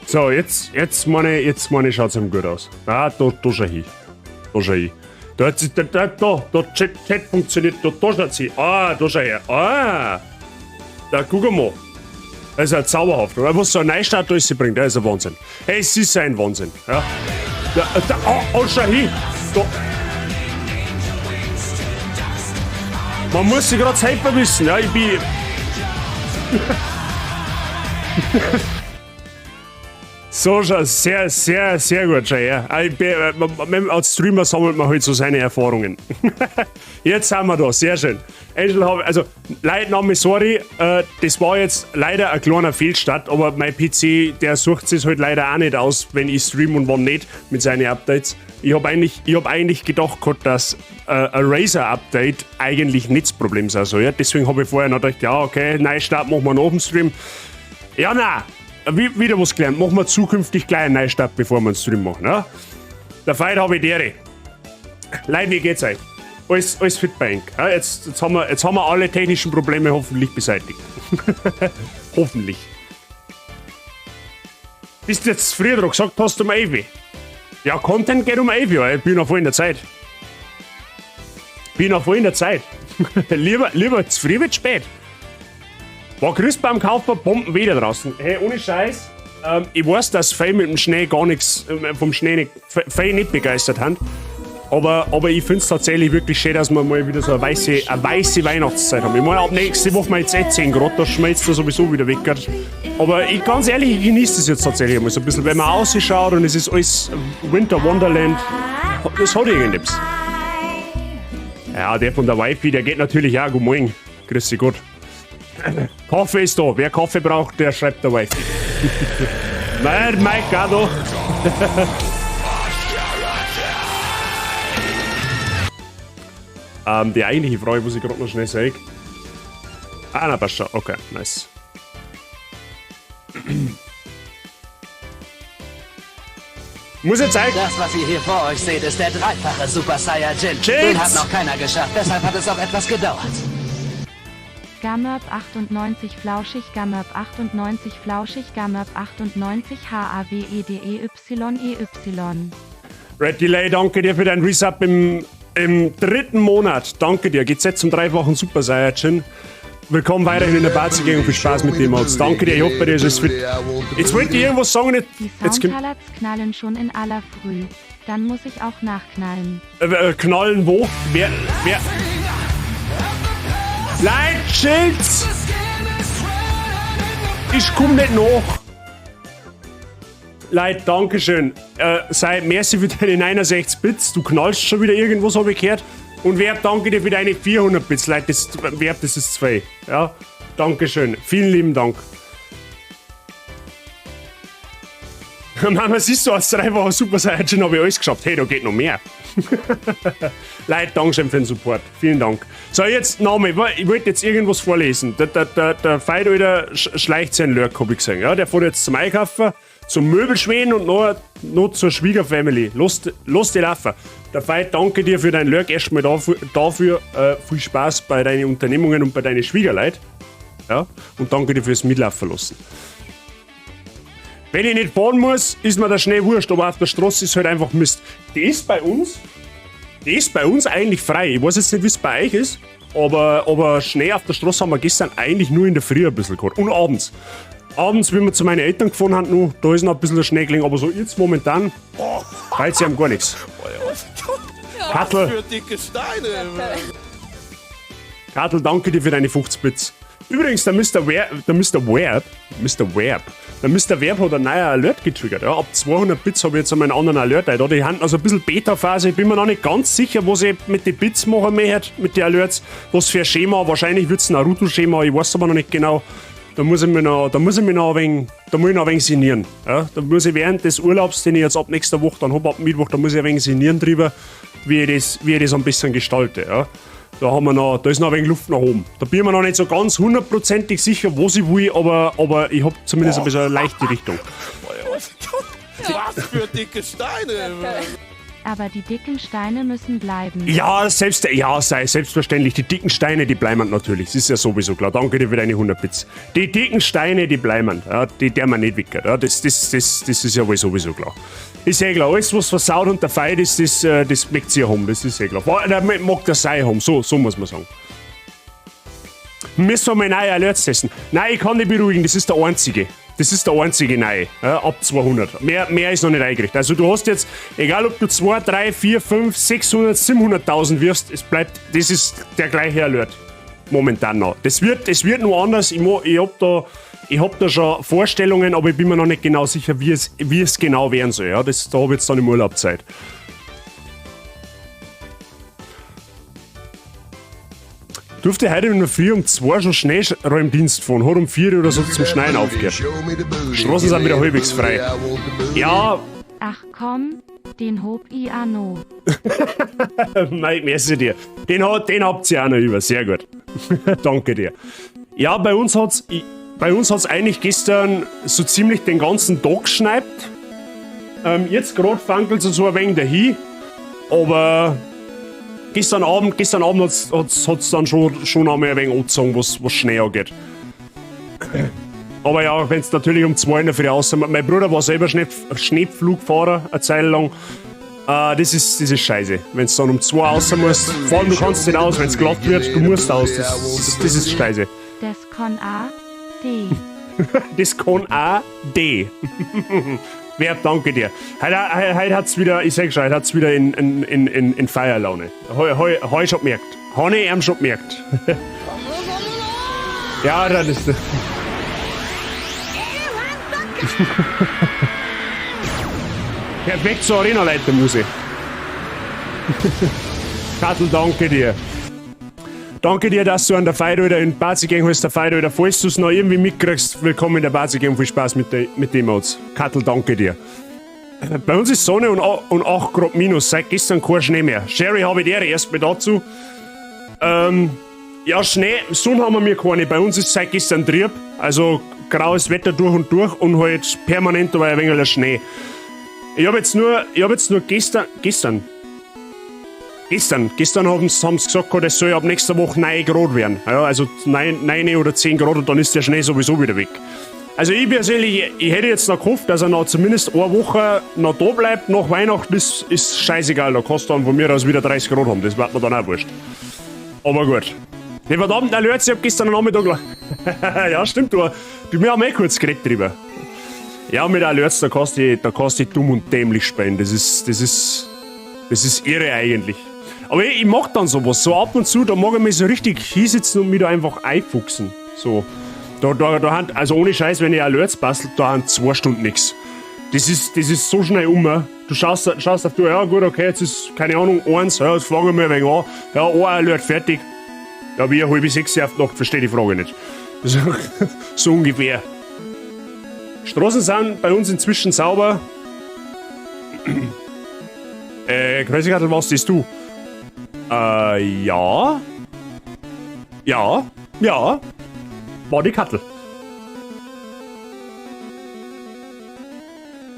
So, jetzt meine schaut's ihm gut aus. Ah, da schau hin. Da schau hin. Da, da, da, da, da, Chat funktioniert, da schaut sie. Ah, da schau her. Ah. Da, guck mal. Das ist ja zauberhaft, oder? Was so ein Neustart alles bringt, das ist ein Wahnsinn. Hey, es ist ein Wahnsinn. Ja. Da, da, oh, oh, schau hin. Da. Man muss sich gerade selber wissen, ja, ich bin. So schon sehr, sehr, sehr gut schon, ja. Ich bin, als Streamer sammelt man halt so seine Erfahrungen. Jetzt sind wir da, sehr schön. Angel, also, Leute, Name, sorry, das war jetzt leider ein kleiner Fehlstart, aber mein PC, der sucht sich halt leider auch nicht aus, wenn ich stream und wann nicht, mit seinen Updates. Ich hab eigentlich gedacht gehabt, dass ein Razer-Update eigentlich nicht das Problem sein soll. Ja? Deswegen habe ich vorher noch gedacht, ja, okay, Neustart machen wir nach dem Stream. Ja, nein, wieder was gelernt. Machen wir zukünftig gleich einen Neustart, bevor wir einen Stream machen. Ja? Der Feind habe ich dere. Leute, wie geht's euch? Alles fit bei Enk. Ja, jetzt haben wir alle technischen Probleme hoffentlich beseitigt. Hoffentlich. Bist du jetzt früher dran gesagt hast um 11? Ja, Content geht um 11, ja. Ich bin noch voll in der Zeit. Bin noch voll in der Zeit. Lieber zu früh wie zu spät. War Christbaum kaufen, Bomben wieder draußen. Hey, ohne Scheiß. Ich weiß, dass viele mit dem Schnee gar nichts, vom Schnee nicht, viele nicht begeistert haben. Aber ich finde es tatsächlich wirklich schön, dass wir mal wieder so eine weiße Weihnachtszeit haben. Ich meine, ab nächste Woche mal jetzt eh 10 Grad, da schmelzt das sowieso wieder weg. Aber ich, ganz ehrlich, ich genieße das jetzt tatsächlich mal so ein bisschen, wenn man ausschaut und es ist alles Winter Wonderland, das hat irgendetwas. Ja, der von der Wifi, der geht natürlich auch. Guten Morgen. Grüß dich Gott. Kaffee ist da. Wer Kaffee braucht, der schreibt der Wifi. Nein, Mike, auch da. Die eigentliche Frage muss ich gerade noch schnell sagen. Ah, na, passt schon. Okay, nice. Muss jetzt eigentlich. Das, was ihr hier vor euch seht, ist der dreifache Super Saiyajin. Chills. Den hat noch keiner geschafft, deshalb hat es auch etwas gedauert. Gammerp 98 flauschig Gammerp 98 flauschig Gammerp 98 HAWEDEYEY. Red Delay, danke dir für dein Resub im dritten Monat. Danke dir. Geht's jetzt zum dreifachen Super Saiyajin. Willkommen weiterhin in der Party und viel Spaß mit dem Mods. Danke dir, ich hoffe, bei dir ist es fit. Jetzt wollte ich irgendwas sagen, nicht. Die Jetzt kommt, Soundtalats knallen schon in aller Früh. Dann muss ich auch nachknallen. Knallen wo? Wer? Leid, chillt's! Ich komm nicht nach. Leid, Dankeschön. Sei merci für deine 69 Bits. Du knallst schon wieder irgendwas, habe ich gehört. Und Verb, danke dir für deine 400 Bits. Leid, das, Verb, das ist zwei. Ja, Dankeschön. Vielen lieben Dank. Mama, siehst du, aus 3 Wochen Super Saiyajin habe ich alles geschafft. Hey, da geht noch mehr. Leute, Dankeschön für den Support. Vielen Dank. So, jetzt Name. Ich wollte jetzt irgendwas vorlesen. Der Veit, Alter, schleicht seinen Lurk, hab ich gesehen. Ja, der fährt jetzt zum Einkaufen, zum Möbelschweden und noch zur Schwiegerfamily. Lass die laufen. Der Veit, danke dir für deinen Lurk. Erstmal dafür viel Spaß bei deinen Unternehmungen und bei deinen Schwiegerleuten. Ja, und danke dir fürs Mitlaufen lassen. Wenn ich nicht fahren muss, ist mir der Schnee wurscht, aber auf der Straße ist halt einfach Mist. Die ist bei uns eigentlich frei. Ich weiß jetzt nicht, wie es bei euch ist, aber Schnee auf der Straße haben wir gestern eigentlich nur in der Früh ein bisschen gehabt. Und abends. Abends, wie wir zu meinen Eltern gefahren haben, noch, da ist noch ein bisschen der Schnee gelegen, aber so jetzt momentan, weiß ich haben gar nichts. Kattel, Für dicke Steine. Kattel, danke dir für deine 50 Bits. Übrigens, der Mr. Web, der Mr. Web, Mr. Web, der Mr. Web hat einen neuen Alert getriggert. Ja, ab 200 Bits habe ich jetzt einmal einen anderen Alert. Da die haben also ein bisschen Beta-Phase. Ich bin mir noch nicht ganz sicher, was ich mit den Bits machen möchte, mit den Alerts. Was für ein Schema. Wahrscheinlich wird es ein Naruto-Schema, ich weiß aber noch nicht genau. Da muss ich mich noch ein wenig, da muss ich noch ein wenig sinnieren. Ja, da muss ich während des Urlaubs, den ich jetzt ab nächster Woche dann hab, ab Mittwoch, da muss ich ein wenig sinnieren drüber, wie ich das am besten gestalte. Ja. Da haben wir noch, da ist noch ein wenig Luft nach oben. Da bin ich mir noch nicht so ganz hundertprozentig sicher, was ich will, aber ich hab zumindest ein bisschen eine leichte Richtung. Was für dicke Steine. Aber die dicken Steine müssen bleiben. Ja, selbst, ja, sei selbstverständlich. Die dicken Steine, die bleiben natürlich. Das ist ja sowieso klar. Danke dir für deine 100 Bits. Die dicken Steine, die bleiben. Ja, die der man nicht wickert. Ja, das ist ja wohl sowieso klar. Ist eh klar. Alles, was versaut und der Feind ist, das mögt sie haben. Das ist eh klar. Der mag der Sei haben. So muss man sagen. Müssen wir mal neue Alerts testen. Nein, ich kann dich beruhigen. Das ist der einzige. Das ist der einzige neue, ja, ab 200. Mehr ist noch nicht eingerichtet. Also du hast jetzt, egal ob du 2, 3, 4, 5, 600, 700.000 wirfst, es bleibt, das ist der gleiche Alert. Momentan noch. Das wird nur anders. Ich hab da schon Vorstellungen, aber ich bin mir noch nicht genau sicher, wie es genau werden soll. Ja, da hab ich jetzt dann im Urlaub Zeit. Durfte heute in der Früh um 2 schon Schneeräumdienst fahren, hat um 4 oder so zum Schneien aufgehört. Straßen sind wieder halbwegs frei. Ja. Ach komm, den hob i auch noch. Mei, merci dir. Den habt ihr auch noch über, sehr gut. Danke dir. Ja, bei uns hat's eigentlich gestern so ziemlich den ganzen Tag geschneit. Jetzt grad fankelt's so ein wenig dahin, aber gestern Abend hat's dann schon einmal ein wenig angezogen, was Schnee angeht. Aber ja, wenn's natürlich um 2 in der Früh raus. Mein Bruder war selber Schneepflugfahrer eine Zeit lang. Das ist scheiße. Wenn's dann um 2 raus musst, vor allem du kannst nicht aus, wenn's glatt wird, du musst aus. Das ist scheiße. Das kann A, D. Das kann A, D. Wer, danke dir. Heute hat's wieder, ich sag schon, heute hat's wieder in Feierlaune. Heu schon gemerkt. Habe ich ihm schon gemerkt. Ja, das ist. Perfekt zur Arena-Leiter-Musik. Kattel, danke dir. Danke dir, dass du an der Feier wieder in Bazi gehen hast, der Feier wieder, falls du's noch irgendwie mitkriegst, willkommen in der Bazi gehen, viel Spaß mit dem Mods. Kattel, danke dir. Bei uns ist Sonne und 8 Grad minus, seit gestern kein Schnee mehr. Sherry, habe ich dir erstmal dazu. Ja, Schnee, Sonne haben wir mir keine. Bei uns ist seit gestern trüb, also graues Wetter durch und durch und halt permanent aber ein wenig der Schnee. Ich hab jetzt nur, ich hab jetzt nur gestern, gestern, gestern, gestern haben sie gesagt, das soll ab nächster Woche 9 Grad werden. Ja, also 9 oder 10 Grad und dann ist der Schnee sowieso wieder weg. Also ich persönlich, ich hätte jetzt noch gehofft, dass er noch zumindest eine Woche noch da bleibt. Nach Weihnachten ist scheißegal, da kannst du dann von mir aus wieder 30 Grad haben, das wird mir dann auch wurscht. Aber gut. Den verdammten Alerts, ich hab gestern Nachmittag Ja, stimmt, wir haben eh kurz geredet drüber. Ja, mit Alerts, da kannst du dich dumm und dämlich spielen. Das ist irre eigentlich. Aber ich mag dann sowas. So ab und zu, da mag ich mich so richtig hinsitzen und mich da einfach einfuchsen. So. Also ohne Scheiß, wenn ich Alerts bastel, da haben 2 Stunden nix. Das ist so schnell um. Du schaust auf die Uhr, ja gut, okay, jetzt ist, keine Ahnung, 1, ja, jetzt fangen wir ein wenig an. Ja, ein Alert fertig. Ja, wie 5:30 auf die Nacht, verstehe die Frage nicht. So ungefähr. Straßen sind bei uns inzwischen sauber. Kreuzigattel, was bist du? Ja. Ja. Ja. War die Kattel.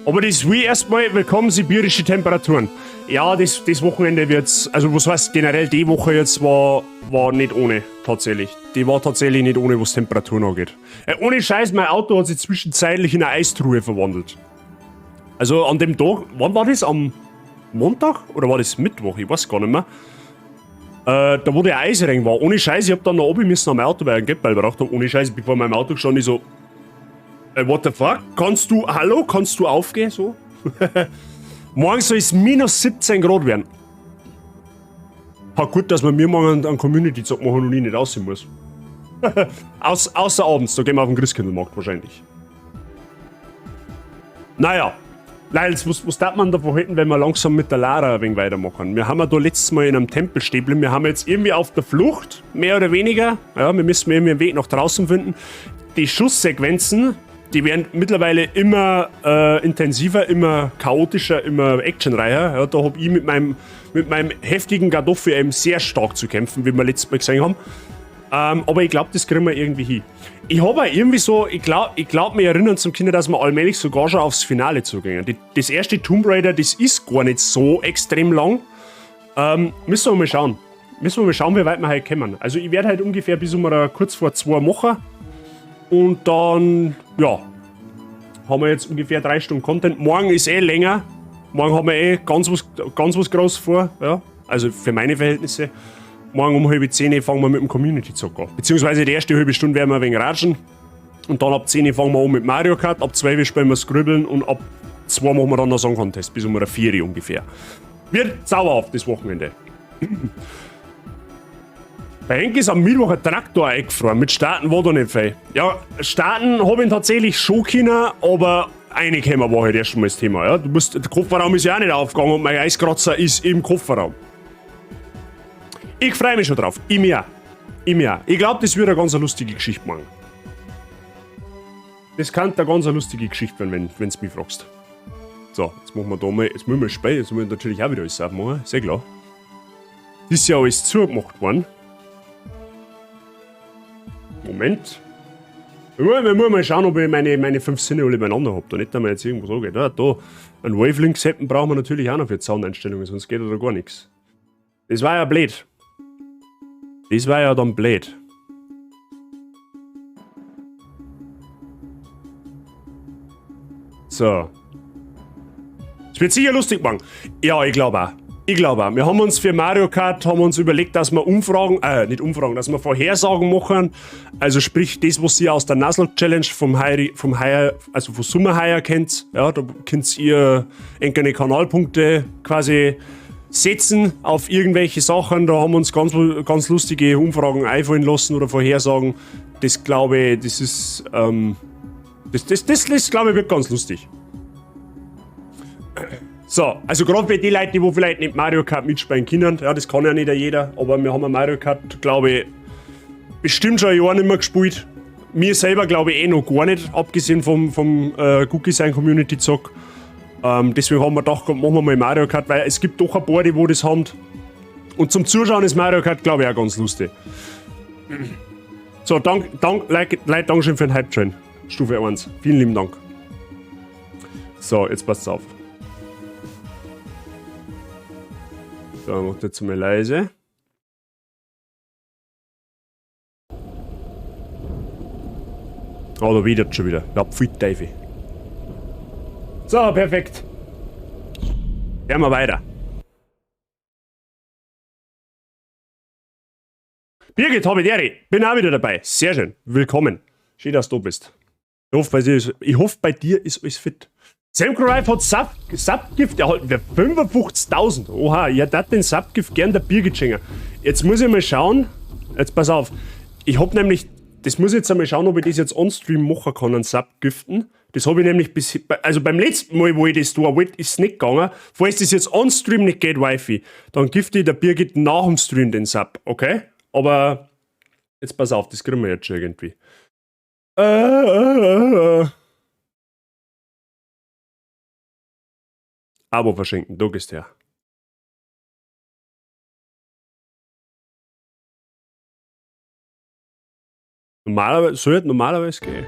Aber das will erstmal, willkommen sibirische Temperaturen. Ja, das Wochenende wird's, also was heißt generell, die Woche jetzt war nicht ohne, tatsächlich. Die war tatsächlich nicht ohne, was Temperaturen angeht. Ohne Scheiß, mein Auto hat sich zwischenzeitlich in eine Eistruhe verwandelt. Also an dem Tag, wann war das? Am Montag? Oder war das Mittwoch? Ich weiß gar nicht mehr. Da wo der Eisring war. Ohne Scheiß, ich hab dann noch oben müssen am Auto, weil ich einen Geldball braucht hab. Ohne Scheiß, ich bin vor meinem Auto gestanden, ich so, what the fuck? Kannst du, hallo, kannst du aufgehen? So? Morgen soll es minus 17 Grad werden. Ha, gut, dass wir mir morgen einen Community-Zock machen und ich nicht aussehen muss. Außer abends, da gehen wir auf den Christkindlmarkt wahrscheinlich. Naja. Leils, was darf man davon halten, wenn wir langsam mit der Lara ein wenig weitermachen? Wir haben ja da letztes Mal in einem Tempel stehen geblieben. Wir haben jetzt irgendwie auf der Flucht, mehr oder weniger. Ja, wir müssen irgendwie einen Weg nach draußen finden. Die Schusssequenzen, die werden mittlerweile immer intensiver, immer chaotischer, immer actionreicher. Ja, da hab ich mit meinem heftigen Gadoffi eben sehr stark zu kämpfen, wie wir letztes Mal gesehen haben. Aber ich glaube, das kriegen wir irgendwie hin. Ich habe auch irgendwie so, ich glaube, ich glaub, mich erinnern zum Kinder, dass wir allmählich sogar schon aufs Finale zugehen. Das erste Tomb Raider, das ist gar nicht so extrem lang. Müssen wir mal schauen. Müssen wir mal schauen, wie weit wir heute kommen. Also ich werde halt ungefähr bis um kurz vor 2 machen. Und dann, ja, haben wir jetzt ungefähr 3 Stunden Content. Morgen ist eh länger. Morgen haben wir eh ganz was groß vor. Ja? Also für meine Verhältnisse. Morgen um 9:30 fangen wir mit dem Community-Zock an. Beziehungsweise die erste halbe Stunde werden wir ein wenig ratschen. Und dann ab 10 fangen wir an mit Mario Kart. Ab 12 spielen wir Scribbeln und ab 2 machen wir dann noch Song Contest. Bis um 4 ungefähr. Wird zauberhaft das Wochenende. Bei Henk ist am Mittwoch ein Traktor eingefroren. Mit Starten war da nicht viel. Ja, starten hab ich tatsächlich schon können, aber reinkommen war halt erst mal das Thema. Ja? Der Kofferraum ist ja auch nicht aufgegangen und mein Eiskratzer ist im Kofferraum. Ich freu mich schon drauf. Ich mir auch. Ich mir auch. Ich glaub, das wird eine ganz lustige Geschichte machen. Das kann eine ganz lustige Geschichte werden, wenn's mich fragst. So, jetzt machen wir da mal, jetzt müssen wir spielen, jetzt müssen wir natürlich auch wieder alles aufmachen, sehr klar. Das ist ja alles zugemacht worden. Moment. Ich muss mal schauen, ob ich meine 5 Sinne alle beieinander hab. Da nicht, dass mir jetzt irgendwas angeht. Ja, da, ein Wavelink-Seppen brauchen wir natürlich auch noch für die Soundeinstellungen, sonst geht da gar nichts. Das war ja blöd. Das war ja dann blöd. So. Es wird sicher lustig machen. Ja, ich glaub auch. Ich glaub auch. Wir haben uns für Mario Kart haben uns überlegt, dass wir Umfragen, nicht Umfragen, dass wir Vorhersagen machen. Also sprich, das, was ihr aus der Nuzlocke Challenge vom Heiri, vom Heuer, also vom Sommerheuer kennt, ja, da könnt ihr enkele Kanalpunkte quasi setzen auf irgendwelche Sachen. Da haben wir uns ganz, ganz lustige Umfragen einfallen lassen oder Vorhersagen. Das glaube ich, das ist, das, das, das, das glaube ich, wird ganz lustig. So, also gerade bei den Leuten, die wo vielleicht nicht Mario Kart mitspielen können, ja, das kann ja nicht jeder, aber wir haben ja Mario Kart, glaube ich, bestimmt schon ein Jahr nicht mehr gespielt. Mir selber glaube ich eh noch gar nicht, abgesehen vom Cookie sein Community Zock. Deswegen haben wir gedacht, komm, machen wir mal Mario Kart, weil es gibt doch ein paar, die wo das haben. Und zum Zuschauen ist Mario Kart, glaube ich, auch ganz lustig. So, dank, dank, like, Leute, Dankeschön für den Hype-Train. Stufe 1. Vielen lieben Dank. So, jetzt passt's auf. So, macht jetzt mal leise. Oh, da widert schon wieder. Ja, pfui Teufel. So, perfekt. Gehen wir weiter. Birgit, hab ich die. Bin auch wieder dabei. Sehr schön. Willkommen. Schön, dass du da bist. Ich hoffe, bei dir ist, ich hoffe, bei dir ist alles fit. Samcro hat Subgift erhalten für 55.000. Oha, ich hätte den Subgift gern der Birgit schenken. Jetzt muss ich mal schauen. Jetzt pass auf. Ich hab nämlich, das muss ich jetzt einmal schauen, ob ich das jetzt on-stream machen kann, einen Subgiften. Das hab ich nämlich bis, also beim letzten Mal, wo ich das tun wollte, ist es nicht gegangen. Falls das jetzt on-stream nicht geht, Wifi, dann gifte ich der Birgit nach dem Stream den Sub, okay? Aber jetzt pass auf, das kriegen wir jetzt schon irgendwie. Abo verschenken, du gehst her. Normalerweise, sollte normalerweise gehen.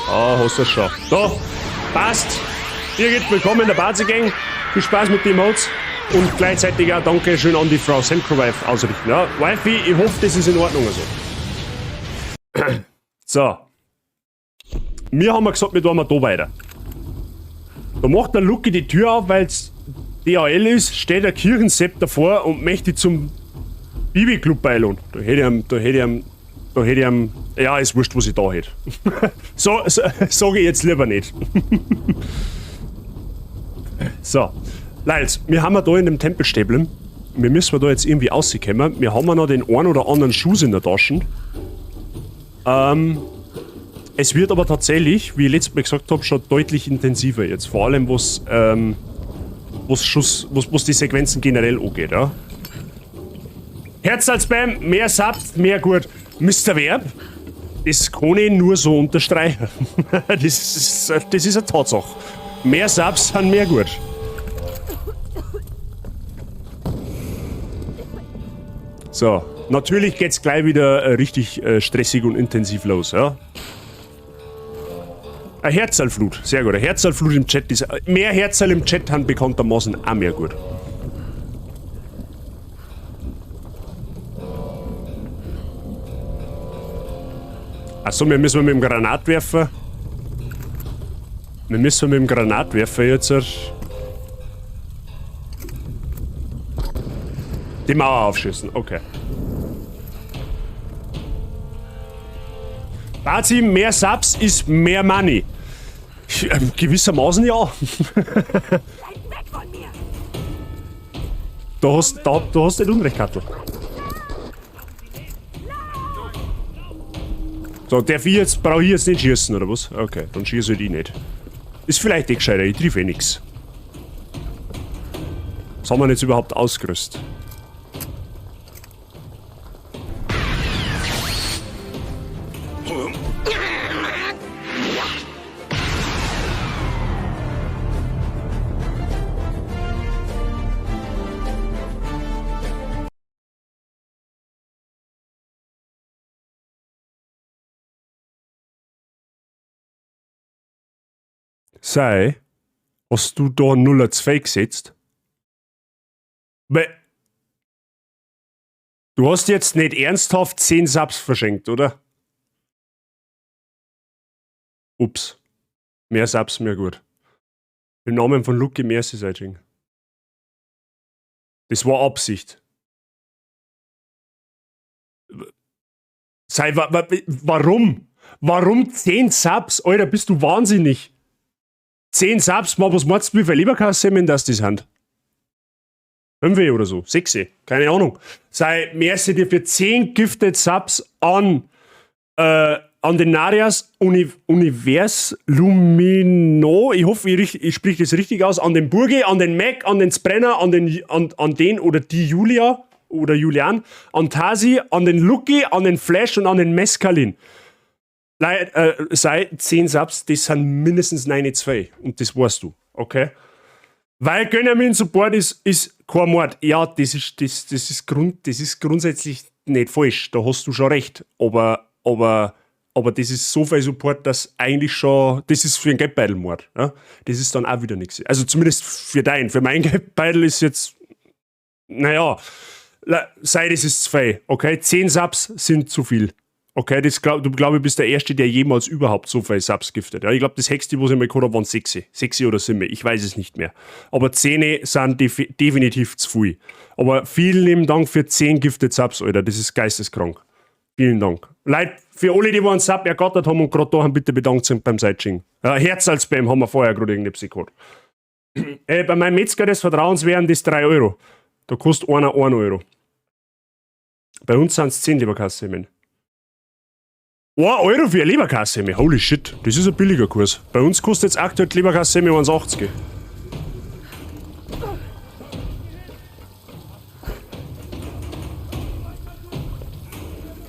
Ah, hast du das schon. Da, passt. Birgit, willkommen in der Bazi Gang. Viel Spaß mit den Mods. Und gleichzeitig auch Dankeschön an die Frau Semcrowife ausrichten. Ja, Wifi, ich hoffe, das ist in Ordnung. Also. So. Wir haben gesagt, wir tun mal da weiter. Da macht der Lucky die Tür auf, weil's DHL ist, steht der Kirchensepp davor und möchte zum Bibi-Club beiladen. Da hätte ich ihm, da hätte ich ihm, da hätte ich ihm, ja, ist wurscht, was ich da hätte. So, so, sag ich jetzt lieber nicht. So. Leute, wir haben ja da in dem Tempel stehen. Wir müssen da jetzt irgendwie rauskommen. Wir haben ja noch den einen oder anderen Schuss in der Tasche. Es wird aber tatsächlich, wie ich letztes Mal gesagt hab, schon deutlich intensiver jetzt. Vor allem was die Sequenzen generell angeht. Ja. Herz als Spam, mehr Saft, mehr gut. Mister Verb, das kann ich nur so unterstreichen. Das ist eine Tatsache. Mehr Subs sind mehr gut. So. Natürlich geht's gleich wieder richtig stressig und intensiv los, ja. Eine Herzalflut, sehr gut. Eine Herzalflut im Chat ist. Mehr Herzal im Chat haben bekanntermaßen auch mehr gut. Achso, wir müssen mit dem Granatwerfer. Wir müssen mit dem Granatwerfer jetzt die Mauer aufschießen, okay. Bazi, mehr Subs ist mehr Money. Gewissermaßen ja. Du hast nicht Unrecht, Kattel. So, darf ich jetzt, brauche ich jetzt nicht schießen, oder was? Okay, dann schieße ich nicht. Ist vielleicht eh gescheiter, ich triff eh nix. Was haben wir denn jetzt überhaupt ausgerüstet? Sei, hast du da 0,2 gesetzt? Weil, du hast jetzt nicht ernsthaft 10 Subs verschenkt, oder? Ups. Mehr Subs, mehr gut. Im Namen von Lucky, merci, Seitsching. Das war Absicht. Sei, warum? Warum 10 Subs? Alter, bist du wahnsinnig? 10 Subs, was meinst du, wie viel Leberkässemmeln das die sind? 5 oder so, 6, keine Ahnung. Sei, merci dir für 10 Gifted Subs an den Narias Univers Lumino. Ich hoffe, ich spreche das richtig aus. An den Burgi, an den Mac, an den Sprenner, an den oder die Julia oder Julian, an Tasi, an den Lucky, an den Flash und an den Mescalin. Sei 10 Subs, das sind mindestens 9,2. Und das weißt du, okay? Weil Gönjamin Support ist kein Mord. Ja, das ist grundsätzlich nicht falsch. Da hast du schon recht. Aber das ist so viel Support, dass eigentlich schon. Das ist für einen Geldbeutel Mord. Ja? Das ist dann auch wieder nichts. Also zumindest für deinen. Für meinen Geldbeutel ist jetzt. Naja, sei das ist zu viel. Okay? 10 Subs sind zu viel. Okay, das glaub, du glaube ich bist der Erste, der jemals überhaupt so viel Subs giftet. Ja, ich glaube, das höchste, was ich mal gehabt habe, waren 6. 6 oder 7, ich weiß es nicht mehr. Aber 10 sind definitiv zu viel. Aber vielen lieben Dank für 10 Gifted Subs, Alter. Das ist geisteskrank. Vielen Dank. Leute, für alle, die einen Sub ergattert haben und gerade da haben, bitte bedankt sind beim Seitsching. Ja, Herz als Spam haben wir vorher gerade irgendwie gehabt. Bei meinem Metzger des Vertrauens wären das 3 Euro. Da kostet einer 1 Euro. Bei uns sind es 10 Leberkässemmeln. 1 Euro für eine Leberkässemmel, holy shit, das ist ein billiger Kurs. Bei uns kostet jetzt aktuell die Leberkässemmel 1,80.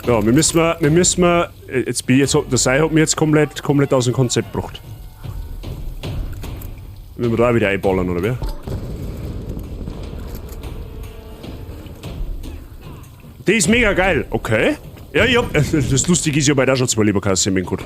Ja, wir müssen, jetzt bin ich jetzt, der Sei hat mich jetzt komplett aus dem Konzept gebracht. Müssen wir da auch wieder einballern, oder wie? Die ist mega geil, okay. Ja, ich hab, das Lustige ist, ich hab halt auch schon 2 Leberkässemmeln gehabt.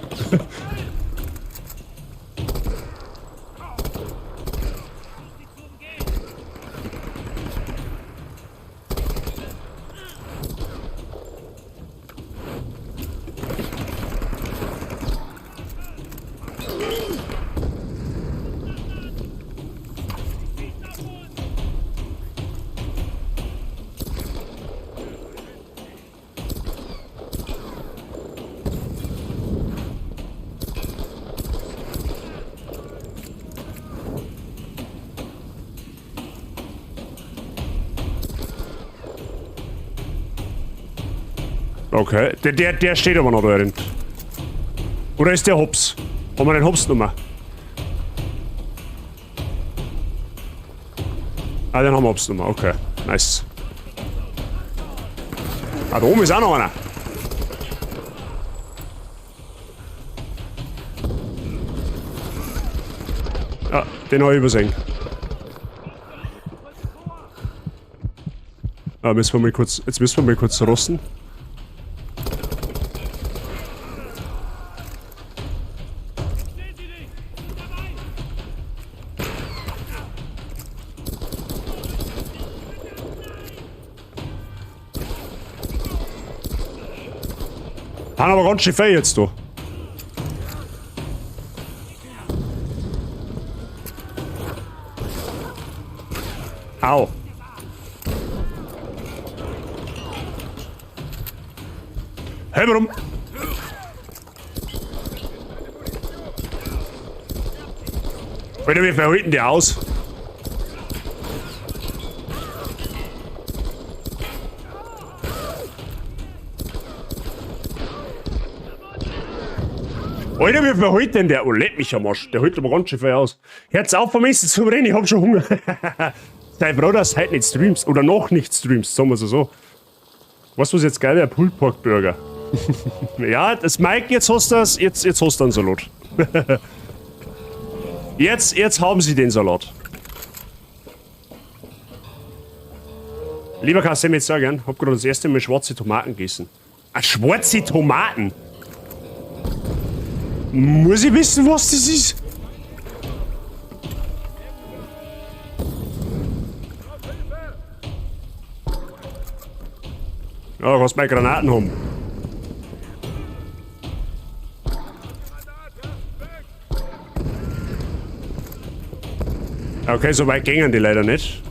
Okay, der steht aber noch da drin. Oder ist der Hops? Haben wir den Hops nochmal? Ah, den haben wir Hops nochmal. Okay, nice. Ah, da oben ist auch noch einer. Ah, den habe ich übersehen. Müssen wir mal kurz, jetzt müssen wir mal kurz rosten. Haben aber ganz schön viel jetzt da. Au. Hey, warum? Alter, wie verhalten die aus? Alter, wie verhält denn der? Oh, leck mich am Arsch. Der hält aber ganz schön viel aus. Hört's auf vom Essen zu reden, ich hab schon Hunger. Sei froh, dass du heute nicht streamst. Oder noch nicht streamst, sagen wir's so. Weißt du, was jetzt geil wäre? Pulled Pork Burger. Ja, das Mike, jetzt hast du das, jetzt hast du einen Salat. Jetzt haben sie den Salat. Lieber Kassem, jetzt sagen, hab gerade das erste Mal schwarze Tomaten gegessen. Ah, schwarze Tomaten? Muss ich wissen, was das ist? Ja, kannst meine Granaten haben. Okay, so weit gingen die leider nicht.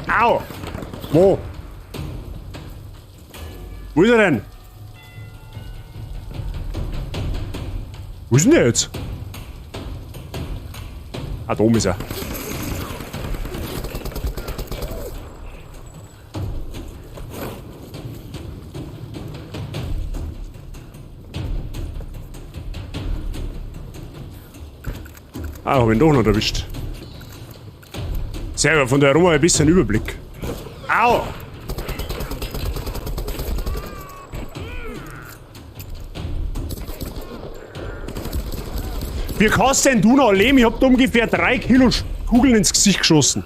Au! Wo? Wo ist er denn? Wo ist denn der jetzt? Ah, da oben ist er. Ah, hab ihn doch noch erwischt. Sehr gut, von der rum ein bisschen Überblick. Au! Wie kannst denn du noch leben? Ich hab da ungefähr 3 Kilo Kugeln ins Gesicht geschossen.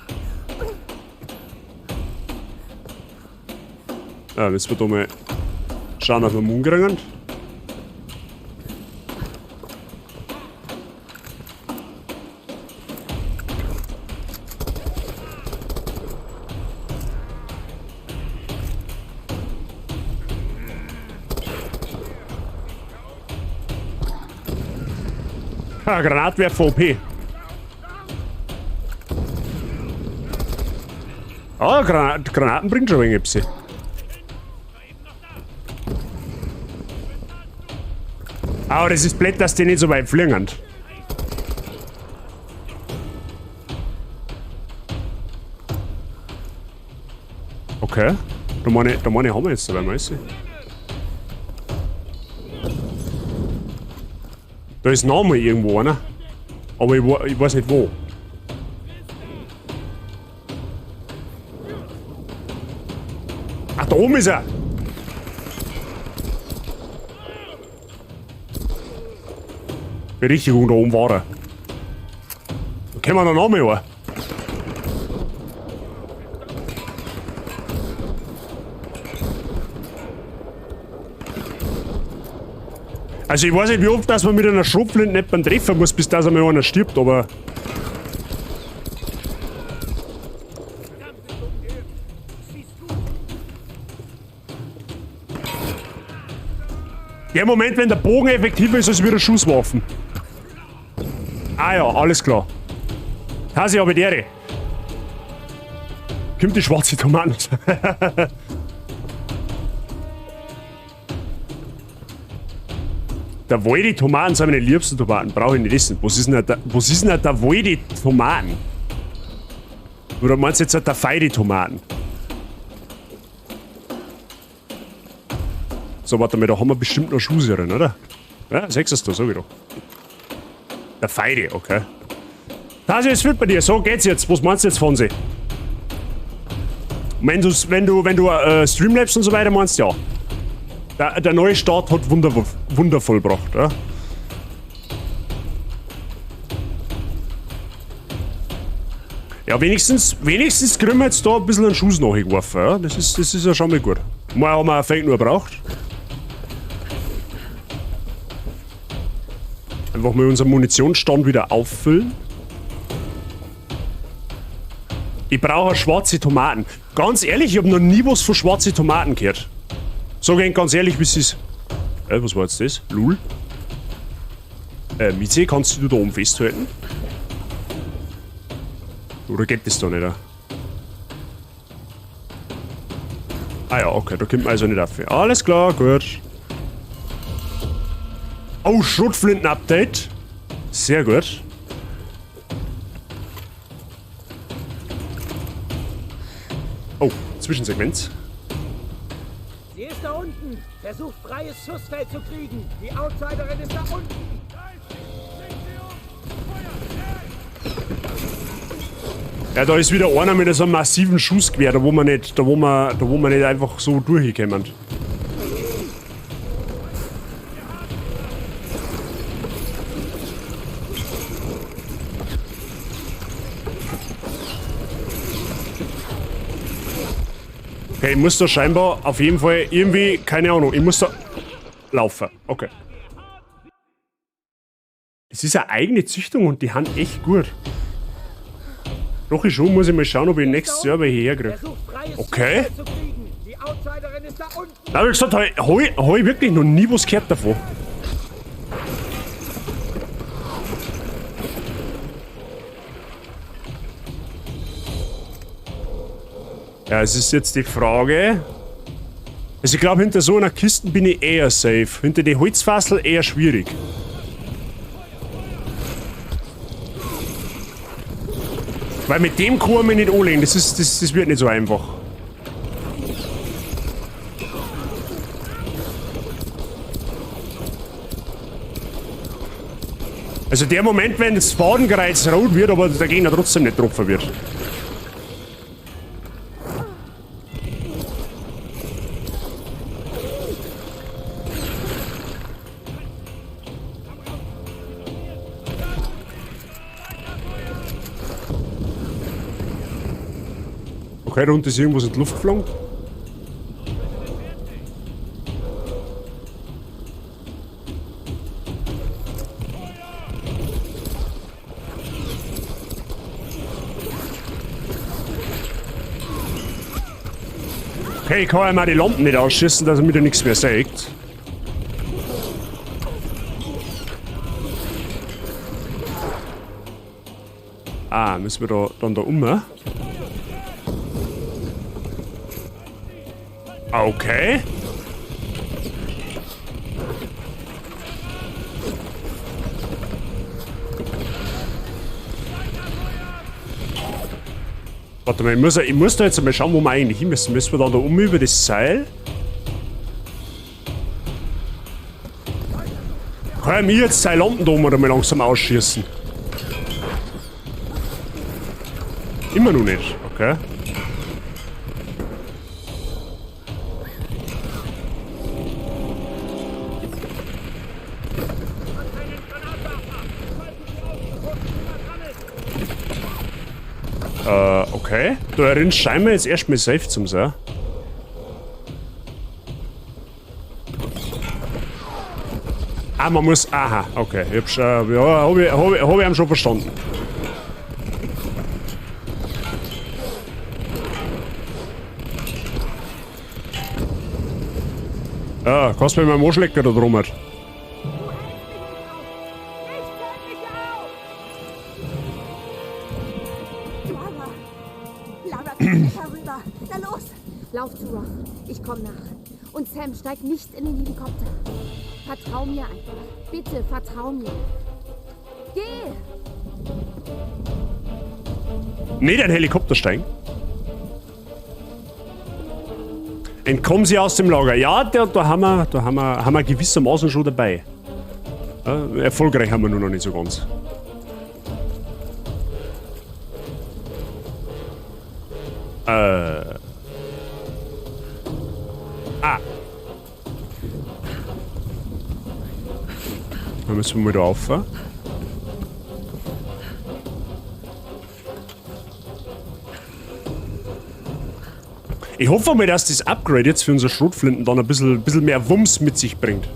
Ja, müssen wir da mal schauen, ob wir Mund kriegen. Ah, Granatwerfer OP. Ah, Granaten bringen schon ein wenig. Aber das ist blöd, dass die nicht so weit fliegen. Okay. Da meine haben wir jetzt dabei, weißt du? Da ist noch mal irgendwo einer. Aber ich weiß nicht wo. Ach, da oben ist er! Berichtigung, da oben war er. Da können wir noch mal an. Also ich weiß nicht, wie oft, dass man mit einer Schrotflinte nicht beim Treffen muss, bis dass einmal einer stirbt, aber... Der Moment, wenn der Bogen effektiver ist, als wieder Schusswaffen. Ah ja, alles klar. Hasi, habe die Ehre. Kommt die schwarze Tomate. Der Waldi Tomaten sind meine liebsten Tomaten, brauche ich nicht essen. Was ist denn der, Waldi Tomaten? Oder meinst du jetzt der Feidi Tomaten? So, warte mal, da haben wir bestimmt noch Schuhe drin, oder? Ja, sechsest du, sag ich doch. Der Feide, okay. Das ist fit bei dir, so geht's jetzt. Was meinst du jetzt von sie? Wenn du Streamlabs und so weiter meinst, ja. Der neue Start hat wundervoll gebracht, ja. Ja, wenigstens kriegen wir jetzt da ein bisschen einen Schuss nachgeworfen, ja. Das ist ja schon mal gut. Mal haben wir auch nur gebraucht. Einfach mal unseren Munitionsstand wieder auffüllen. Ich brauche schwarze Tomaten. Ganz ehrlich, ich habe noch nie was von schwarzen Tomaten gehört. Sag ich ganz ehrlich, wie es ist. Was war jetzt das? Lul? Mieze, kannst du da oben festhalten? Oder geht das da nicht? Ah ja, okay, da kommt man also nicht auf. Alles klar, gut. Oh, Schrotflinten-Update. Sehr gut. Oh, Zwischensequenz. Sie ist da unten. Versucht, freies Schussfeld zu kriegen. Die Outsiderin ist da unten. Ja, da ist wieder einer mit so einem massiven Schussgewehr, da wo man nicht einfach so durchkommen. Okay, ich muss da scheinbar auf jeden Fall irgendwie, keine Ahnung, ich muss da laufen. Okay. Es ist eine eigene Züchtung und die haben echt gut. Doch, ich schon, muss ich mal schauen, ob ich den nächsten Server hierher kriege. Okay. Da hab ich gesagt, hab ich wirklich noch nie was gehört davon. Ja, es ist jetzt die Frage. Also ich glaube, hinter so einer Kiste bin ich eher safe. Hinter die Holzfassel eher schwierig. Weil mit dem kann ich mich nicht anlegen. Das wird nicht so einfach. Also der Moment, wenn das Fadenkreuz rot wird, aber der Gegner trotzdem nicht getroffen wird. Okay, da unten ist irgendwas in die Luft geflogen. Okay, ich kann ja mal die Lampen nicht ausschießen, dass er mir da nichts mehr sagt. Ah, müssen wir da dann da um? Okay. Warte mal, ich muss da jetzt mal schauen, wo wir eigentlich hin müssen. Müssen wir dann da um über das Seil? Kann ich mir jetzt seine Lampen da oben mal langsam ausschießen? Immer noch nicht, okay. Okay. Da drin scheinen wir jetzt erstmal safe zum sein. Ah, man muss... Aha, okay. Ich hab's, ja, hab ich schon verstanden. Ja, kannst du mir mal Arschlecker da drum. Lara, na los! Lauf zu Roth. Ich komm nach. Und Sam, steig nicht in den Helikopter. Vertrau mir einfach. Bitte, vertrau mir. Geh! Nicht ein Helikopter steigen. Entkommen Sie aus dem Lager. Ja, da haben wir gewissermaßen schon dabei. Ja, erfolgreich haben wir nur noch nicht so ganz. Ah. Da müssen wir mal da rauf. Ich hoffe mal, dass das Upgrade jetzt für unsere Schrotflinten dann ein bisschen mehr Wumms mit sich bringt.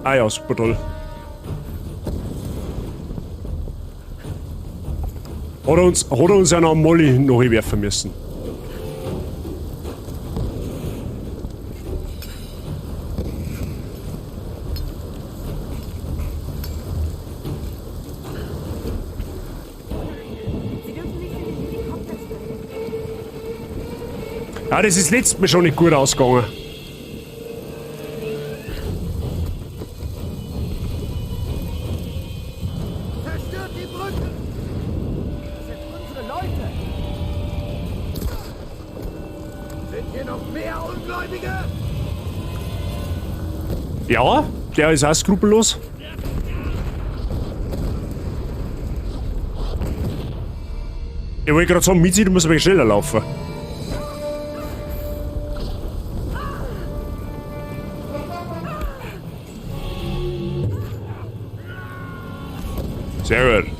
Ah ja, super toll. Hat er uns ja noch einen Molly noch werfen müssen. Sie dürfen nicht in den Helikopter steigen. Ja, das ist letztes Mal schon nicht gut ausgegangen. Zerstört die Brücke! Das sind unsere Leute! Sind hier noch mehr Ungläubige? Ja, der ist auch skrupellos. Ich wollte gerade sagen, mitziehen, du musst ein wenig schneller laufen. Sehr gut.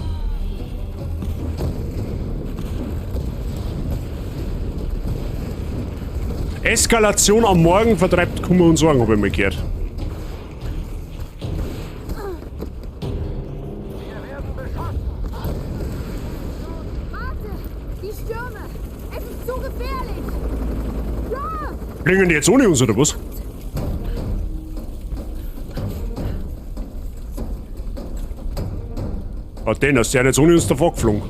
Eskalation am Morgen vertreibt Kummer und Sorgen, hab ich mal gehört. Warte! Die Stürme! Es ist zu gefährlich! Roth! Fliegen die jetzt ohne uns, oder was? Ah, den ist der jetzt ohne uns davor geflogen.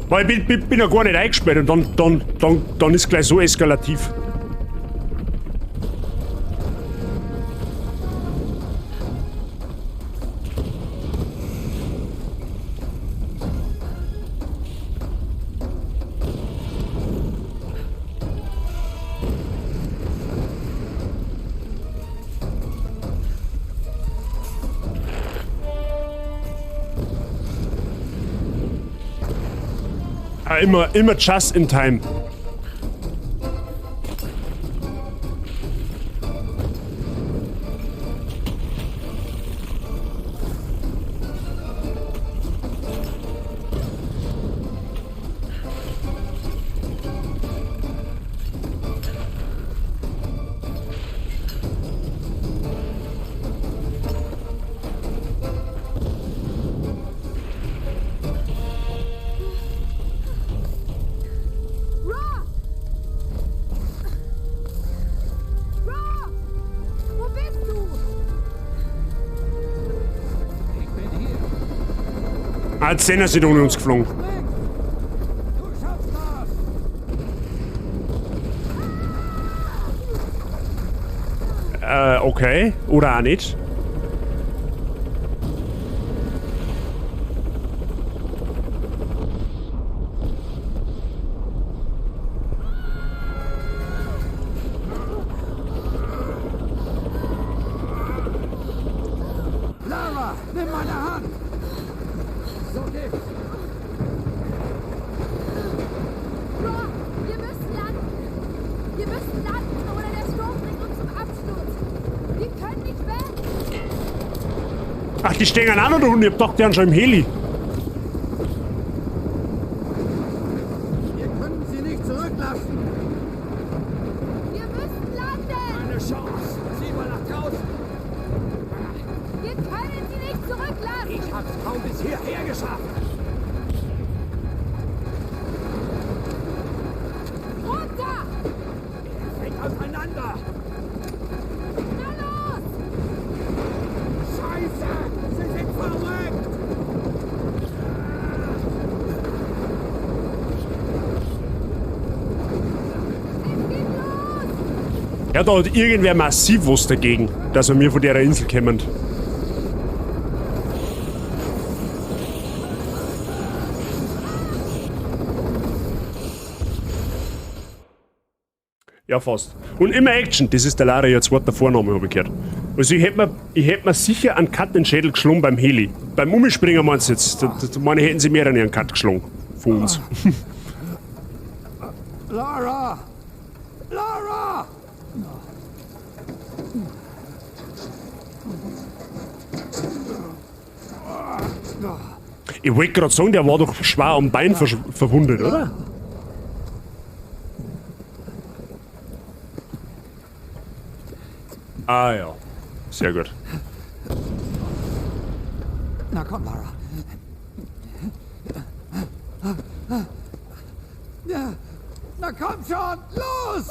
Weil ich bin ja gar nicht eingesperrt und dann ist gleich so eskalativ. Ah, immer just in time. Ah, 10 sind ohne uns geflogen. Okay. Oder auch nicht. Lara, nimm meine Hand! So geht's. Roth, wir müssen landen! Wir müssen landen, oder der Sturm bringt uns zum Absturz! Wir können nicht weg! Ach, die stehen auch noch da unten. Ich hab gedacht, die sind schon im Heli. Wir können sie nicht zurücklassen. Wir müssen landen! Keine Chance. Sieh mal nach draußen. Wir können sie nicht zurücklassen! Ich hab's kaum bis hierher geschafft. Runter! Er fällt auseinander. Na los! Ja, da hat irgendwer massiv was dagegen, dass wir mir von der Insel kommen. Ja, fast. Und immer Action. Das ist der Lara ihr zweiter Vorname, habe ich gehört. Also ich hätt mir sicher einen Cut in den Schädel geschlagen beim Heli. Beim Umspringen meinst du jetzt? Da meine, hätten sie mehrere einen Cut geschlagen. Von uns. Lara! Lara! Ich wollte gerade sagen, der war doch schwer am Bein verwundet, oder? Ah ja, sehr gut. Na komm, Lara. Na komm schon, los!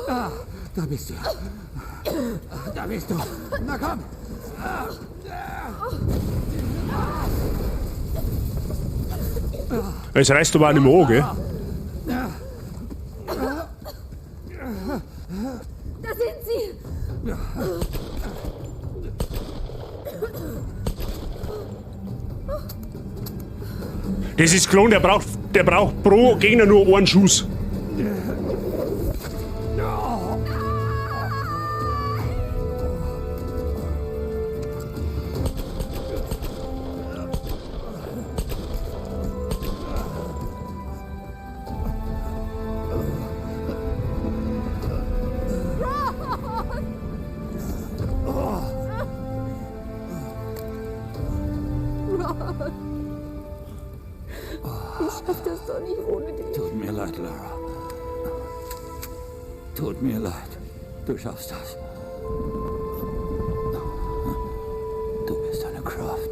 Ah, da bist du. Da bist du. Na komm. Es reißt aber auch nicht mehr an, gell? Da sind sie! Das ist Klon, der braucht pro Gegner nur einen Schuss. Ich schaff das doch nicht ohne dich. Tut mir leid, Lara. Tut mir leid. Du schaffst das. Du bist eine Croft.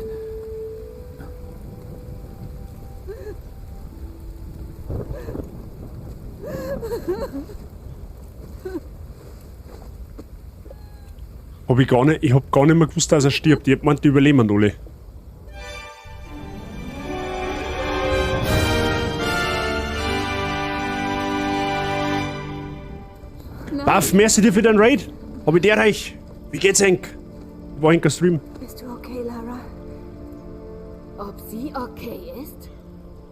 Hab ich gar nicht, ich hab gar nicht mehr gewusst, dass er stirbt. Ich hab gemeint, die überleben alle. Baff, merci dir für deinen Raid. Hab ich dir reich. Wie geht's, Henk? War Henk Stream. Bist du okay, Lara? Ob sie okay ist?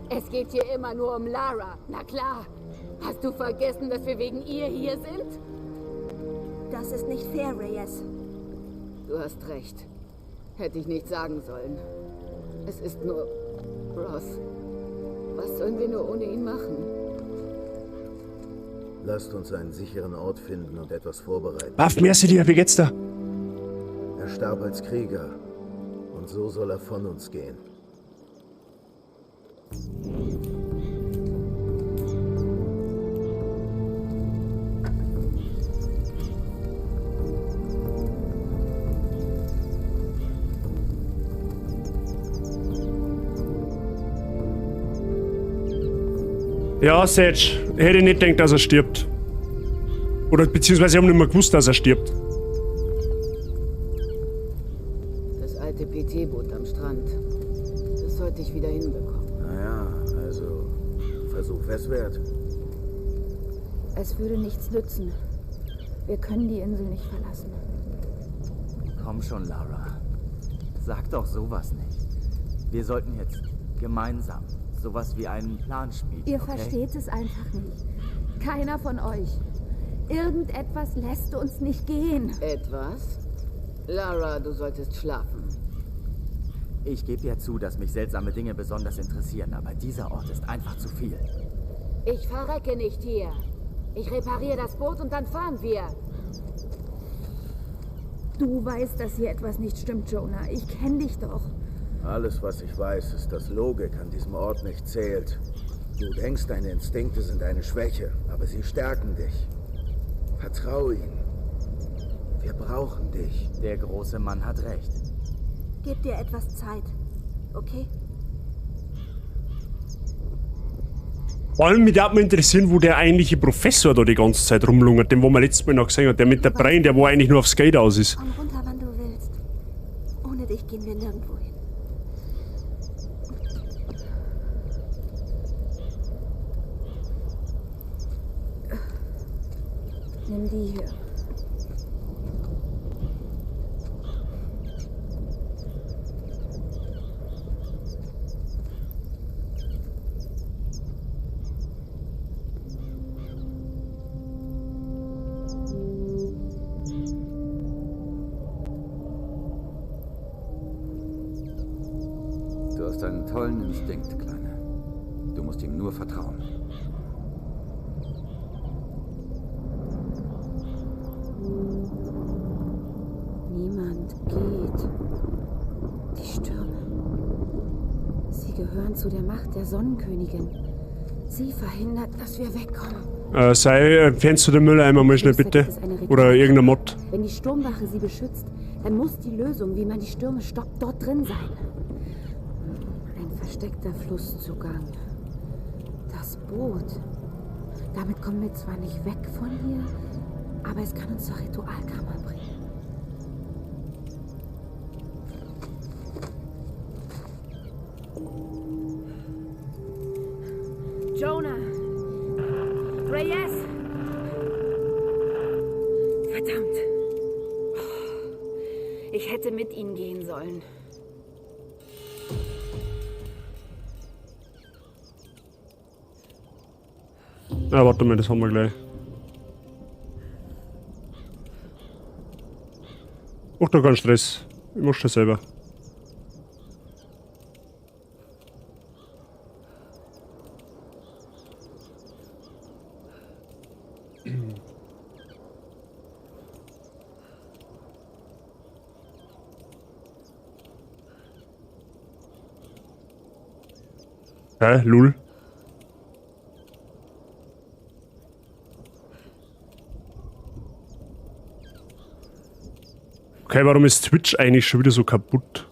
Es geht hier immer nur um Lara. Na klar. Hast du vergessen, dass wir wegen ihr hier sind? Das ist nicht fair, Reyes. Du hast recht. Hätte ich nicht sagen sollen. Es ist nur Roth. Was sollen wir nur ohne ihn machen? Lasst uns einen sicheren Ort finden und etwas vorbereiten. Baff, merci dir, wie geht's da? Er starb als Krieger. Und so soll er von uns gehen. Ja, Sage. Hätte ich nicht gedacht, dass er stirbt. Oder beziehungsweise ich habe nicht mehr gewusst, dass er stirbt. Das alte PT-Boot am Strand. Das sollte ich wieder hinbekommen. Naja, also Versuch wär's wert. Es würde nichts nützen. Wir können die Insel nicht verlassen. Komm schon, Lara. Sag doch sowas nicht. Wir sollten jetzt gemeinsam sowas wie einen Plan schmieden. Ihr okay? versteht es einfach nicht. Keiner von euch. Irgendetwas lässt uns nicht gehen. Etwas? Lara, du solltest schlafen. Ich gebe ja zu, dass mich seltsame Dinge besonders interessieren, aber dieser Ort ist einfach zu viel. Ich verrecke nicht hier. Ich repariere das Boot und dann fahren wir. Du weißt, dass hier etwas nicht stimmt, Jonah. Ich kenne dich doch. Alles, was ich weiß, ist, dass Logik an diesem Ort nicht zählt. Du denkst, deine Instinkte sind eine Schwäche, aber sie stärken dich. Vertrau ihnen. Wir brauchen dich. Der große Mann hat recht. Gib dir etwas Zeit, okay? Vor allem, mich würde mich interessieren, wo der eigentliche Professor da die ganze Zeit rumlungert, den wo man letztes Mal noch gesehen hat, der mit der Brain, der wo eigentlich nur auf Skate aus ist. Komm runter, wann du willst. Ohne dich gehen wir nirgendwo hin. Nimm die hier. einen tollen Instinkt, Kleine. Du musst ihm nur vertrauen. Niemand geht. Die Stürme. Sie gehören zu der Macht der Sonnenkönigin. Sie verhindert, dass wir wegkommen. Sei, entfernst du den Mülleimer mal schnell bitte? Oder irgendein Mod. Wenn die Sturmwache sie beschützt, dann muss die Lösung, wie man die Stürme stoppt, dort drin sein. Ein versteckter Flusszugang. Das Boot. Damit kommen wir zwar nicht weg von hier, aber es kann uns zur Ritualkammer bringen. Jonah! Reyes! Verdammt! Ich hätte mit ihnen gehen sollen. Ja, warte mal, das haben wir gleich. Mach doch keinen Stress. Ich mach schon selber. Hä? Lul. Okay, warum ist Twitch eigentlich schon wieder so kaputt?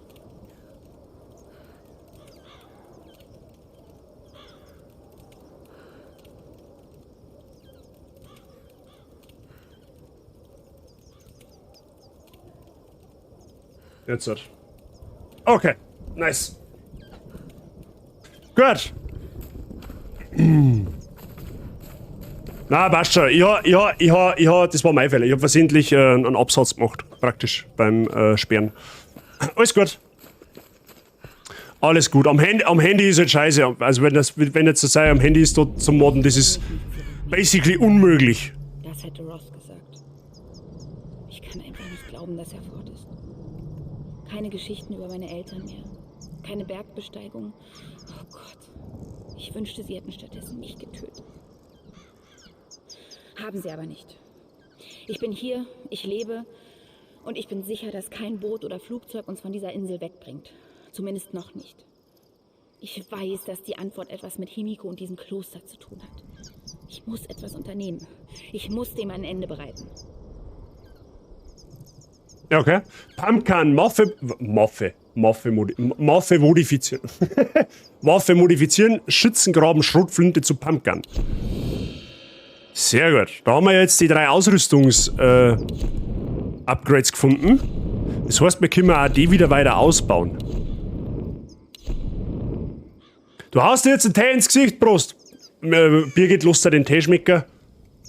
Jetzt hat. Okay, nice. Gut. Na, passt schon. Das war mein Fehler. Ich hab versehentlich einen Absatz gemacht, praktisch, beim Sperren. Alles gut. Alles gut. Am Handy ist halt scheiße. Also wenn jetzt so sei, am Handy ist dort zum Modden, das ist basically unmöglich. Das hätte Roth gesagt. Ich kann einfach nicht glauben, dass er fort ist. Keine Geschichten über meine Eltern mehr. Keine Bergbesteigung. Oh Gott. Ich wünschte, sie hätten stattdessen mich getötet. Haben sie aber nicht. Ich bin hier, ich lebe und ich bin sicher, dass kein Boot oder Flugzeug uns von dieser Insel wegbringt. Zumindest noch nicht. Ich weiß, dass die Antwort etwas mit Himiko und diesem Kloster zu tun hat. Ich muss etwas unternehmen. Ich muss dem ein Ende bereiten. Ja, okay. Pumpgun, Waffe modifizieren. Waffe modifizieren, Schützengraben, Schrotflinte zu Pumpgun. Sehr gut. Da haben wir jetzt die 3 Ausrüstungs-Upgrades gefunden. Das heißt, wir können auch die wieder weiter ausbauen. Du haust dir jetzt einen Tee ins Gesicht, Prost. Birgit, lässt dir den Tee schmecken.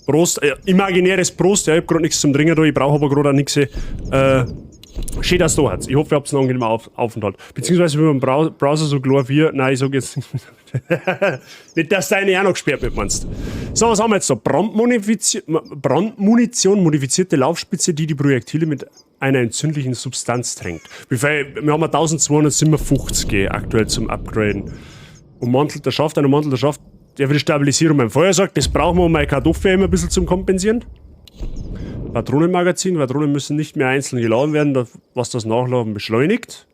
Prost, imaginäres Prost. Ja, ich hab grad nichts zum Trinken da, ich brauch aber grad auch nix. Schön, dass du da hast. Ich hoffe, ihr habt einen angenehmen Aufenthalt. Beziehungsweise, wenn man im Browser so klar wie. Nein, ich sag jetzt nichts mehr. Nicht, dass deine auch noch gesperrt wird, meinst. So, was haben wir jetzt da? Brandmunition, modifizierte Laufspitze, die die Projektile mit einer entzündlichen Substanz tränkt. Wie viel? Wir haben 1257 aktuell zum Upgraden. Ummantelter Schaft, ein ummantelter Schaft, der für die Stabilisierung beim Feuer sorgt. Das brauchen wir, um meine Kartoffel immer ein bisschen zum Kompensieren. Patronenmagazin. Patronen müssen nicht mehr einzeln geladen werden, was das Nachladen beschleunigt.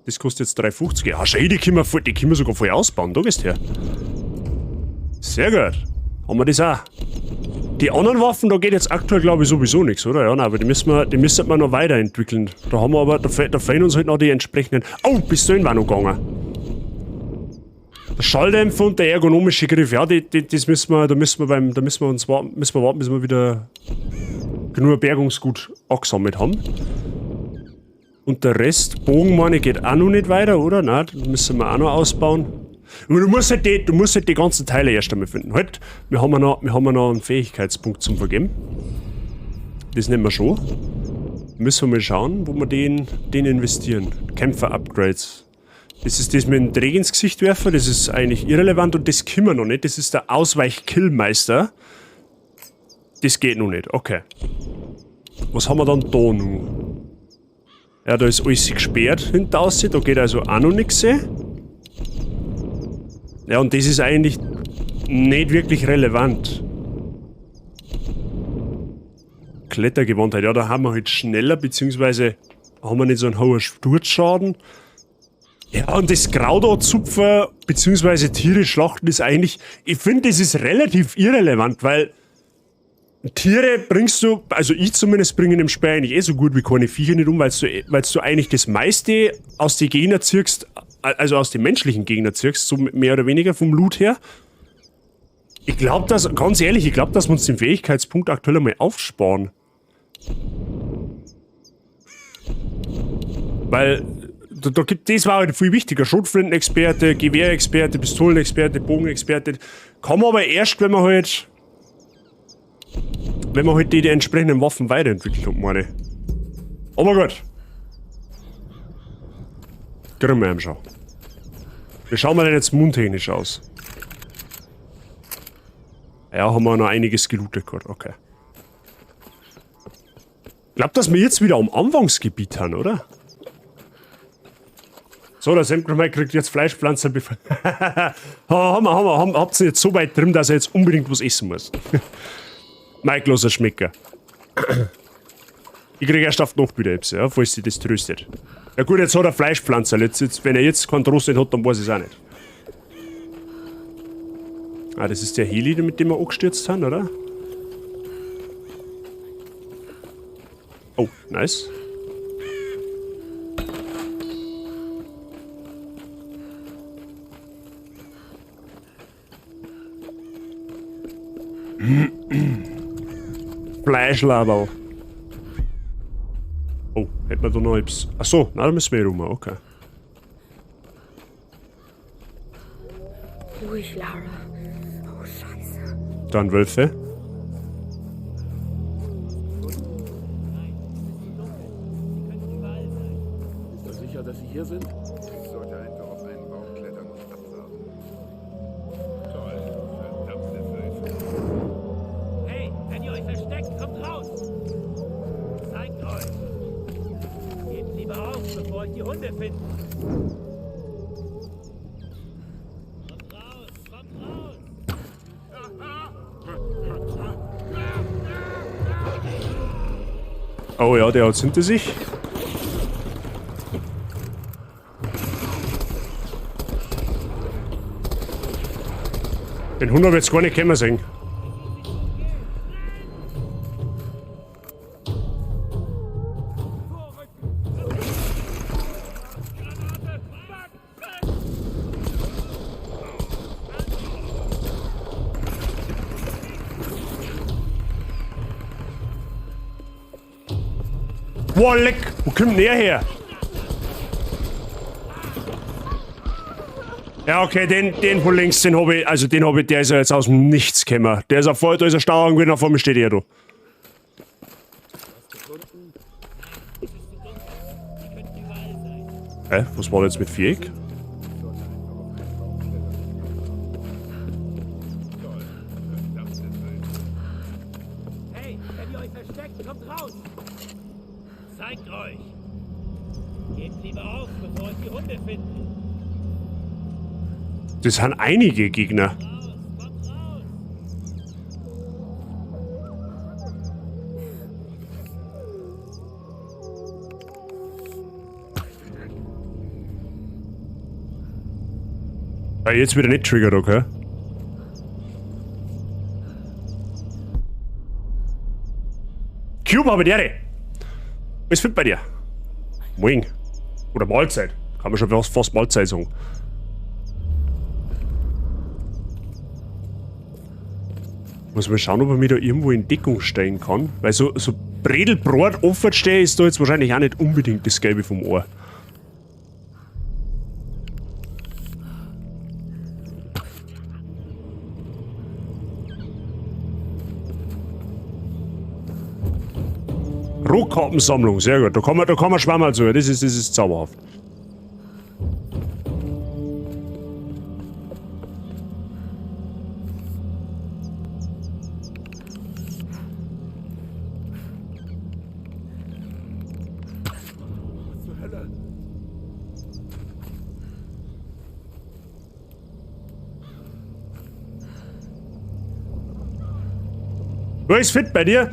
Das kostet jetzt 3,50. Ja, schau, die können wir sogar voll ausbauen. Da gehst du her. Sehr gut. Haben wir das auch. Die anderen Waffen, da geht jetzt aktuell, glaube ich, sowieso nichts, oder? Ja, nein, aber die müssen wir noch weiterentwickeln. Da haben wir aber, da fehlen uns halt noch die entsprechenden. Oh, Pistolen war noch gegangen. Der Schalldämpfer und der ergonomische Griff, ja, das müssen wir, da müssen wir beim, da müssen wir uns warten, müssen wir warten, bis wir wieder genug Bergungsgut angesammelt haben. Und der Rest, Bogen, meine ich, geht auch noch nicht weiter, oder? Nein, das müssen wir auch noch ausbauen. Aber du musst halt die ganzen Teile erst einmal finden. Halt, wir haben ja noch einen Fähigkeitspunkt zum Vergeben. Das nehmen wir schon. Müssen wir mal schauen, wo wir den investieren. Kämpfer-Upgrades. Das ist das mit dem Dreck ins Gesicht werfen, das ist eigentlich irrelevant und das können wir noch nicht. Das ist der Ausweich-Killmeister. Das geht noch nicht, okay. Was haben wir dann da noch? Ja, da ist alles gesperrt hinter aussieht, da geht also auch noch nichts. Ja, und das ist eigentlich nicht wirklich relevant. Klettergewandtheit, ja, da haben wir halt schneller, beziehungsweise haben wir nicht so einen hohen Sturzschaden. Ja, und das Kraut zupfen, beziehungsweise Tiere schlachten ist eigentlich, ich finde, das ist relativ irrelevant, weil Tiere bringst du, also ich zumindest bringe in dem Spiel eigentlich eh so gut wie keine Viecher nicht um, weil du eigentlich das meiste aus den Gegner ziehst, also aus den menschlichen Gegner ziehst, so mehr oder weniger vom Loot her. Ich glaube, dass, ganz ehrlich, ich glaube, dass wir uns den Fähigkeitspunkt aktuell einmal aufsparen. Weil, da gibt, das war halt viel wichtiger. Schrotflintenexperte, Gewehrexperte, Pistolenexperte, Bogenexperte. Kann man aber erst, wenn man halt die entsprechenden Waffen weiterentwickelt hat, meine ich. Aber gut. Kriegen wir schon. Wie schauen wir denn jetzt mundtechnisch aus? Ja, haben wir noch einiges gelootet gehabt, okay. Ich glaub, dass wir jetzt wieder am Anfangsgebiet haben, oder? So, der Semkromai kriegt jetzt Fleischpflanzer. Habt ihr jetzt so weit drin, dass er jetzt unbedingt was essen muss. Mein großer Schmecker. Ich krieg erst auf die Nacht wieder etwas, ja, falls sich das tröstet. Ja gut, jetzt hat er Fleischpflanzer. Wenn er jetzt keinen Trost nicht hat, dann weiß ich es auch nicht. Ah, das ist der Heli, mit dem wir angestürzt haben, oder? Oh, nice. Fleischlaberl. Oh, hätten wir da noch etwas? Achso, nein, da müssen wir rum, okay. Ruhig, Lara. Oh, Scheiße. Dann Wölfe. Bist du sicher, dass sie hier sind? Ich sollte einfach auf einen Baum klettern und abwarten. Toll, verdammte Wölfe. Hey, wenn ihr euch versteckt, kommt raus! Zeigt euch! Gebt lieber auf, bevor euch die Hunde finden! Kommt raus! Kommt raus! Oh ja, der hat's hinter sich. Den Hund hab ich jetzt gar nicht kommen sehen. Boah, leck! Wo kommt denn der her? Ja, okay, den von links, den hab ich, also den hab ich, der ist ja jetzt aus dem Nichts gekommen. Der ist auf voll, da ist er Stau gewesen, auf einmal steht er da. Hä? Was war denn jetzt mit Viereck? Hey, wenn ihr euch versteckt, kommt raus! Zeigt euch! Gebt lieber auf, bevor euch die Hunde finden! Das sind einige Gegner. Ah, jetzt wieder nicht triggert, okay? Cube, habe ich die. Was fit bei dir? Moin. Oder Mahlzeit. Kann man schon fast Mahlzeit sagen. Muss mal schauen, ob ich mich da irgendwo in Deckung stellen kann. Weil so Bredelbrot offen stehe, ist da jetzt wahrscheinlich auch nicht unbedingt das Gelbe vom Ohr. Rohkappensammlung, sehr gut. Da kann man Schwammerl zu. Das ist zauberhaft. Alles fit bei dir?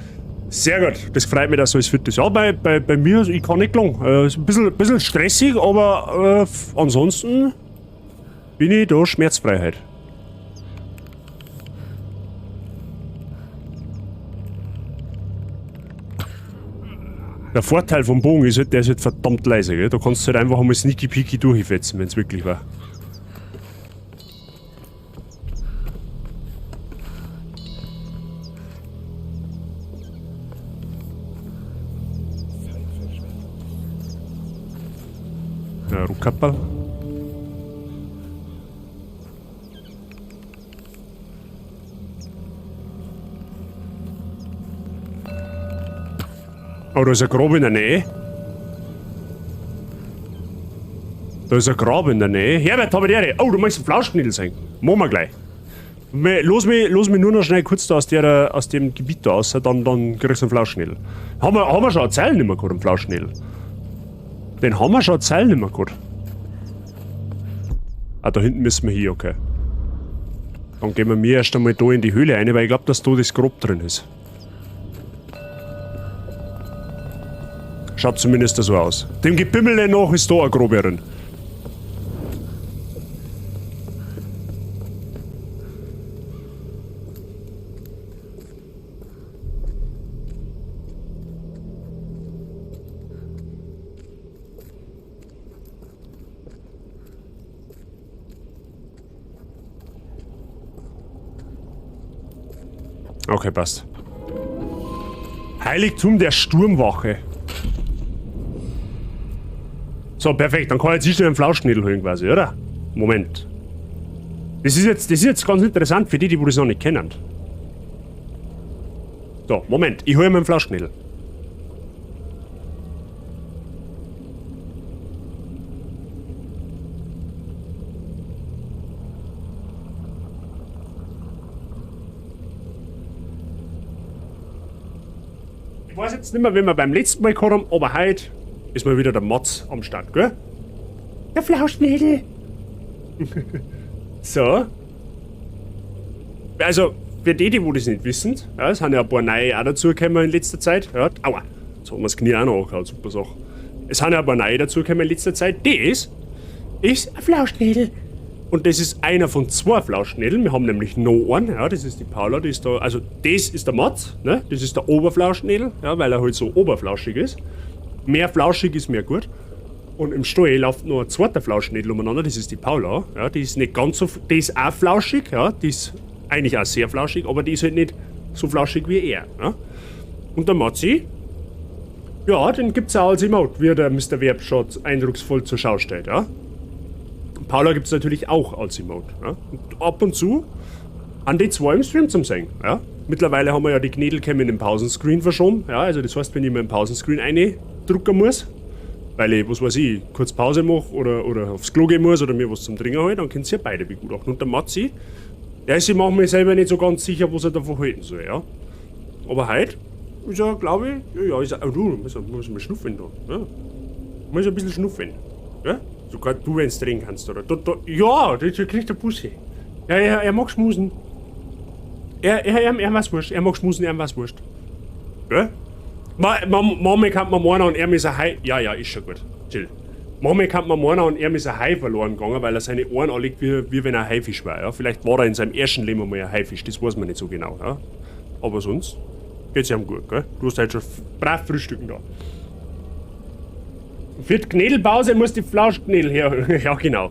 Sehr gut. Das freut mich, dass alles fit ist. Ja, bei mir, ich kann nicht klagen. Ist ein bisschen stressig, aber ansonsten bin ich da Schmerzfreiheit. Der Vorteil vom Bogen ist halt, der ist halt verdammt leise, gell? Da kannst du halt einfach einmal sneaky peeky durchfetzen, wenn's wirklich war. Ja, Ruckapperl. Oh, da ist ein Grab in der Nähe. Da ist ein Grab in der Nähe. Herbert, hab ich die Ehre. Oh, du möchtest einen Flauschknädel sein. Machen wir gleich. Lass mich nur noch schnell kurz da aus dem Gebiet da raus, dann kriegst du einen Flauschknädel. Haben wir schon eine Zeile nicht mehr gehabt, einen Flauschknädel? Den haben wir schon eine Zeile nicht mehr gehabt. Ah, da hinten müssen wir hin, okay. Dann gehen wir mir erst einmal da in die Höhle rein, weil ich glaub, dass da das Grab drin ist. Schaut zumindest so aus. Dem Gebimmel nach ist da ein Grab drin. Okay, passt. Heiligtum der Sturmwache. So, perfekt. Dann kann ich jetzt schnell einen Flauschknädel holen quasi, oder? Moment. Das ist jetzt ganz interessant für die, die das noch nicht kennen. So, Moment. Ich hole mir einen Flauschknädel. Ich weiß jetzt nicht mehr, wenn wir beim letzten Mal gehabt haben, aber heute ist mal wieder der Mats am Start, gell? Der Flauschnädel! So. Also, für die, die wo das nicht wissen, ja, es haben ja ein paar neue auch dazugekommen in letzter Zeit. Ja, aua, jetzt haben wir das Knie auch noch angehauen, super Sache. Es haben ja ein paar neue dazugekommen in letzter Zeit. Das ist ein Flauschnädel. Und das ist einer von zwei Flauschnädeln. Wir haben nämlich noch einen, ja, das ist die Paula, die ist da, also das ist der Mats, ne? Das ist der Oberflauschnädel, ja, weil er halt so oberflauschig ist. Mehr flauschig ist mehr gut. Und im Stall läuft noch ein zweiter Flauschnädel umeinander, das ist die Paula, ja, die ist nicht ganz so, die ist auch flauschig, ja, die ist eigentlich auch sehr flauschig, aber die ist halt nicht so flauschig wie er, ja. Und der Matzi, ja, den gibt's auch als Emote, wie der Mister Verb schon eindrucksvoll zur Schau stellt, ja. Paula gibt's natürlich auch als Emote. Ja? Und ab und zu an die zwei im Stream zum Sehen. Ja? Mittlerweile haben wir ja die Knädelcam in den Pausenscreen verschoben. Ja? Also das heißt, wenn ich mir im Pausenscreen eindrucken muss, weil ich, was weiß ich, kurz Pause mach oder aufs Klo gehen muss oder mir was zum Trinken hole, dann könnt ihr beide begutachten. Und der Matzi, der ist sich manchmal selber nicht so ganz sicher, was er davon halten soll. Ja? Aber heute ist er, glaub ich, ja, ja, ist er, oh, du, muss mal schnuffeln da. Ja? Muss ein bisschen schnuffeln. Ja? Sogar du, wenn's drehen kannst, oder? Da, da, ja, da kriegt der Bussi. Ja, er mag schmusen. Er war's wurscht. Er mag schmusen, er war's wurscht. Ja? Mama kann man meinen und er ist ein Hai. Ja, ja, ist schon gut. Chill. Mama kann man meinen und er ist ein Hai verloren gegangen, weil er seine Ohren anlegt, wie wenn er ein Haifisch war. Ja? Vielleicht war er in seinem ersten Leben einmal ein Haifisch, das weiß man nicht so genau. Ja? Aber sonst geht's ihm gut, gell? Du hast halt schon brav frühstücken da. Für die Knädelpause muss die Flauschknädel her. Ja, genau.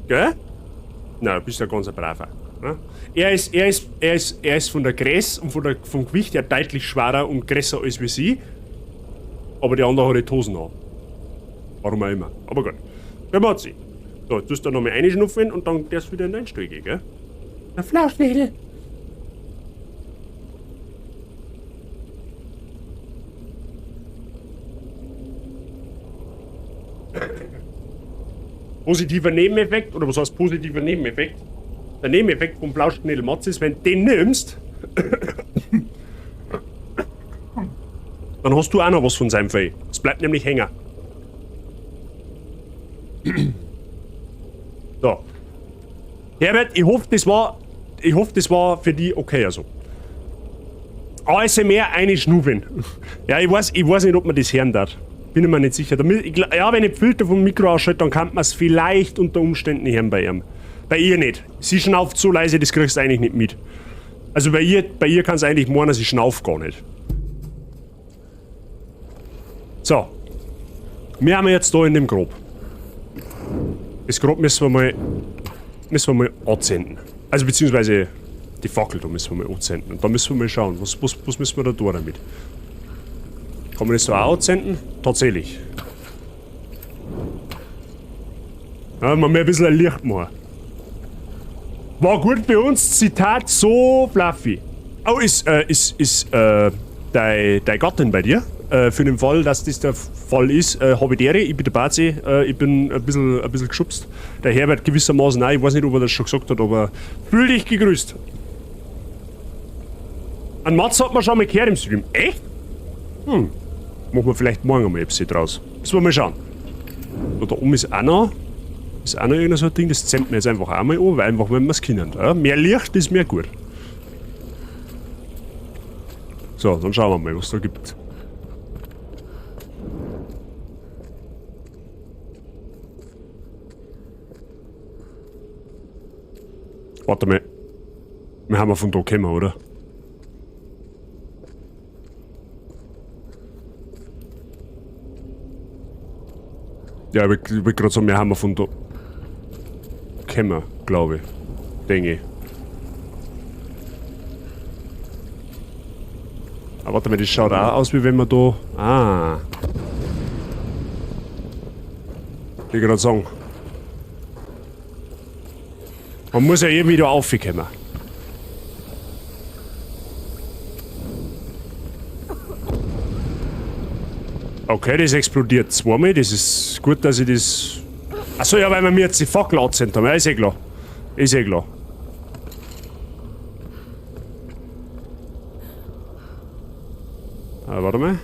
Gell? Na, du bist ja ganz ein braver. Ne? Er ist von der Größe und vom Gewicht her deutlich schwerer und größer als wie sie. Aber die andere hat die Hosen an. Warum auch immer. Aber gut. Der Matzi. So, jetzt tust du da nochmal reinschnuffeln und dann darfst du wieder in deinen Stuhl gehen, gell? Der Flauschnädel! Positiver Nebeneffekt, oder was heißt positiver Nebeneffekt? Der Nebeneffekt vom Flauschknädel Matz ist, wenn du den nimmst, dann hast du auch noch was von seinem Fell. Es bleibt nämlich hängen. So. Herbert, ich hoffe, das war für dich okay. Also. ASMR eine Schnuven. Ja, ich weiß nicht, ob man das hören darf. Bin ich mir nicht sicher. Ja, wenn ich Filter vom Mikro ausschalte, dann kann man es vielleicht unter Umständen hören bei ihm. Bei ihr nicht. Sie schnauft so leise, das kriegst du eigentlich nicht mit. Also bei ihr kann es eigentlich meinen, sie schnauft gar nicht. So. Wir haben jetzt da in dem Grab. Das Grab müssen wir mal anzünden. Also beziehungsweise die Fackel da müssen wir mal anzünden. Und da müssen wir mal schauen, was müssen wir da tun damit. Kann man das so auch anzünden? Tatsächlich. Ja, man muss ein bisschen ein Licht machen. War gut bei uns, Zitat, so fluffy. Oh, ist deine Gattin bei dir? Für den Fall, dass das der Fall ist, habe ich dere, ich bin der Bazi, ich bin ein bisschen geschubst. Der Herbert gewissermaßen auch, ich weiß nicht, ob er das schon gesagt hat, aber fühl dich gegrüßt. An Mats hat man schon mal gehört im Stream. Echt? Hm. Machen wir vielleicht morgen einmal etwas draus. Müssen wir mal schauen. Da oben ist auch noch. Ist auch noch irgendein so ein Ding, das zähmt mir jetzt einfach auch mal an, weil einfach, wenn wir es können. Ja? Mehr Licht ist mehr gut. So, dann schauen wir mal, was da gibt. Warte mal. Wir haben ja von da gekommen, oder? Ja, ich wollte gerade sagen, wir haben ja von da gekommen, glaube ich. Denke ich. Aber warte mal, das schaut auch aus, wie wenn man da... Ah. Ich wollte gerade sagen. Man muss ja irgendwie da raufkommen. Okay, das explodiert zweimal. Das ist gut, dass ich das... Achso, ja, weil wir mir jetzt die Fackel angezündet haben. Ja, ist eh klar. Ist eh klar. Ah, warte mal.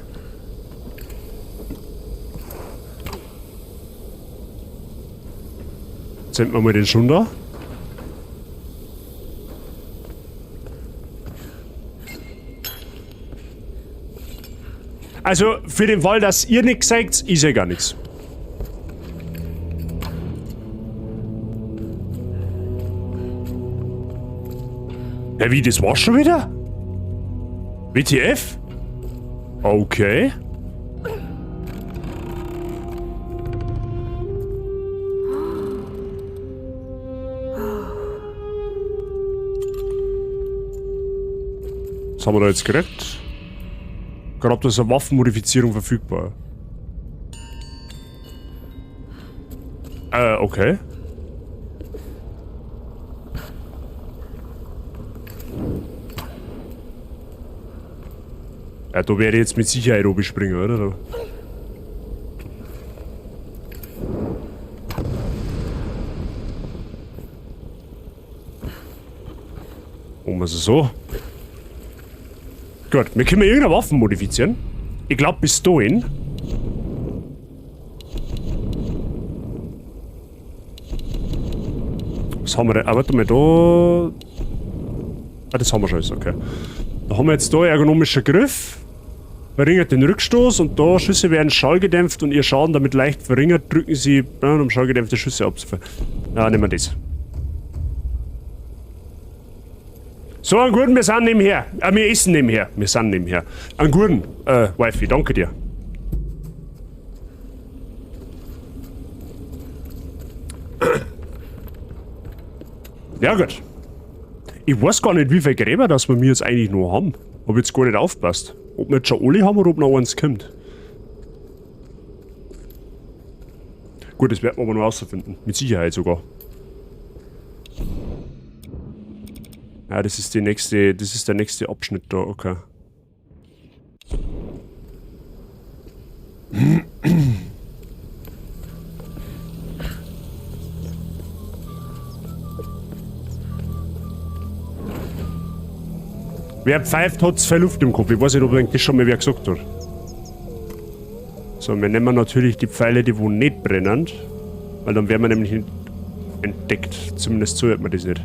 Zünden wir mal den schon da. Also, für den Fall, dass ihr nichts sagt, ist ja gar nichts. Ja, wie, das war's schon wieder? WTF? Okay. Was haben wir da jetzt gekriegt? Gerade da ist eine Waffenmodifizierung verfügbar. Okay. Ja, da werde ich jetzt mit Sicherheit oben springen, oder? Da. Machen wir es so. Gut, wir können irgendeine Waffe modifizieren. Ich glaube bis dahin. Was haben wir denn? Ah, warte mal, da. Ah, das haben wir schon alles, okay. Da haben wir jetzt da ergonomischer Griff. Verringert den Rückstoß und da Schüsse werden schallgedämpft und ihr Schaden damit leicht verringert. Drücken Sie, um schallgedämpfte Schüsse abzufangen. Ja, nehmen wir das. So, einen guten, wir sind nebenher. Wir essen nebenher. Wir sind nebenher. Einen guten, Wifi, danke dir. Ja, gut. Ich weiß gar nicht, wie viele Gräber das wir jetzt eigentlich noch haben. Hab jetzt gar nicht aufgepasst. Ob wir jetzt schon alle haben oder ob noch eins kommt. Gut, das werden wir aber noch rausfinden. Mit Sicherheit sogar. Ja, das ist die nächste, das ist der nächste Abschnitt da, okay. Wer pfeift, hat zu viel Luft im Kopf. Ich weiß nicht, ob das schon mal wer gesagt hat. So, wir nehmen natürlich die Pfeile, die wo nicht brennen. Weil dann werden wir nämlich nicht entdeckt. Zumindest so hört man das nicht.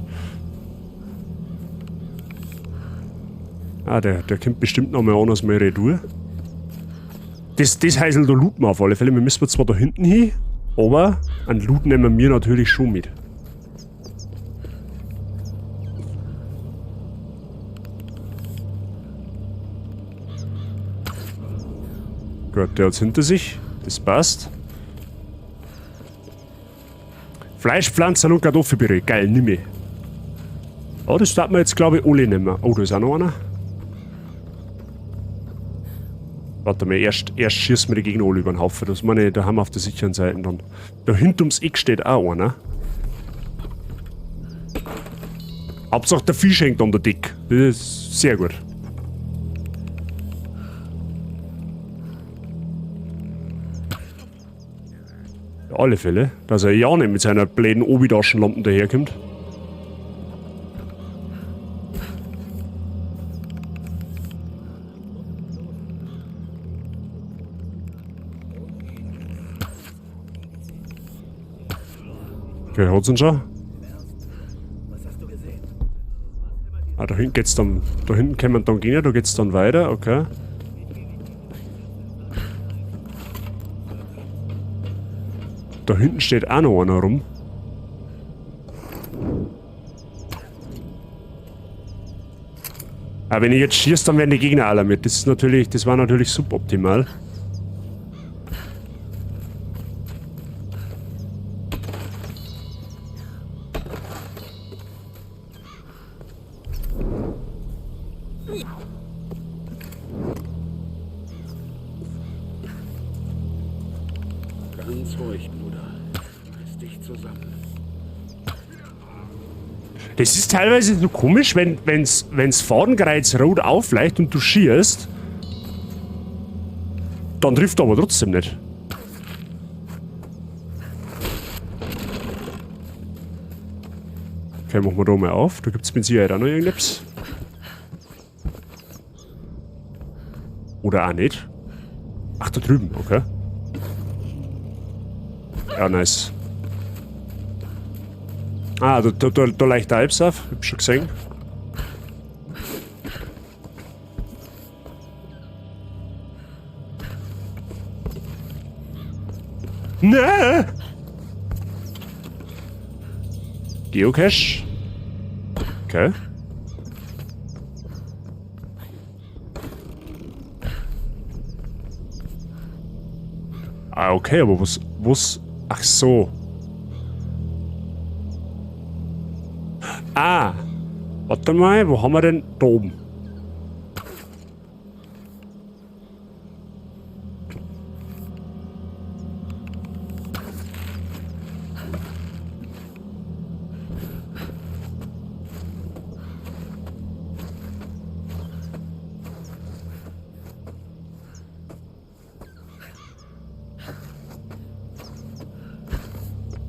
Ah, der kommt bestimmt noch mal anders mal retour. Das Häusl da looten wir auf alle Fälle. Wir müssen zwar da hinten hin, aber einen Loot nehmen wir natürlich schon mit. Gut, der hat's hinter sich. Das passt. Fleisch, Pflanzen und Kartoffelpüree. Geil, nimm ich. Oh, das darf man jetzt, glaube ich, alle nehmen. Oh, da ist auch noch einer. Warte mal, erst schießen wir die Gegner alle über den Haufen. Das meine ich, da haben wir auf der sicheren Seite dann. Da hinten ums Eck steht auch einer. Hauptsache der Fisch hängt an der Deck. Das ist sehr gut. Auf alle Fälle, dass er ja nicht mit seiner blöden Obi-Taschenlampen daherkommt. Okay, hat's ihn schon? Ah, da hinten geht's dann. Da hinten kann man dann gehen, da geht's dann weiter, okay. Da hinten steht auch noch einer rum. Aber wenn ich jetzt schieße, dann werden die Gegner alarmiert. Das ist natürlich, das war natürlich suboptimal. Ganz ruhig, Bruder. Reiß dich zusammen. Das ist teilweise so komisch, wenn's Fadenkreuz rot aufleicht und du schießt, dann trifft er aber trotzdem nicht. Okay, machen wir da mal auf. Da gibt's mit Sicherheit auch noch irgendetwas. Oder auch nicht. Ach, da drüben, okay. Ja, nice. Ah, da leicht der Alps auf. Hab ich schon gesehen. Nee! Geocache. Okay. Ah, okay, aber was, ach so. Ah. Warte mal, wo haben wir denn? Da oben.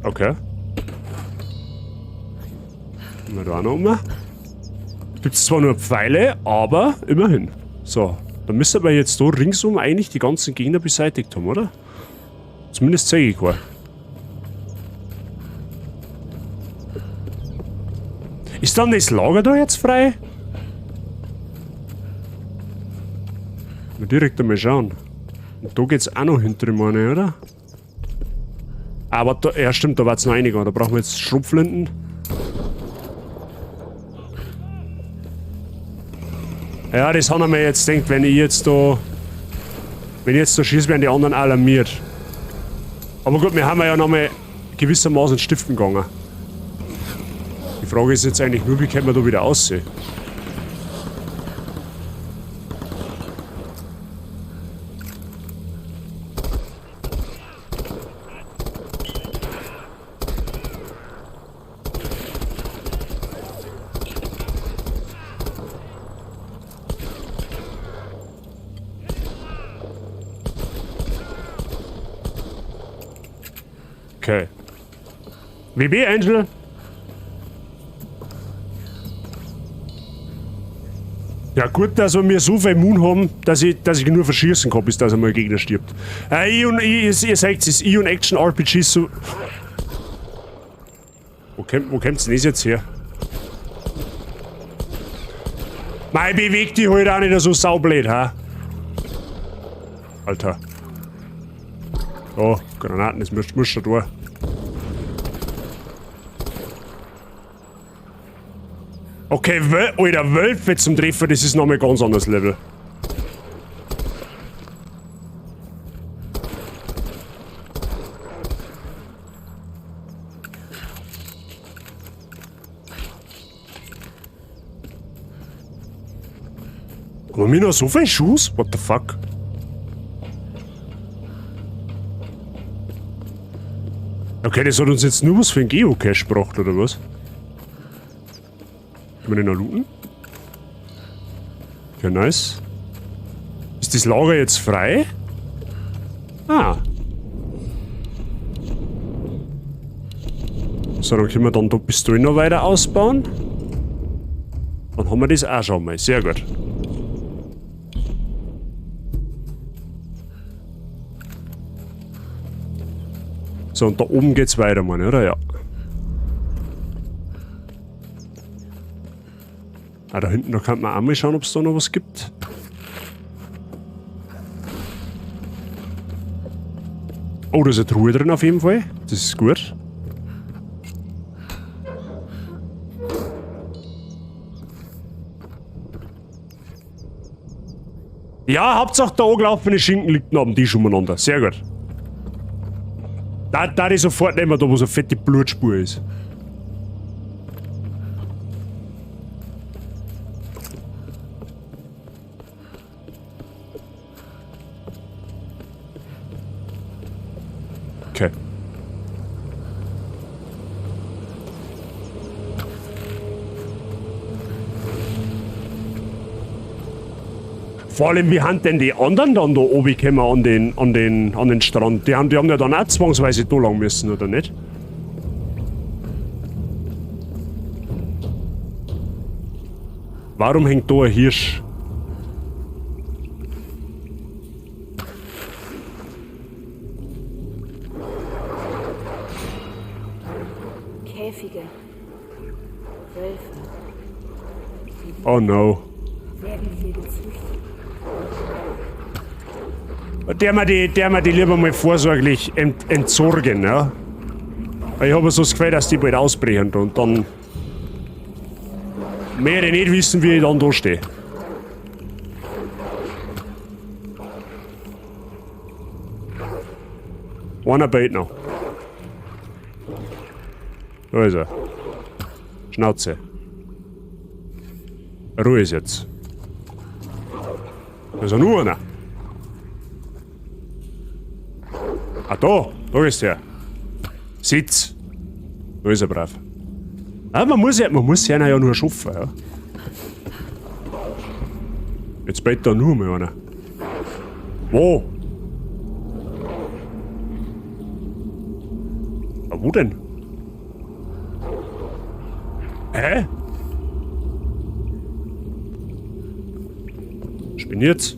Okay. Haben wir da auch noch um? Gibt's zwar nur Pfeile, aber immerhin. So, dann müsste man jetzt da ringsum eigentlich die ganzen Gegner beseitigt haben, oder? Zumindest zeige ich keinen. Ist dann das Lager da jetzt frei? Mal direkt einmal schauen. Und da geht's auch noch hinter dem einen, oder? Aber da, ja stimmt, da war's noch einiger. Da brauchen wir jetzt Schrotflinten. Ja, das haben wir jetzt gedacht, wenn ich jetzt da... Wenn ich jetzt da schieße, werden die anderen alarmiert. Aber gut, wir haben ja nochmal gewissermaßen stiften gegangen. Die Frage ist jetzt eigentlich nur, wie können wir da wieder aussehen? Okay. WB Angel? Ja gut, dass wir mir so viel Moon haben, dass ich nur verschießen kann, bis dass einmal ein Gegner stirbt. Ihr seht es, ich und Action RPGs so... Wo kommt's denn das jetzt her? Mei, beweg dich halt auch nicht so saublöd, ha? Alter. Oh, Granaten, das muss schon durch. Okay, Alter, Wölfe zum Treffen, das ist nochmal ganz anderes Level. Haben wir noch so viel Schuss? What the fuck? Okay, das hat uns jetzt nur was für einen Geocache gebracht, oder was? Können wir den noch looten? Okay, nice. Ist das Lager jetzt frei? Ah. So, dann können wir dann da Pistolen noch weiter ausbauen. Dann haben wir das auch schon mal. Sehr gut. So, und da oben geht's weiter, meine, oder? Ja. Ah, da hinten, da kann man auch mal schauen, ob's da noch was gibt. Oh, da ist eine Truhe drin auf jeden Fall. Das ist gut. Ja, Hauptsache der angelaufene Schinken liegt noch am Tisch umeinander. Sehr gut. Da ich sofort nehmen, da wo so eine fette Blutspur ist. Okay. Vor allem, wie haben denn die anderen dann da oben gekommen an den Strand? Die haben ja dann auch zwangsweise da lang müssen, oder nicht? Warum hängt da ein Hirsch? Käfige. Wölfe. Oh no. Werden hier gezüchtet? Der mir die lieber mal vorsorglich entsorgen, ja? Weil ich habe so das Gefühl, dass die bald ausbrechen und dann mehr ich nicht wissen, wie ich dann da stehe. Einer bald noch. Da ist er. Schnauze. Ruhe ist jetzt. Da ist ja nur einer. Ah, da! Da ist er. Sitz! Da ist er brav. Ah, man muss ja nur schaffen, ja. Jetzt bellt da nur mal einer. Wo? Ah, wo denn? Hä? Spinnert's?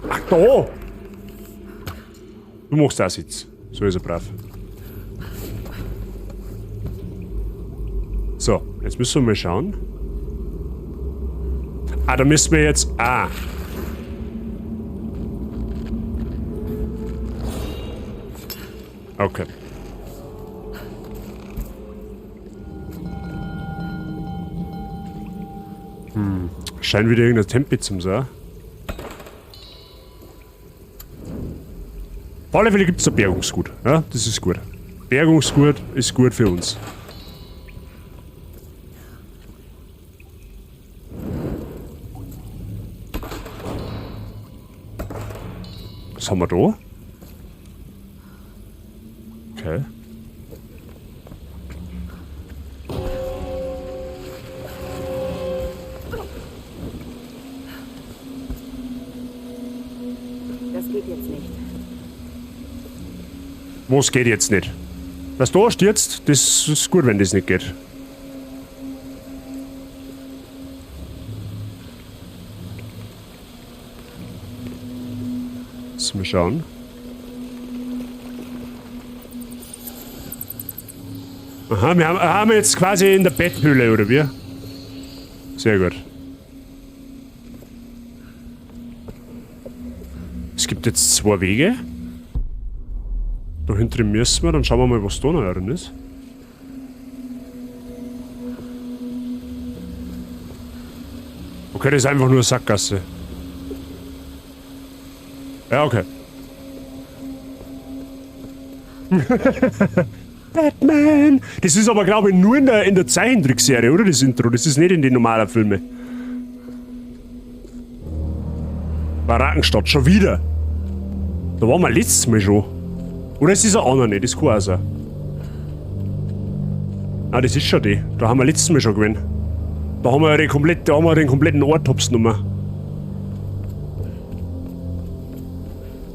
Ach, da! Du machst auch Sitz. So ist er brav. So, jetzt müssen wir mal schauen. Ah, da müssen wir jetzt... Ah. Okay. Scheint wieder irgendein Tempel zum sein. Auf alle Fälle gibt's ein Bergungsgut. Ja, das ist gut. Bergungsgut ist gut für uns. Was haben wir da? Okay. Das geht jetzt nicht. Was geht jetzt nicht? Was da stürzt, das ist gut, wenn das nicht geht. Lass mal schauen. Aha, wir haben jetzt quasi in der Betthöhle, oder wie? Sehr gut. Es gibt jetzt zwei Wege. Da hinten müssen wir, dann schauen wir mal, was da noch drin ist. Okay, das ist einfach nur eine Sackgasse. Ja, okay. Batman! Das ist aber, glaube ich, nur in der Zeichentrickserie, oder? Das Intro. Das ist nicht in den normalen Filmen. Barackenstadt, schon wieder. Da waren wir letztes Mal schon. Oder ist das ein anderer nicht? Das kann auch sein. Ah, das ist schon die. Da haben wir letztes Mal schon gewesen. Da haben wir ja den kompletten Ort hops genommen.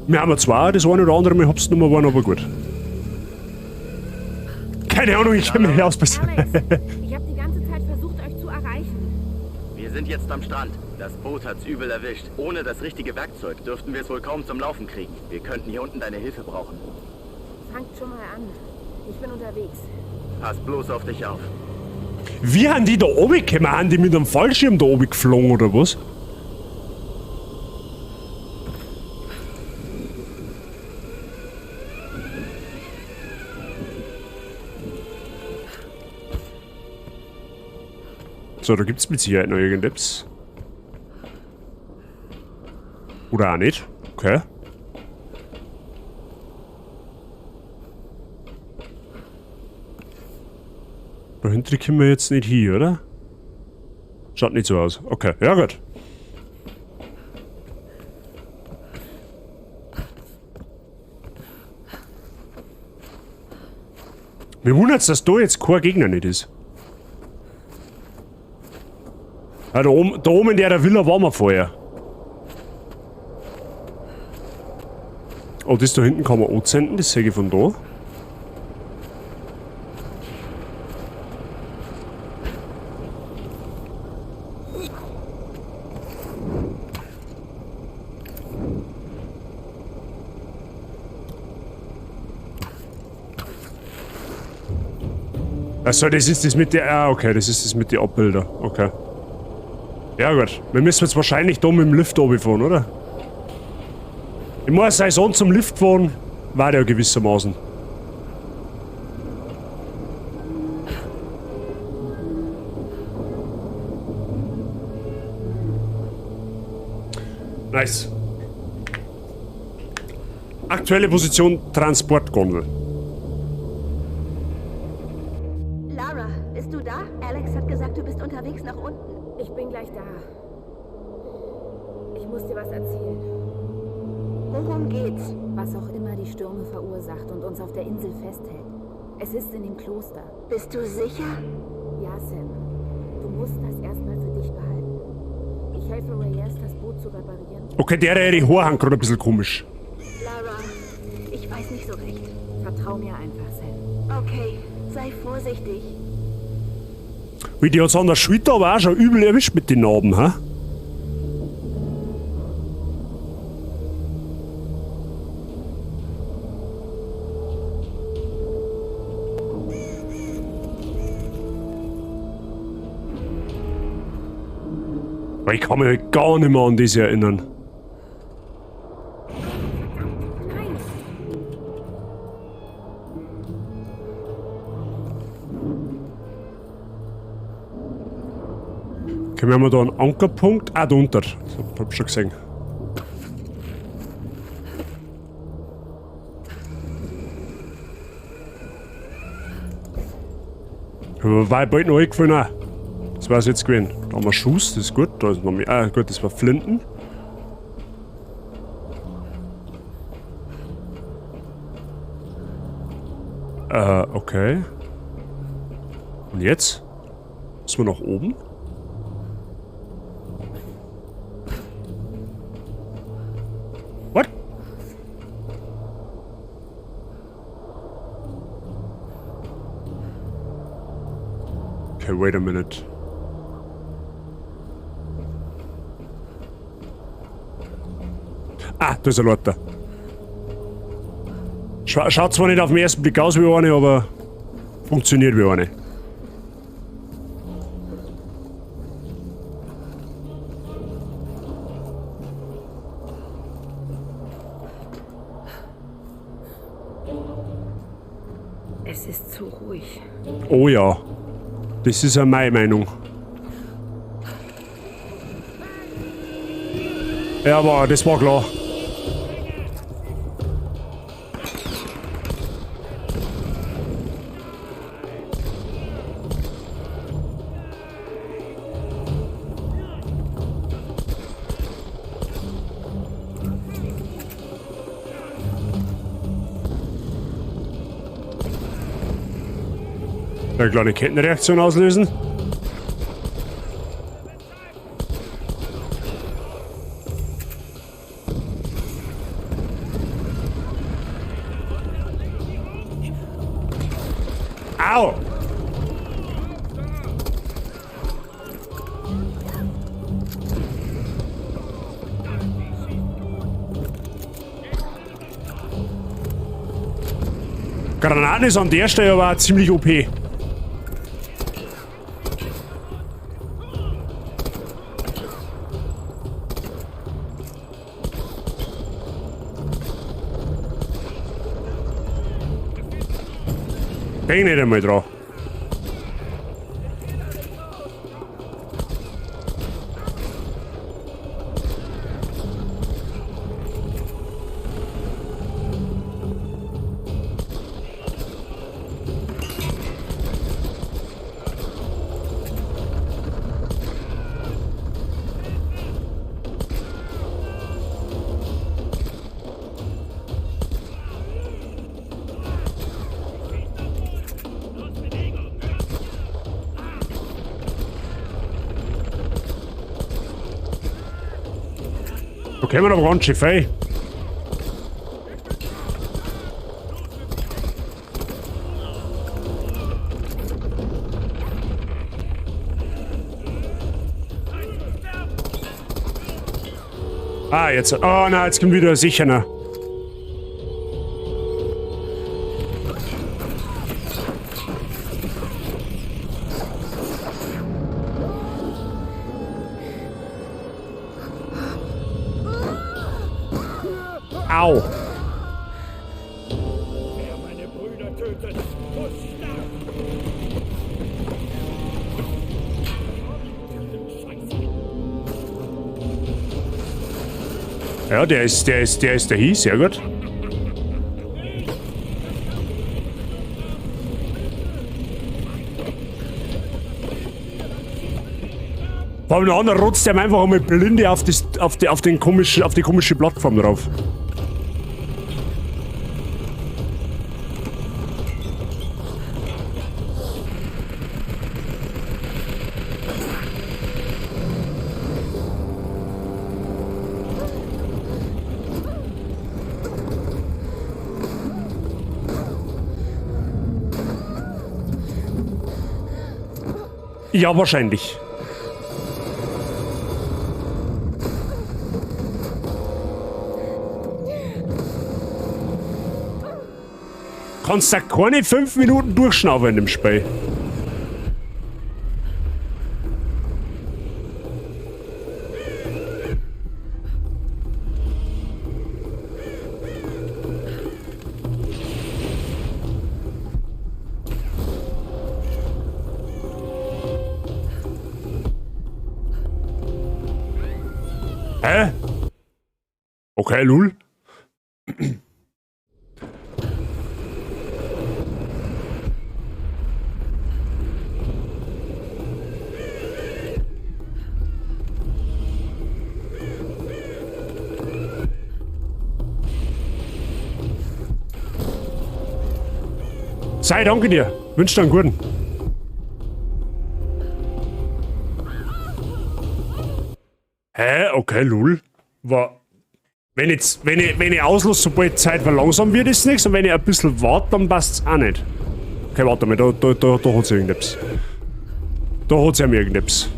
Wir haben ja zwar das eine oder andere Mal hops genommen worden, aber gut. Keine Ahnung, ich kenn mich nicht aus. Alex, ich hab die ganze Zeit versucht, euch zu erreichen. Wir sind jetzt am Strand. Das Boot hat's übel erwischt. Ohne das richtige Werkzeug dürften wir es wohl kaum zum Laufen kriegen. Wir könnten hier unten deine Hilfe brauchen. Fangt schon mal an. Ich bin unterwegs. Pass bloß auf dich auf. Wie haben die da oben gekommen? Haben die mit einem Fallschirm da oben geflogen oder was? So, da gibt's mit Sicherheit noch irgendetwas. Oder auch nicht. Okay. Da hinten kommen wir jetzt nicht hin, oder? Schaut nicht so aus. Okay, ja gut. Mir wundert's, dass da jetzt kein Gegner nicht ist. Ja, da oben in der Villa waren wir vorher. Oh, das da hinten kann man anzünden, das sehe ich von da. Achso, das ist das mit der... Ah, okay, das ist das mit den Abbilder. Okay. Ja gut, wir müssen jetzt wahrscheinlich da mit dem Lift runterfahren, oder? Ich muss sein Sohn zum Lift fahren, war der ja gewissermaßen. Nice. Aktuelle Position Transportgondel. Lara, bist du da? Alex hat gesagt, du bist unterwegs nach unten. Ich bin gleich da. Ich muss dir was erzählen. Worum geht's? Was auch immer die Stürme verursacht und uns auf der Insel festhält. Es ist in dem Kloster. Bist du sicher? Ja, Sam. Du musst das erstmal für dich behalten. Ich helfe Reyes, das Boot zu reparieren. Okay, der ihre Haare haben gerade ein bisschen komisch. Lara, ich weiß nicht so recht. Vertrau mir einfach, Sam. Okay, sei vorsichtig. Wie die hat's an der Schulter aber auch schon übel erwischt mit den Narben, hä? Aber ich kann mich halt gar nicht mehr an das erinnern. Nein! Okay, wir haben da einen Ankerpunkt. Ah, da unter. Das hab ich schon gesehen. Aber war bald noch eingefallen auch. Das war's jetzt gewesen. Da haben wir Schuss, das ist gut. Da ist noch mehr. Ah, gut, das war Flinten. Okay. Und jetzt? Müssen wir nach oben? What? Okay, wait a minute. Ah, da ist ein Leiter. Schaut zwar nicht auf den ersten Blick aus wie eine, aber funktioniert wie eine. Es ist zu ruhig. Oh ja. Das ist ja meine Meinung. Ja, aber das war klar. Eine kleine Kettenreaktion auslösen. Au! Granaten ist an der Stelle aber auch ziemlich OP. Denk nicht einmal dran. Da kommen aber ganz schön viel. Ah, jetzt. Oh nein, jetzt kommt wieder ein sicherer. Au. Wer meine Brüder tötet, muss sterben! Ja, der ist der hier, sehr gut. Vor allem der andere rotzt der einfach einmal blinde auf das, auf die komische Plattform drauf. Ja, wahrscheinlich. Kannst da keine 5 Minuten durchschnaufen in dem Spiel. Hä? Okay, lul. Sei, danke dir. Wünsch dir einen guten. Hä? Okay, lul. War. Wenn ich auslasse, sobald die Zeit verlangsamt wird, ist nichts. Und wenn ich ein bisschen warte, dann passt's auch nicht. Okay, warte mal, da hat's irgendetwas. Da hat's ja irgendetwas.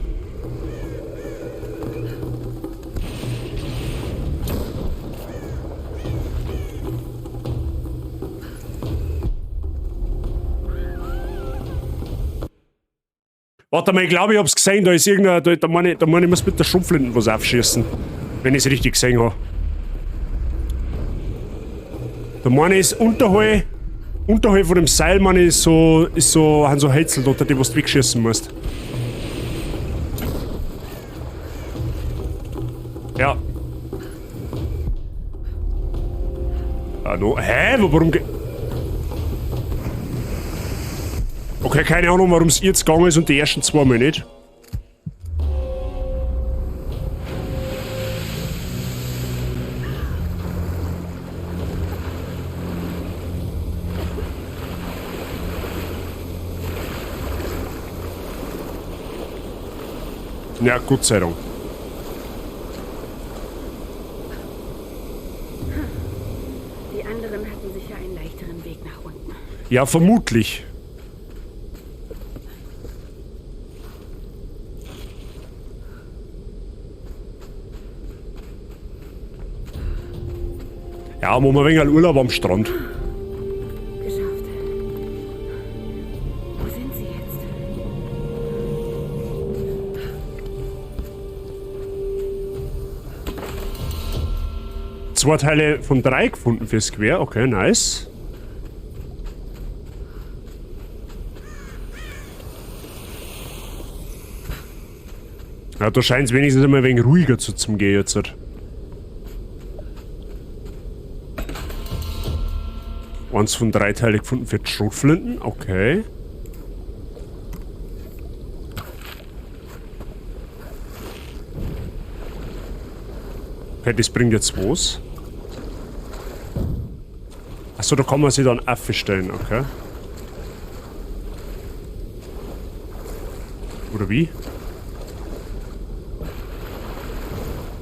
Warte mal, ich glaube, ich hab's gesehen, da ist irgendein. Da meine ich, muss mit der Schrotflinten was aufschießen. Wenn ich's richtig gesehen habe. Da meine ich, ist unterhalb. Unterhalb von dem Seil, meine ich, so, ist so, haben so Hölzel, unter die was du wegschießen musst. Ja. Ah, no. Hä? Warum ge... Okay, keine Ahnung, warum es jetzt gegangen ist und die ersten zwei Mal nicht. Ja, Gott sei Dank. Die anderen hatten sicher einen leichteren Weg nach unten. Ja, vermutlich. Ja, machen wir ein wenig Urlaub am Strand. Geschafft. Wo sind sie jetzt? Zwei Teile von 3 gefunden fürs Gewehr. Okay, nice. Ja, da scheint es wenigstens einmal ein wenig ruhiger zu zum Gehen jetzt. Eins von 3 Teile gefunden für die Schrotflinten. Okay. Okay, das bringt jetzt was. Achso, da kann man sich dann Affe stellen, okay. Oder wie?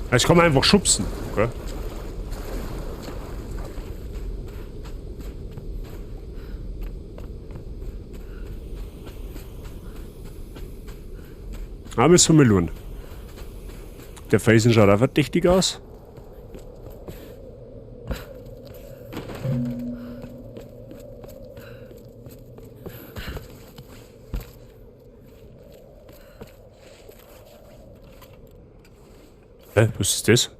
Das kann man einfach schubsen, okay. Ah, müssen wir mal schauen. Der Felsen schaut auch verdächtig aus. Hä, was ist das?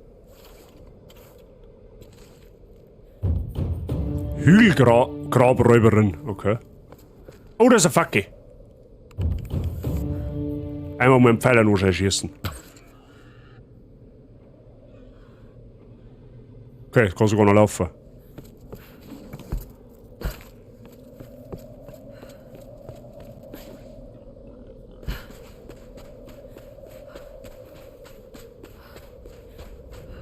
Hügelgrabräuberin, okay. Oh, da ist eine Fackel. Einmal mit dem Pfeil noch schießen. Okay, kann sogar noch laufen.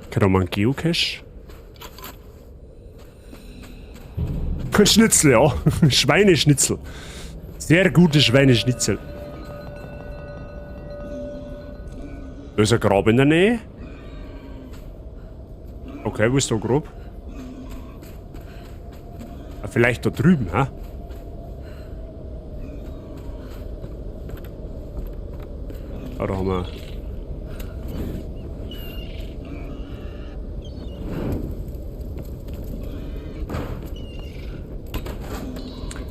Okay, da mal ein Geocache. Schnitzel, ja. Schweineschnitzel. Sehr gute Schweineschnitzel. Da ist ein Grab in der Nähe. Okay, wo ist der Grab? Ah, vielleicht da drüben, hä? Ah, da haben wir...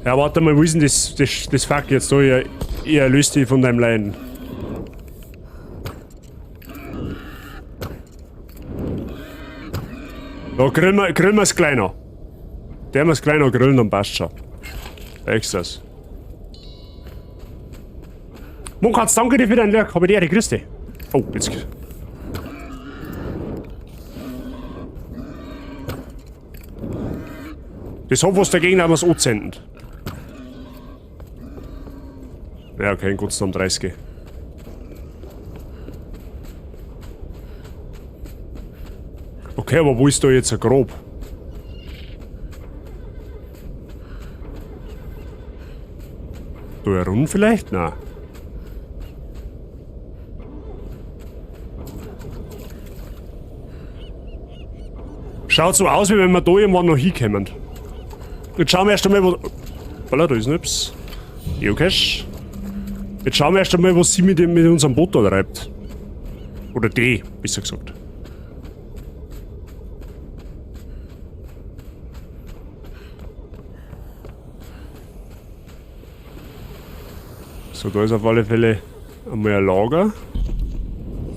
Ja, warte mal, wo ist denn das Fuck jetzt da? Ich erlöse dich von deinem Leiden. Da grillen wir's kleiner. Der wir's kleiner grillen, dann passt schon. Extras. Munkatz, danke dir für deinen Lurk. Hab ich die Ehre, grüß dich. Oh, jetzt. Das hat was dagegen, dass wir's anzünden. Ja, okay, in Gott sei Dank 30. Okay, aber wo ist da jetzt ein Grab? Da herum vielleicht? Nein. Schaut so aus, wie wenn wir da irgendwann noch hinkommen. Jetzt schauen wir erst einmal, wo... Hoppala, da ist noch etwas. Geocache. Jetzt schauen wir erst einmal, was sie mit unserem Boot da treibt. Oder die, besser gesagt. So, da ist auf alle Fälle einmal ein Lager.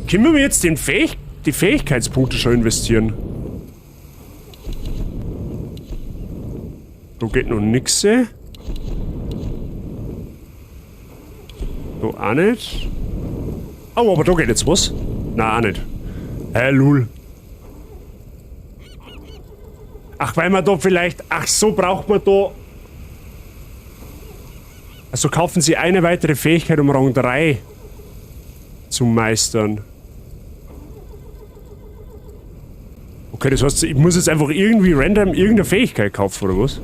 Können wir jetzt die Fähigkeitspunkte schon investieren? Da geht noch nix. Da auch nicht. Oh, aber da geht jetzt was. Nein, auch nicht. Hä, lul. Ach, weil man da vielleicht... Ach so, braucht man da... Also kaufen Sie eine weitere Fähigkeit, um Rang 3 zu meistern. Okay, das heißt, ich muss jetzt einfach irgendwie random irgendeine Fähigkeit kaufen, oder was?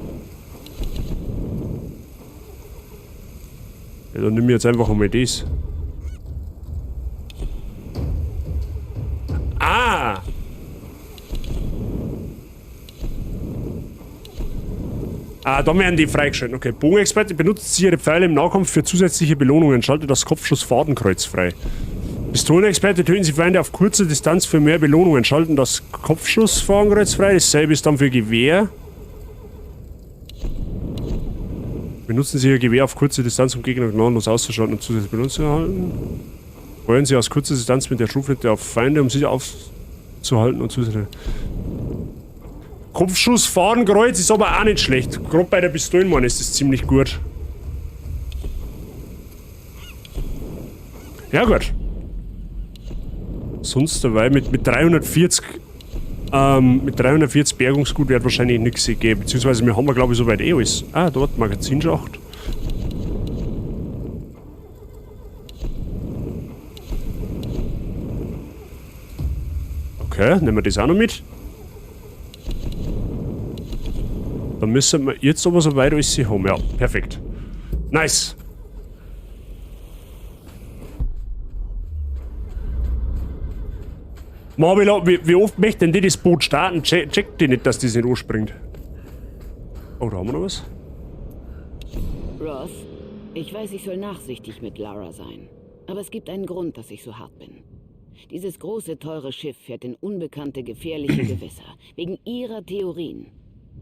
Ja, dann nimm ich jetzt einfach einmal das. Ah! Ah, da werden die freigeschaltet. Okay, Bogenexperte benutzt ihre Pfeile im Nahkampf für zusätzliche Belohnungen. Schaltet das Kopfschuss-Fadenkreuz frei. Pistolenexperte töten sie Feinde auf kurze Distanz für mehr Belohnungen. Schalten das Kopfschuss-Fadenkreuz frei. Dasselbe ist dann für Gewehr. Benutzen Sie Ihr Gewehr auf kurze Distanz, um Gegner gnadenlos auszuschalten und zusätzliche Belohnungen zu erhalten. Feuern Sie aus kurzer Distanz mit der Schrotflinte auf Feinde, um sie aufzuhalten und zusätzlich. Kopfschuss, Fadenkreuz ist aber auch nicht schlecht. Gerade bei der Pistolenmann ist das ziemlich gut. Ja gut. Sonst dabei mit 340 mit 340 Bergungsgut wird wahrscheinlich nichts gegeben. Beziehungsweise wir haben ja, glaube ich, soweit eh alles. Ah, dort Magazinschacht. Okay, nehmen wir das auch noch mit. Dann müssen wir jetzt aber soweit alles haben. Ja, perfekt. Nice. Marvin, wie oft möchte denn die das Boot starten? Checkt die nicht, dass das nicht anspringt. Oh, da haben wir noch was. Roth, ich weiß, ich soll nachsichtig mit Lara sein. Aber es gibt einen Grund, dass ich so hart bin. Dieses große, teure Schiff fährt in unbekannte, gefährliche Gewässer. Wegen ihrer Theorien.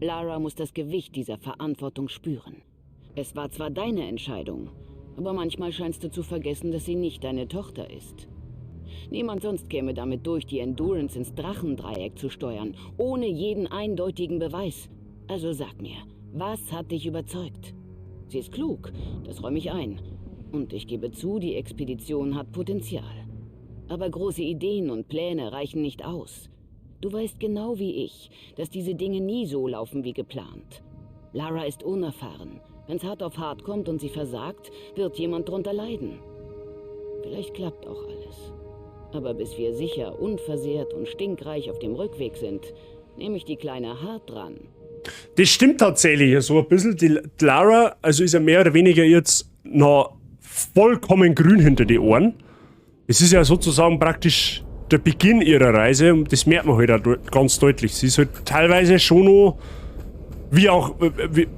Lara muss das Gewicht dieser Verantwortung spüren. Es war zwar deine Entscheidung, aber manchmal scheinst du zu vergessen, dass sie nicht deine Tochter ist. Niemand sonst käme damit durch, die Endurance ins Drachendreieck zu steuern, ohne jeden eindeutigen Beweis. Also sag mir, was hat dich überzeugt? Sie ist klug, das räume ich ein. Und ich gebe zu, die Expedition hat Potenzial. Aber große Ideen und Pläne reichen nicht aus. Du weißt genau wie ich, dass diese Dinge nie so laufen wie geplant. Lara ist unerfahren. Wenn's hart auf hart kommt und sie versagt, wird jemand drunter leiden. Vielleicht klappt auch alles. Aber bis wir sicher, unversehrt und stinkreich auf dem Rückweg sind, nehme ich die Kleine hart dran. Das stimmt tatsächlich so ein bisschen. Die Lara, also ist ja mehr oder weniger jetzt noch vollkommen grün hinter die Ohren. Es ist ja sozusagen praktisch der Beginn ihrer Reise und das merkt man halt auch ganz deutlich. Sie ist halt teilweise schon noch, wie auch, wie,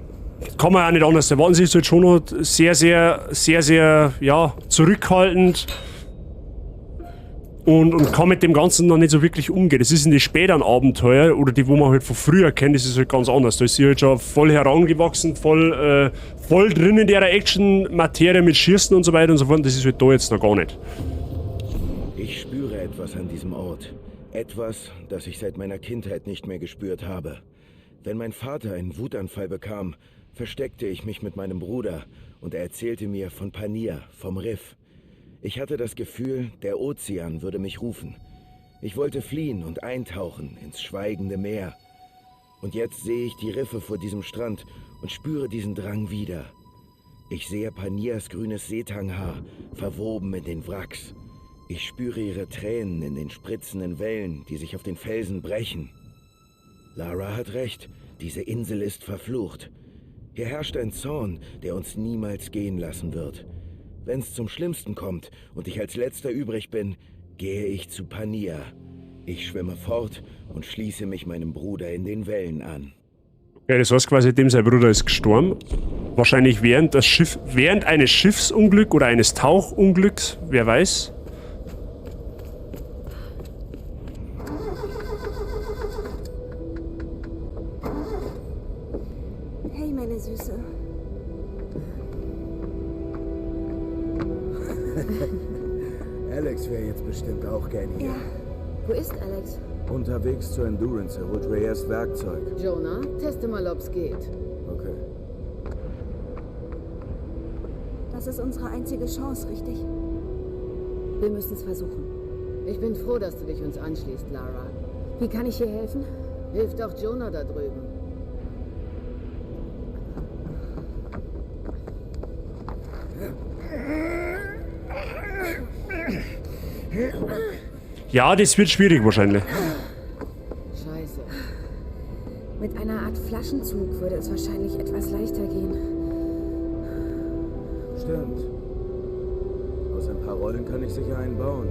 kann man auch nicht anders erwarten, sie ist halt schon noch sehr, sehr, sehr, sehr, ja, zurückhaltend und kann mit dem Ganzen noch nicht so wirklich umgehen. Das ist in den späteren Abenteuer oder die, wo man halt von früher kennt, das ist halt ganz anders. Da ist sie halt schon voll herangewachsen, voll drin in der Action-Materie mit Schießen und so weiter und so fort. Das ist halt da jetzt noch gar nicht. Ich spüre etwas an diesem Ort. Etwas, das ich seit meiner Kindheit nicht mehr gespürt habe. Wenn mein Vater einen Wutanfall bekam, versteckte ich mich mit meinem Bruder und er erzählte mir von Pania, vom Riff. Ich hatte das Gefühl, der Ozean würde mich rufen. Ich wollte fliehen und eintauchen ins schweigende Meer. Und jetzt sehe ich die Riffe vor diesem Strand und spüre diesen Drang wieder. Ich sehe Panias grünes Seetanghaar, verwoben in den Wracks. Ich spüre ihre Tränen in den spritzenden Wellen, die sich auf den Felsen brechen. Lara hat recht, diese Insel ist verflucht. Hier herrscht ein Zorn, der uns niemals gehen lassen wird. Wenn's zum Schlimmsten kommt und ich als Letzter übrig bin, gehe ich zu Pania. Ich schwimme fort und schließe mich meinem Bruder in den Wellen an. Okay, das heißt quasi, dem sein Bruder ist gestorben. Wahrscheinlich während eines Schiffsunglücks oder eines Tauchunglücks, wer weiß. Hey, meine Süße. Alex wäre jetzt bestimmt auch gern hier. Ja. Wo ist Alex? Unterwegs zur Endurance, er holt Reyes Werkzeug. Jonah, teste mal, ob's geht. Okay. Das ist unsere einzige Chance, richtig? Wir müssen es versuchen. Ich bin froh, dass du dich uns anschließt, Lara. Wie kann ich hier helfen? Hilf doch Jonah da drüben. Ja, das wird schwierig wahrscheinlich. Scheiße. Mit einer Art Flaschenzug würde es wahrscheinlich etwas leichter gehen. Stimmt. Aus ein paar Rollen kann ich sicher einen bauen.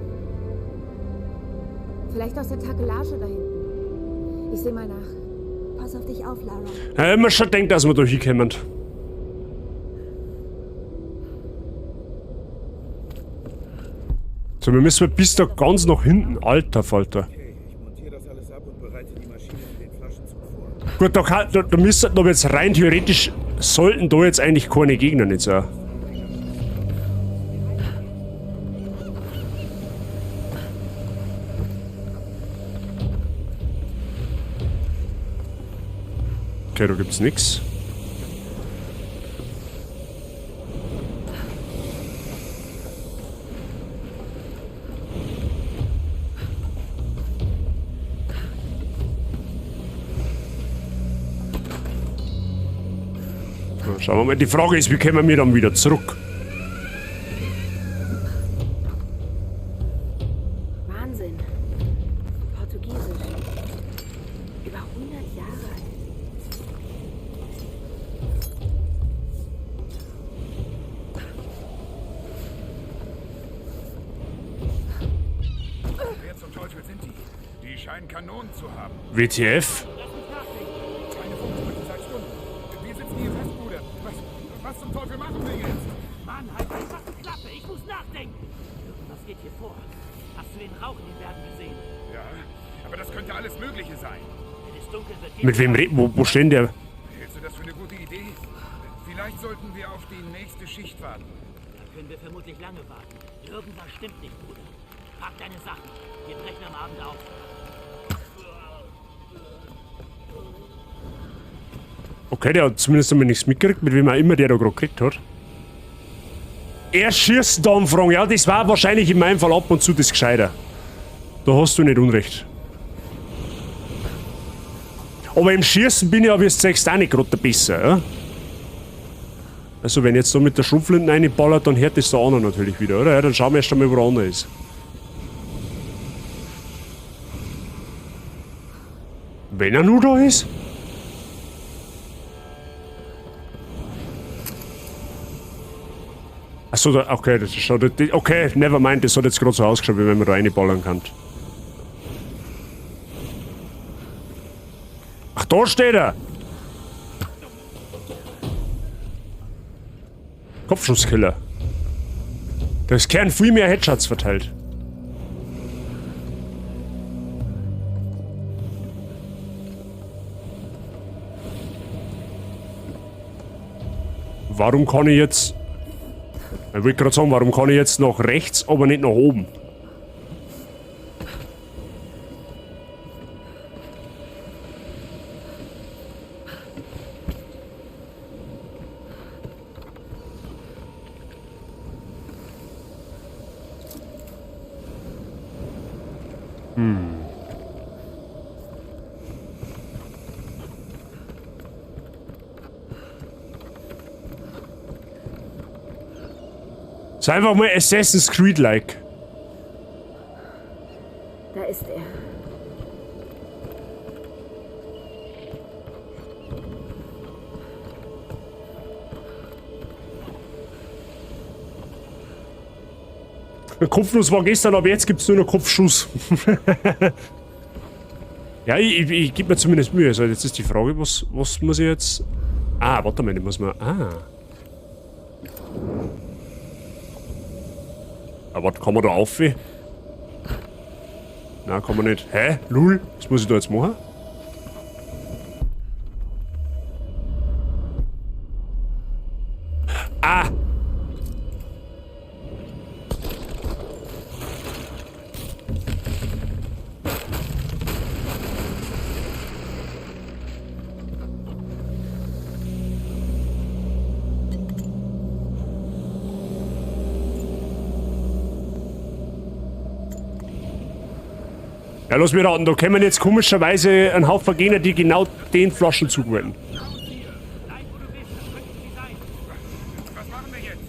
Vielleicht aus der Takelage da hinten. Ich sehe mal nach. Pass auf dich auf, Lara. Ja, immer schon denkt, dass wir da hinkommen. So, wir müssen bis da ganz nach hinten. Alter Falter. Okay, ich montiere das alles ab und bereite die Maschine und den Flaschenzug vor. Gut, da müssten aber jetzt rein theoretisch sollten da jetzt eigentlich keine Gegner nicht sein. Okay, da gibt's nix. So, schauen wir mal. Die Frage ist, wie kommen wir dann wieder zurück? Wahnsinn. Portugiesisch. Über 100 Jahre alt. Wer zum Teufel sind die? Die scheinen Kanonen zu haben. WTF? Lass mich nachdenken. Keine Funksprüche seit Stunden. Wir sitzen hier fest, Bruder. Was zum Teufel machen wir jetzt? Mann, halt einfach die Klappe. Ich muss nachdenken. Irgendwas geht hier vor. Hast du den Rauch in den Bergen gesehen? Ja, aber das könnte alles Mögliche sein. Wenn es dunkel wird, Mit wem reden? Wo steht der? Hältst du das für eine gute Idee? Vielleicht sollten wir auf die nächste Schicht warten. Da können wir vermutlich lange warten. Irgendwas stimmt nicht, Bruder. Pack deine Sachen. Wir brechen am Abend auf. Okay, der hat zumindest einmal nichts mitgekriegt, mit wem auch immer der da gerade gekriegt hat. Er schießt da anfragen. Ja, das war wahrscheinlich in meinem Fall ab und zu das Gescheiter. Da hast du nicht Unrecht. Aber im Schießen bin ich ja, wie du siehst, auch nicht gerade der Besser. Ja? Also, wenn ich jetzt da mit der Schrotflinte reinballert, dann hört das der andere natürlich wieder, oder? Ja, dann schauen wir erst einmal, wo der andere ist. Wenn er nur da ist? Achso, da, okay, das schaut, okay, never mind, das hat jetzt gerade so ausgeschaut, wie wenn man da reinballern kann. Ach, da steht er! Kopfschusskiller. Da ist Kern viel mehr Headshots verteilt. Warum kann ich jetzt... Ich wollte gerade sagen, warum kann ich jetzt nach rechts, aber nicht nach oben? Ist einfach mal Assassin's Creed-like. Da ist er. Der Kopfnuss war gestern, aber jetzt gibt's nur noch Kopfschuss. Ja, ich gebe mir zumindest Mühe. Also jetzt ist die Frage, was muss ich jetzt... Ah, warte mal, ich muss mal... Ah. Aber warte, kann man da auf? Nein, kann man nicht. Hä? Lul? Was muss ich da jetzt machen? Ah! Ja, lass mich raten, da kämen jetzt komischerweise ein Haufen Gegner, die genau den Flaschen zugehalten. Bleib, wo du bist, das könnten sie sein. Was machen wir jetzt?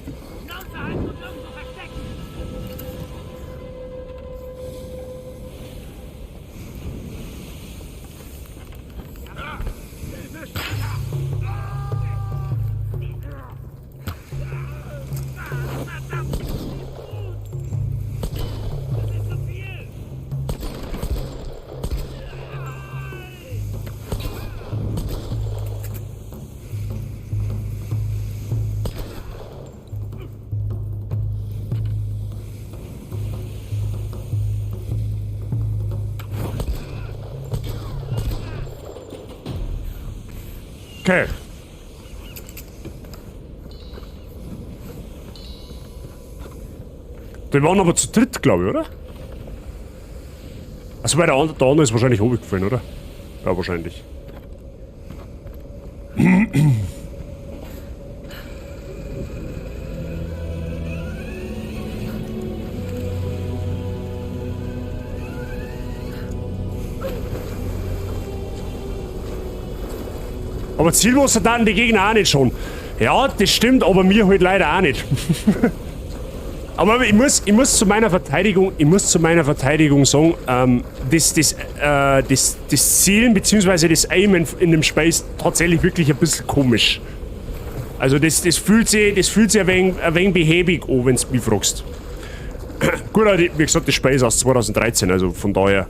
Schnauze halten und irgendwo verstecken. Das ist zu viel. Okay. Die waren aber zu dritt, glaube ich, oder? Also bei der andere ist wahrscheinlich runtergefallen, oder? Ja, wahrscheinlich. Aber Zielwasser dann die Gegner auch nicht schon. Ja, das stimmt, aber mir halt leider auch nicht. Aber ich muss zu meiner Verteidigung, sagen, das Zielen bzw. das Aimen in dem Spiel ist tatsächlich wirklich ein bisschen komisch. Also das fühlt sich ein wenig behäbig an, wenn du mich fragst. Gut, aber wie gesagt, das Spiel ist aus 2013, also von daher.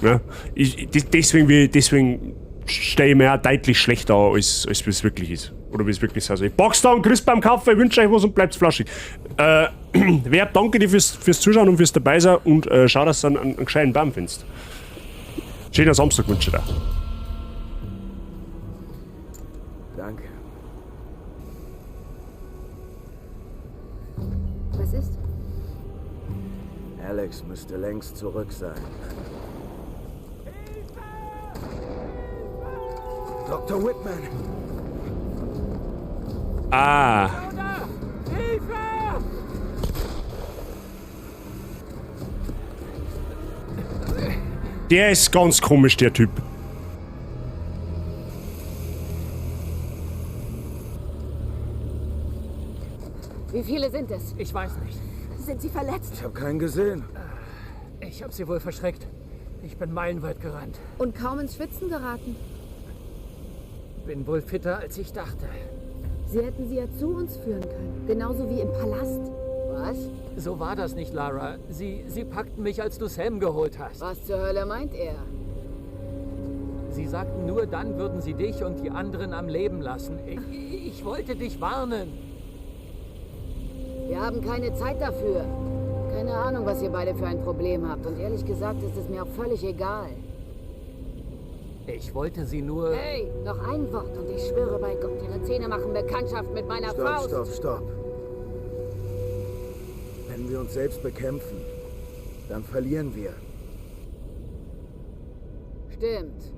Ja, deswegen stelle ich mir auch deutlich schlechter an, als wie es wirklich ist. Oder wie es wirklich ist. Also ich pack's da und grüß beim Kaffee, ich wünsche euch was und bleibt flaschig. Wer, danke dir fürs Zuschauen und fürs Dabeisein und schau, dass du einen gescheiten Baum findest. Schönen Samstag wünsche ich dir. Danke. Was ist? Alex müsste längst zurück sein. Dr. Whitman! Ah. Hilfe! Der ist ganz komisch, der Typ. Wie viele sind es? Ich weiß nicht. Sind sie verletzt? Ich habe keinen gesehen. Ich habe sie wohl verschreckt. Ich bin meilenweit gerannt. Und kaum ins Schwitzen geraten. Bin wohl fitter, als ich dachte. Sie hätten sie ja zu uns führen können. Genauso wie im Palast. Was? So war das nicht, Lara. Sie packten mich, als du Sam geholt hast. Was zur Hölle meint er? Sie sagten nur, dann würden sie dich und die anderen am Leben lassen. Ich wollte dich warnen. Wir haben keine Zeit dafür. Keine Ahnung, was ihr beide für ein Problem habt. Und ehrlich gesagt ist es mir auch völlig egal. Ich wollte sie nur... Hey, noch ein Wort und ich schwöre bei Gott, ihre Zähne machen Bekanntschaft mit meiner Faust. Stopp, stopp, stopp. Wenn wir uns selbst bekämpfen, dann verlieren wir. Stimmt.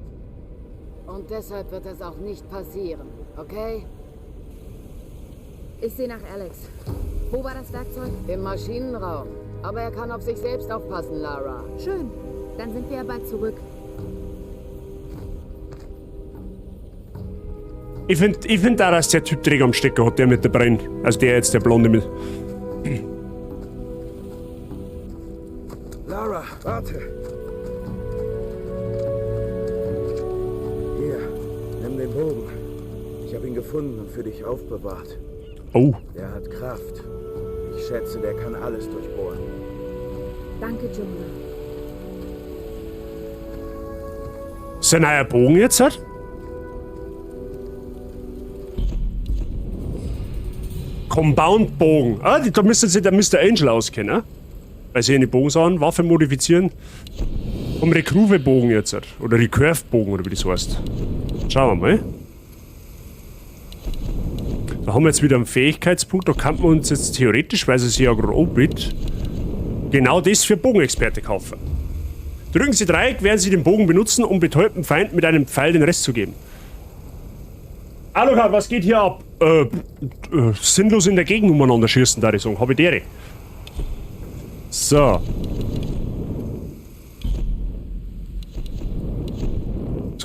Und deshalb wird das auch nicht passieren, okay? Ich sehe nach Alex. Wo war das Werkzeug? Im Maschinenraum. Aber er kann auf sich selbst aufpassen, Lara. Schön. Dann sind wir ja bald zurück. Ich find auch, dass der Typ Dreck am Stecker hat, der mit der Brenn. Also der jetzt, der Blonde mit. Lara, warte! Hier, nimm den Bogen. Ich habe ihn gefunden und für dich aufbewahrt. Oh. Der hat Kraft. Ich schätze, der kann alles durchbohren. Danke, Jonah. Ist ein neuer Bogen jetzt, hat? Compound Bogen. Ah, da müsste sich der Mr. Angel auskennen. Weil sie eine Bogen sahen, Waffe modifizieren. Vom Recurve-Bogen jetzt. Oder Recurve-Bogen, oder wie das heißt. Schauen wir mal. Da haben wir jetzt wieder einen Fähigkeitspunkt. Da kann man uns jetzt theoretisch, weil es sich ja gerade anbietet, genau das für Bogenexperte kaufen. Drücken Sie Dreieck, werden Sie den Bogen benutzen, um betäubten Feind mit einem Pfeil den Rest zu geben. Alucard, was geht hier ab? Sinnlos in der Gegend umeinander schießen, da ich sagen. Habe ich dere. So.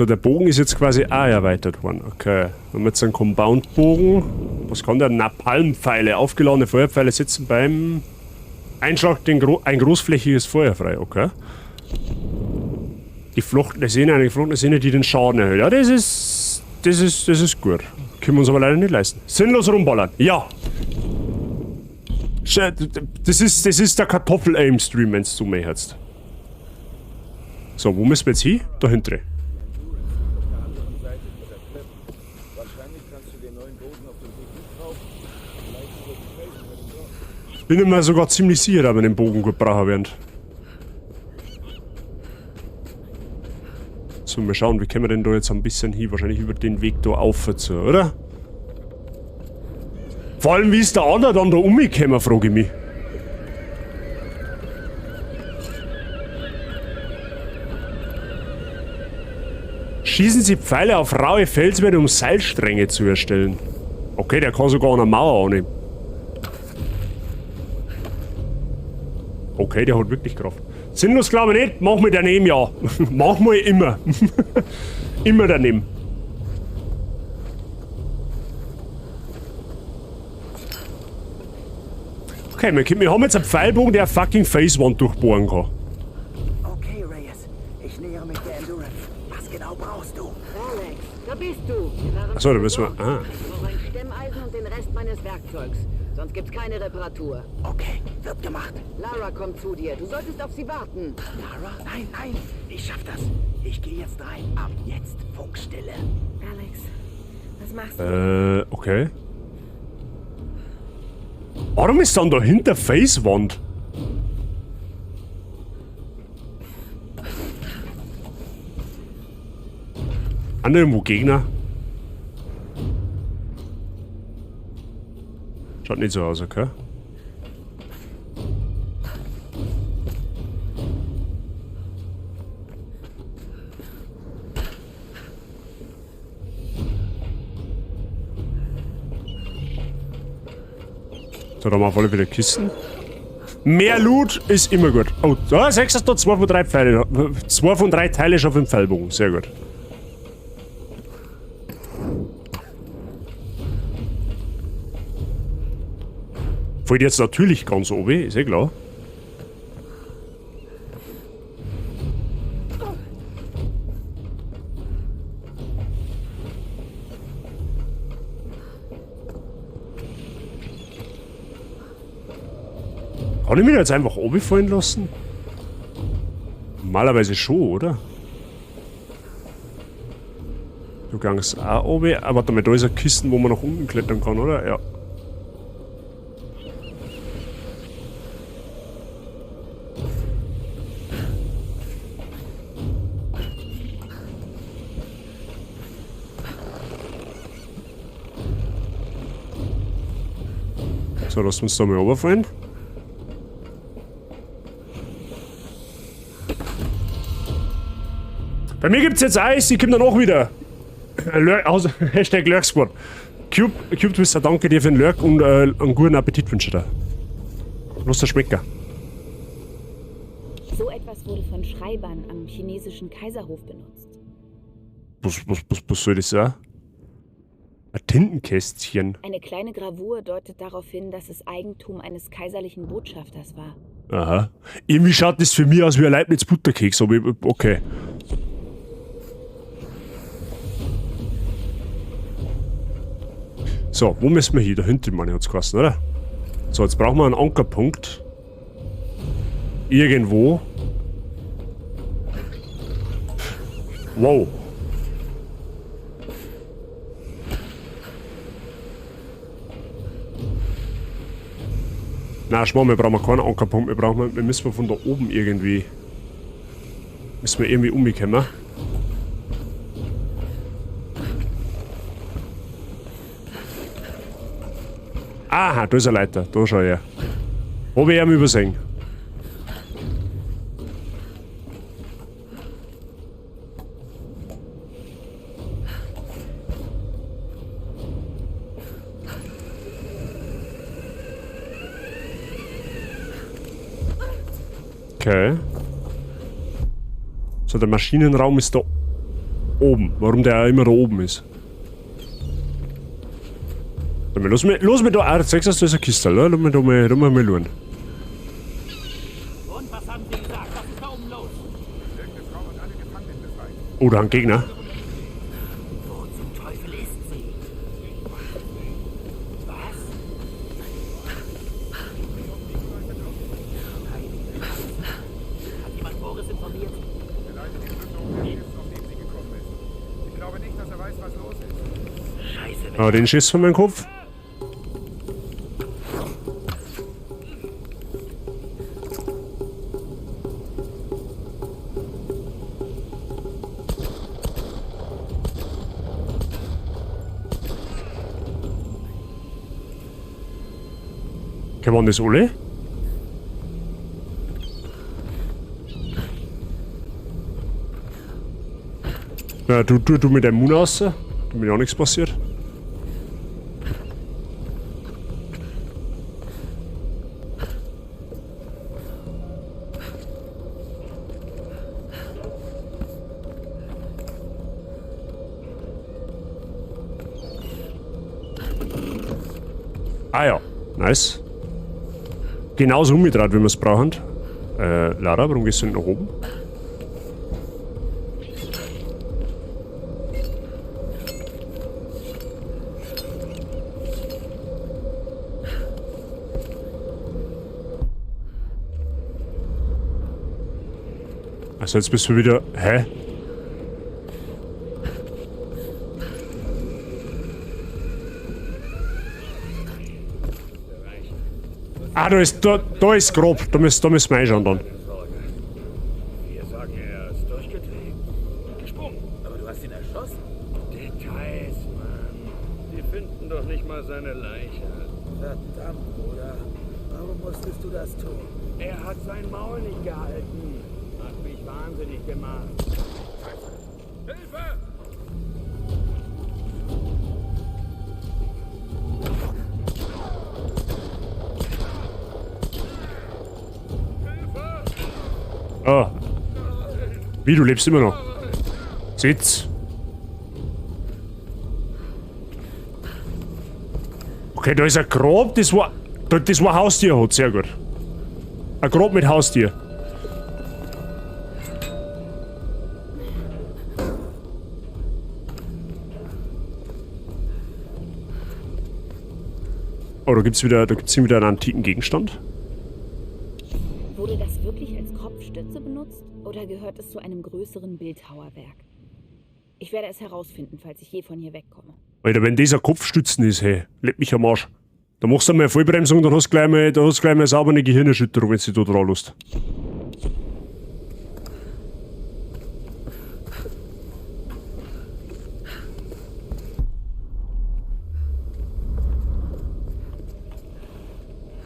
So, der Bogen ist jetzt quasi auch erweitert worden. Okay. Wir haben jetzt einen Compound-Bogen. Was kann der? Napalmpfeile. Aufgeladene Feuerpfeile setzen beim Einschlag ein großflächiges Feuer frei. Okay. Die geflochtene Sehne, eine geflochtene Sehne, die den Schaden erhöht. Ja, das ist. Das ist, das ist gut. Können wir uns aber leider nicht leisten. Sinnlos rumballern. Ja. Das ist der Kartoffel-Aim-Stream, wenn du so möchtest. So, wo müssen wir jetzt hin? Da hinten. Bin mir sogar ziemlich sicher, dass wir den Bogen gut brauchen werden. So, mal schauen, wie kommen wir denn da jetzt ein bisschen hin? Wahrscheinlich über den Weg da auf zu, oder? Vor allem, wie ist der andere dann da umgekommen, frage ich mich. Schießen Sie Pfeile auf raue Felswände, um Seilstränge zu erstellen. Okay, der kann sogar an der Mauer annehmen. Okay, der hat wirklich Kraft. Sinnlos glaube ich nicht, mach mal daneben, ja. Mach mal immer. Immer daneben. Okay, wir haben jetzt einen Pfeilbogen, der fucking Felswand durchbohren kann. Okay, Reyes. Ich nähere mich der Endurance. Was genau brauchst du? Alex, da bist du. Wir waren Achso, da müssen wir. Ah. Ich brauche ein Stemmeisen und den Rest meines Werkzeugs. Sonst gibt's keine Reparatur. Okay, wird gemacht. Lara kommt zu dir. Du solltest auf sie warten. Lara? Nein, nein, ich schaff das. Ich gehe jetzt rein. Ab jetzt Funkstille. Alex, was machst du? Okay. Warum ist dann dahinter Felswand? An irgendwo Gegner? Schaut nicht so aus, okay? So, da haben wir auf alle Fälle Kisten. Mehr Loot ist immer gut. Oh, da, 6 hast du 2 von 3 Pfeile. 2 von 3 Teile schon auf dem Pfeilbogen. Sehr gut. Fällt jetzt natürlich ganz oben, ist eh klar. Kann ich mich jetzt einfach runterfallen lassen? Normalerweise schon, oder? Du gangst auch runter. Aber warte mal, da ist eine Kiste, wo man nach unten klettern kann, oder? Ja. So, lass uns da mal runterfallen. Bei mir gibt's jetzt Eis, ich komm dann auch wieder. Also, Hashtag Lurk Squad. Cube Twister, danke dir für den Lurk und einen guten Appetit wünsche ich dir. Los, der Schmecker. So etwas wurde von Schreibern am chinesischen Kaiserhof benutzt. Was soll das sein? Ein Tintenkästchen. Eine kleine Gravur deutet darauf hin, dass es Eigentum eines kaiserlichen Botschafters war. Aha. Irgendwie schaut das für mich aus wie ein Leibniz Butterkeks, aber ich, okay. So, wo müssen wir hin? Da hinten, meine ich, hat's geheißen, oder? So, jetzt brauchen wir einen Ankerpunkt. Irgendwo. Wow. Na, schau mal, wir brauchen keinen Ankerpunkt. Wir müssen von da oben irgendwie. Müssen wir irgendwie umkommen. Aha, da ist eine Leiter. Da schau her. Hab ich ihn übersehen. Okay. So, der Maschinenraum ist da Oben. Warum der immer da oben ist. Lass mich, lass mich da. Ah, zeigst du, da ist eine Kiste, oder? Lass mich da mal, da mal schauen. Und was haben sie gesagt? Was ist da oben los? Oh, da ein Gegner. Wo zum Teufel ist sie? Was? Hat jemand Boris informiert? Er leitet die Plünderung des Schiffs, auf dem sie gekommen ist. Ich glaube nicht, dass er weiß, was los ist. Scheiße, Ah, den Schiss von meinem Kopf. Okay, waren das alle? Na, du mit deinem Mund raus, damit auch nichts passiert. Ah ja, nice. Genauso umgedreht, wie wir es brauchen. Lara, warum gehst du nicht nach oben? Also jetzt bist du wieder... Hä? Ah, da ist grob. Da müssen wir einschauen dann. Wir sagen, er ist durchgedreht. Gesprungen. Aber du hast ihn erschossen. Details, Mann. Die finden doch nicht mal seine Leiche. Verdammt, Bruder. Warum musstest du das tun? Er hat sein Maul nicht gehalten. Hat mich wahnsinnig gemacht. Hilfe! Ah. Wie, du lebst immer noch? Sitz. Okay, da ist ein Grab, das war Haustier hat, sehr gut. Ein Grab mit Haustier. Oh, da gibt's wieder einen antiken Gegenstand. Wurde das wirklich als Kopfstütze benutzt oder gehört es zu einem größeren Bildhauerwerk? Ich werde es herausfinden, falls ich je von hier wegkomme. Alter, wenn dieser Kopfstützen ist, hey, leck mich am Arsch. Da machst du einmal eine Vollbremsung, dann hast du gleich mal, sauber eine Gehirnerschütterung, wenn du dich da dran lässt.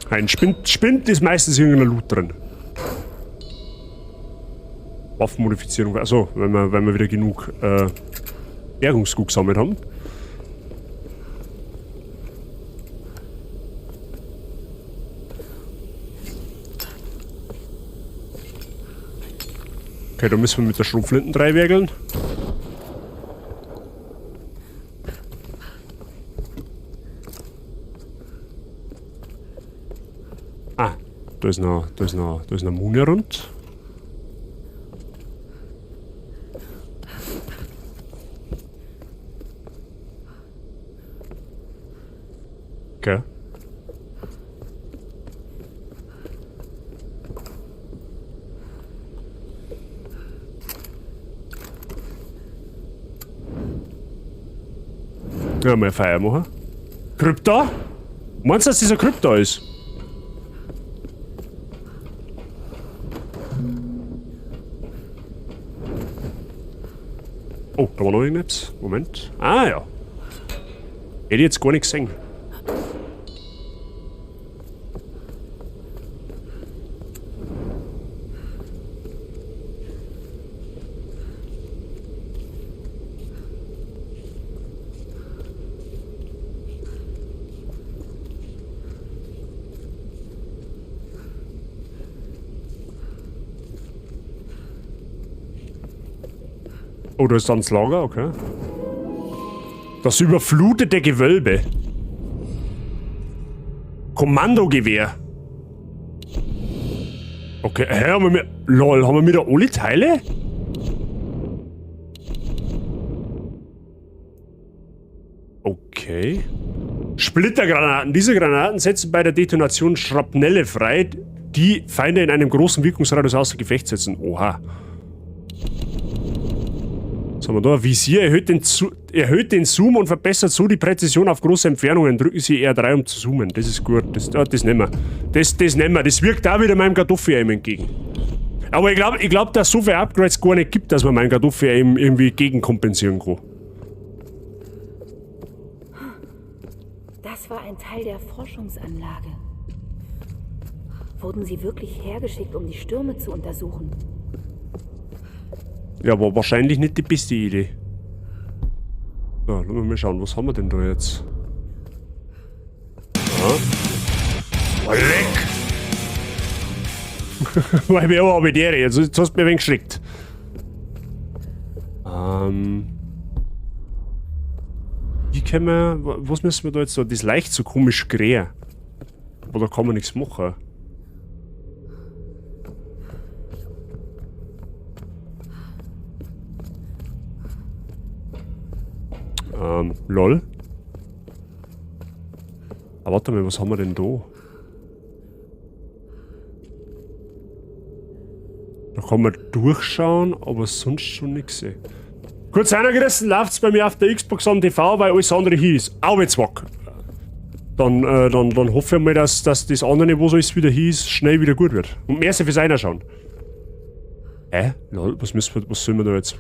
Ein Spind ist meistens irgendein Loot drin. Waffenmodifizierung, also wenn wir wieder genug Bergungsgut gesammelt haben. Okay, da müssen wir mit der Schrotflinten dreiwerkeln. Ah, da ist noch Mune rund. Okay. Ja, mal Feier machen. Krypta? Meinst du, dass dieser Krypta ist? Oh, da war noch irgendetwas. Moment. Ah, ja. Hätte ich jetzt gar nicht gesehen. Oh, da ist dann das Lager, okay. Das überflutete Gewölbe. Kommandogewehr. Okay, hä, haben wir mit... Lol, haben wir wieder alle Teile? Okay. Splittergranaten. Diese Granaten setzen bei der Detonation Schrapnelle frei, die Feinde in einem großen Wirkungsradius außer Gefecht setzen. Oha. Was haben wir da? Visier erhöht den Zoom und verbessert so die Präzision auf große Entfernungen. Drücken Sie R3, um zu zoomen. Das ist gut. Das nehmen wir. Das nehmen wir. Das wirkt auch wieder meinem Kartoffel-Aim entgegen. Aber ich glaub, dass es so viele Upgrades gar nicht gibt, dass man meinen Kartoffel-Aim irgendwie gegenkompensieren kann. Das war ein Teil der Forschungsanlage. Wurden sie wirklich hergeschickt, um die Stürme zu untersuchen? Ja, aber wahrscheinlich nicht die beste Idee. So, lassen wir mal schauen, was haben wir denn da jetzt? Ja. Oh, leck! Weil wir aber mit der, jetzt hast du mir ein wenig geschreckt. Wie können wir, was müssen wir da jetzt da? Das ist leicht so komisch grä. Aber da kann man nichts machen. Lol. Aber warte mal, was haben wir denn da? Da kann man durchschauen, aber sonst schon nix sehen. Kurz eingerissen, läuft's bei mir auf der Xbox am TV, weil alles andere hier ist. Au, jetzt wack. Dann hoffe ich mal, dass das andere, wo so alles wieder hier ist, schnell wieder gut wird. Und mehr fürs Einschauen. Hä? Lol, was sollen wir da jetzt?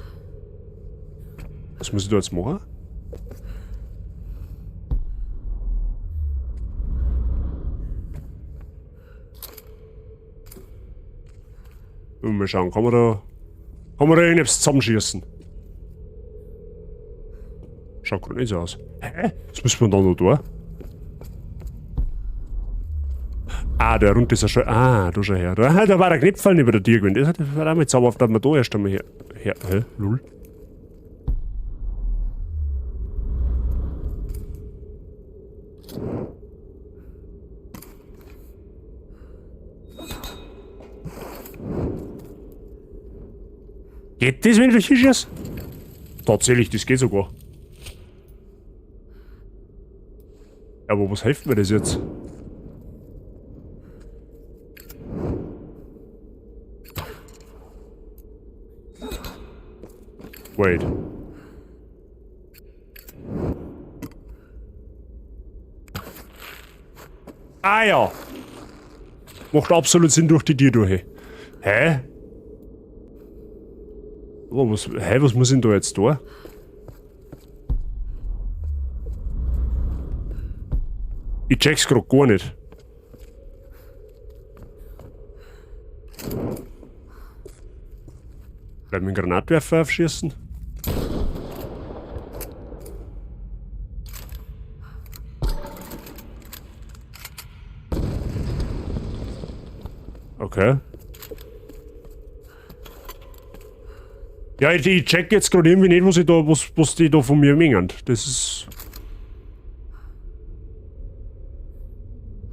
Was muss ich da jetzt machen? Mal schauen, kann man da irgendetwas zusammenschießen? Schaut grad nicht so aus. Hä? Was müssen wir da noch tun? Ah, der runter ist ja schon. Ah, da schau her. Da war der Knopf über der Tür gewesen. Das war auch mal zauberhaft, dass wir da erst einmal her. Hä? Lul. Geht das, wenn ich hinschieße? Tatsächlich, das geht sogar. Aber was hilft mir das jetzt? Wait. Ah ja! Macht absolut Sinn durch die Tür durch. Hä? Oh, was, hä, was muss ich denn da jetzt tun? Ich check's grad gar nicht. Bleib mit dem Granatwerfer aufschießen? Okay. Ja, ich check jetzt gerade irgendwie nicht, was die da von mir mengen. Das ist...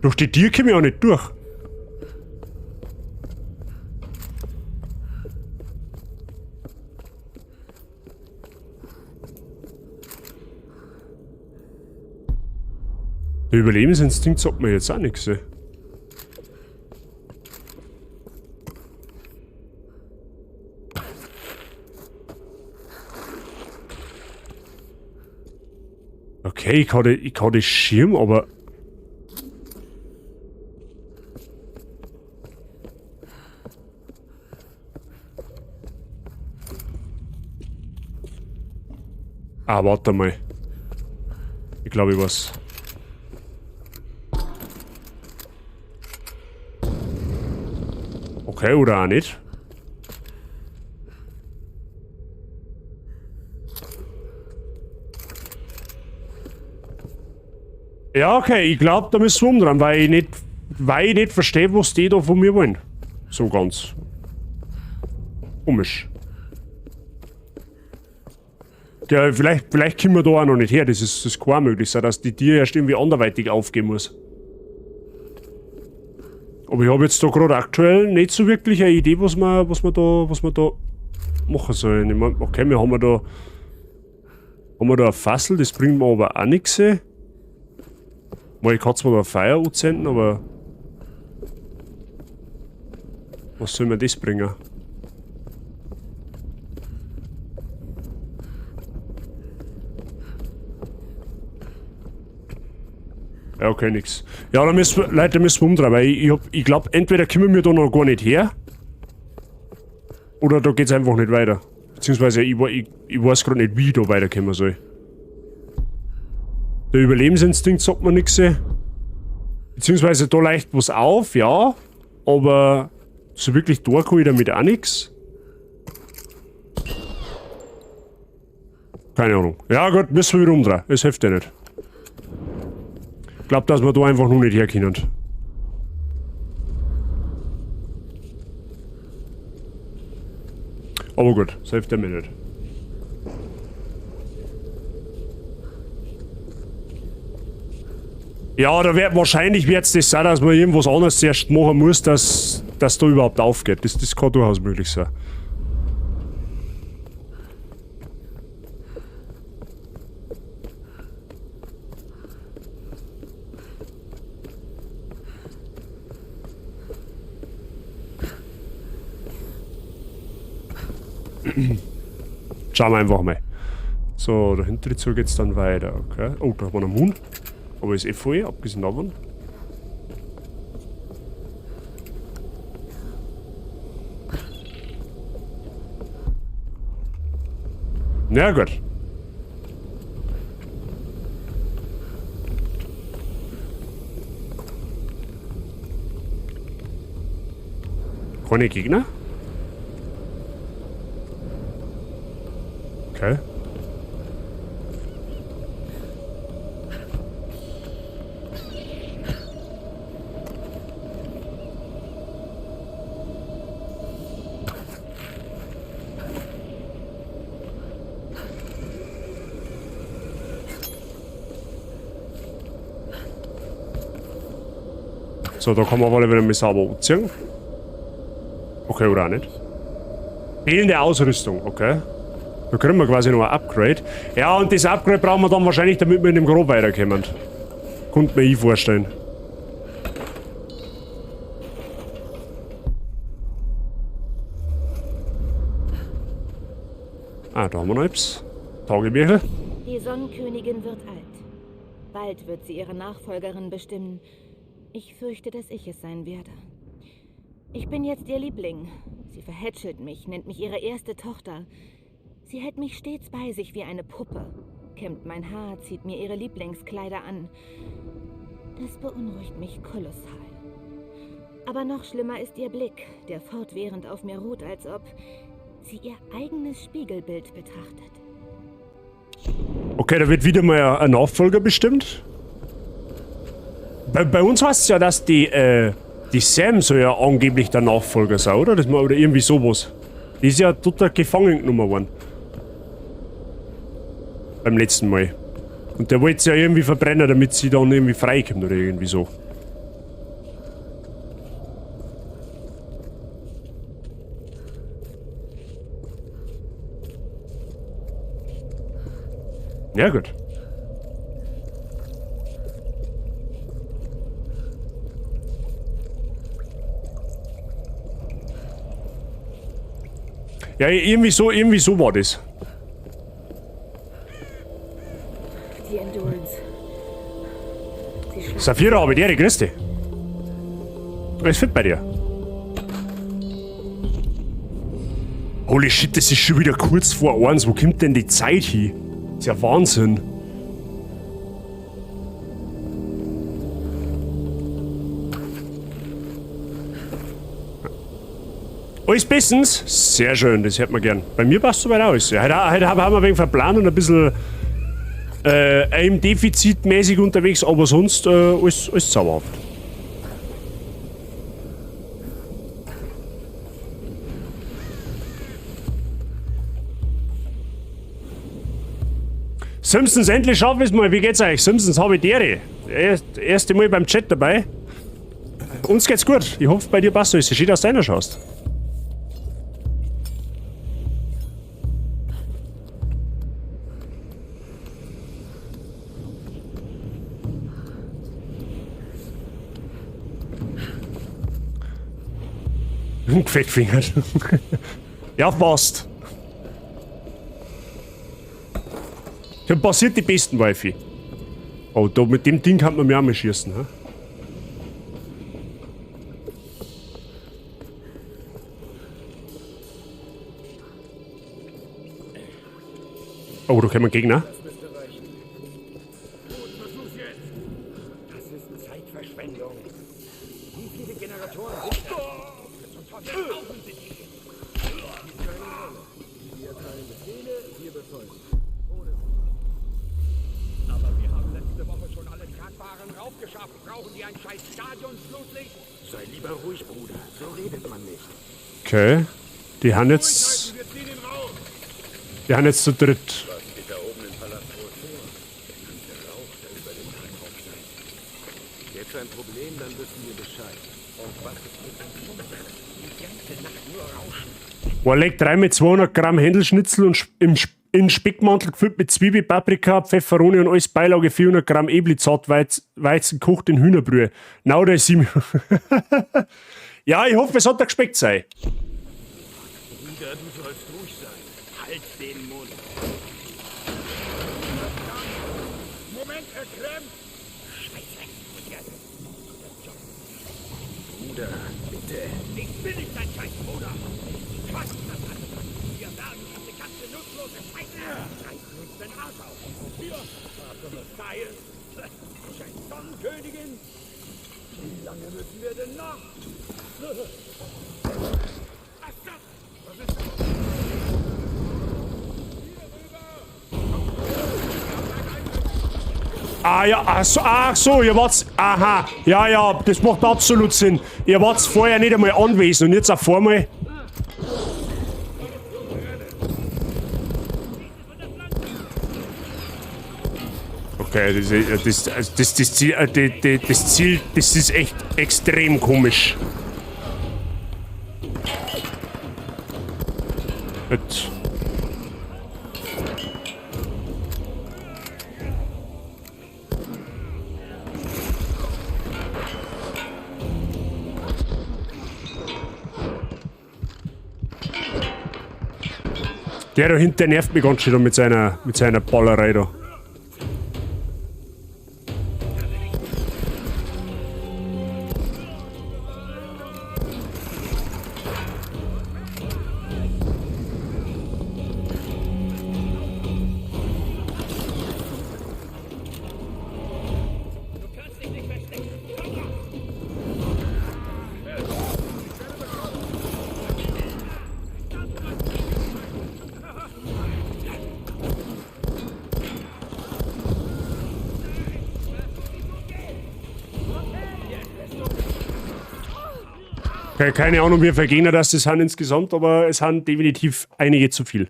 Durch die Tür komme ich auch nicht durch. Der Überlebensinstinkt sagt mir jetzt auch nichts. Okay, ich kann das Schirm, aber... Ah, warte mal. Ich glaube, ich weiß. Okay, oder auch nicht. Ja, okay, ich glaube, da müssen wir umdrehen, weil ich nicht verstehe, was die da von mir wollen. So ganz. Komisch. Ja, vielleicht kommen wir da auch noch nicht her. Das kann möglich sein, dass die Tür erst irgendwie anderweitig aufgehen muss. Aber ich habe jetzt da gerade aktuell nicht so wirklich eine Idee, was wir da machen sollen. Ich mein, okay, wir haben da eine Fassel, das bringt mir aber auch nichts. Mal, ich kann zwar da ein Feuer anzünden, aber was soll mir das bringen? Ja, okay, nix. Ja, da müssen wir, Leute, müssen wir umdrehen, weil ich glaub, entweder kommen wir da noch gar nicht her, oder da geht's einfach nicht weiter. Beziehungsweise, ich weiß grad nicht, wie ich da weiterkommen soll. Der Überlebensinstinkt sagt mir nix. Beziehungsweise, da leicht was auf, ja, aber so wirklich da kann ich damit auch nix. Keine Ahnung. Ja gut, müssen wir wieder umdrehen. Es hilft ja nicht. Ich glaub, dass wir da einfach noch nicht herkommen. Aber gut, das hilft ja mir nicht. Ja, da wird wahrscheinlich wird's das sein, dass man irgendwas anderes zuerst machen muss, dass da überhaupt aufgeht. Das kann durchaus möglich sein. Schauen wir einfach mal. So, da hinten zu geht's dann weiter, okay. Oh, da haben wir noch einen Huhn. Aber ist eh voll, abgesehen davon. Na gut. Keine Gegner? Okay. So, da kann man wohl wieder mal sauber anziehen. Okay, oder auch nicht. Fehlende Ausrüstung, okay. Da kriegen wir quasi noch ein Upgrade. Ja, und das Upgrade brauchen wir dann wahrscheinlich, damit wir in dem Grab weiterkommen. Könnte mir ich vorstellen. Ah, da haben wir noch etwas. Tagebücher. Die Sonnenkönigin wird alt. Bald wird sie ihre Nachfolgerin bestimmen. Ich fürchte, dass ich es sein werde. Ich bin jetzt ihr Liebling. Sie verhätschelt mich, nennt mich ihre erste Tochter. Sie hält mich stets bei sich wie eine Puppe, kämmt mein Haar, zieht mir ihre Lieblingskleider an. Das beunruhigt mich kolossal. Aber noch schlimmer ist ihr Blick, der fortwährend auf mir ruht, als ob sie ihr eigenes Spiegelbild betrachtet. Okay, da wird wieder mal ein Nachfolger bestimmt. Bei uns heißt es ja, dass die Sam soll ja angeblich der Nachfolger sein, oder? Das, oder irgendwie sowas. Die ist ja total gefangen genommen worden. Beim letzten Mal. Und der wollte sie ja irgendwie verbrennen, damit sie dann irgendwie freikommt oder irgendwie so. Ja, gut. Ja, irgendwie so war das. Die Endurance. Saphira, aber die, grüß dich. Alles fit bei dir? Holy shit, das ist schon wieder kurz vor 1. Wo kommt denn die Zeit hin? Das ist ja Wahnsinn. Alles bestens? Sehr schön, das hört man gern. Bei mir passt soweit alles. Ja, heute haben wir ein wenig verplant und ein bisschen AIM-defizitmäßig unterwegs, aber sonst alles zauberhaft. Simpsons, endlich schaffen wir es mal. Wie geht's euch? Simpsons, habe ich Dere. Erste Mal beim Chat dabei. Uns geht's gut. Ich hoffe, bei dir passt alles. Schön, dass du reinschaust. Gefettfingert. Ja, passt. Dann passiert die besten, Wifi. Oh, da mit dem Ding kann man mir auch mal schießen, hä? Oh, da kommen Gegner. Das müsste reichen. Gut, versuch's jetzt. Das ist Zeitverschwendung. Wie viele Generatoren sind das? Zum Teufel brauchen sie die? Keine Rolle. Wir erteilen Befehle, wir befolgen. Aber wir haben letzte Woche schon alle tragbaren raufgeschafft. Brauchen die ein scheiß Stadion-Flutlicht? Sei lieber ruhig, Bruder. So redet man nicht. Okay. Die haben jetzt. Die haben jetzt zu dritt. Was geht da oben im Palast wohl vor? Der ganze Rauch, der über den Tag aufsteigt. Gäb's ein Problem, dann wissen wir Bescheid. Und was ist mit dem Pumpen? Die ganze Nacht nur Rauschen. Boah, legt rein mit 200 Gramm Händelschnitzel und in Speckmantel gefüllt mit Zwiebel, Paprika, Pfefferoni und alles Beilage 400 Gramm Ebli-Zartweizen kocht in Hühnerbrühe. Now da ist sie. Ja, ich hoffe, es hat dir geschmeckt sei. Bruder, du sollst ruhig sein. Halt den Mund. Moment, er klemmt. Scheiße. Bruder, bitte. Ich bin nicht dein scheiß Bruder. Wir werden diese ganze nutzlose Scheiße. Reißen uns den Arsch auf. Wofür? Für Style. Scheiß Sonnenkönigin. Wie lange müssen wir denn noch? Was ist das? Was ist das? Ah ja, ach so, ihr wart's, aha, ja, ja, das macht absolut Sinn. Ihr wart's vorher nicht einmal anwesend und jetzt auf einmal. Okay, das Ziel, das ist echt extrem komisch. Gut. Der da hinten nervt mich ganz schön mit seiner Ballerei da. Okay, keine Ahnung, wie viele Gegner das sind insgesamt, aber es sind definitiv einige zu viel.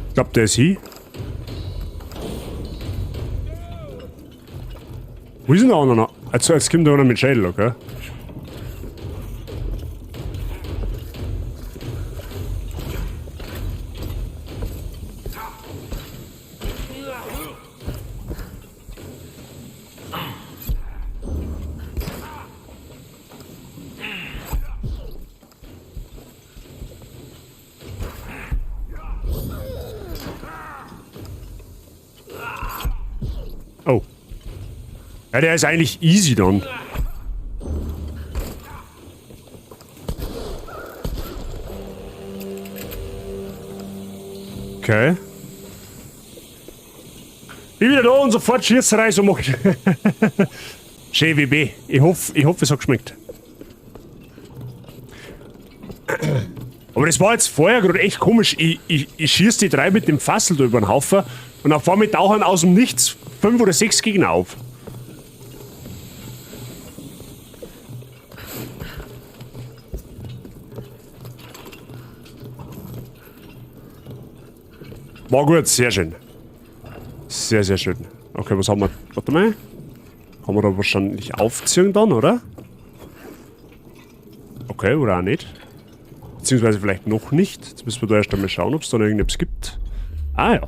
Ich glaube, der ist hier. Wo ist denn der andere noch? Also, jetzt kommt der einer mit Schädel, okay? Oh. Ja, der ist eigentlich easy dann. Okay. Bin wieder da und sofort Schießerei, so mach ich. Schön, WB. Ich hoffe, es hat geschmeckt. Aber das war jetzt vorher gerade echt komisch. Ich schieß die drei mit dem Fassel da über den Haufen und auf einmal tauchen aus dem Nichts 5 oder 6 Gegner auf. War gut, sehr schön. Sehr, sehr schön. Okay, was haben wir? Warte mal. Kann man da wahrscheinlich aufziehen dann, oder? Okay, oder auch nicht. Beziehungsweise vielleicht noch nicht. Jetzt müssen wir da erst einmal schauen, ob es da noch irgendetwas gibt. Ah ja.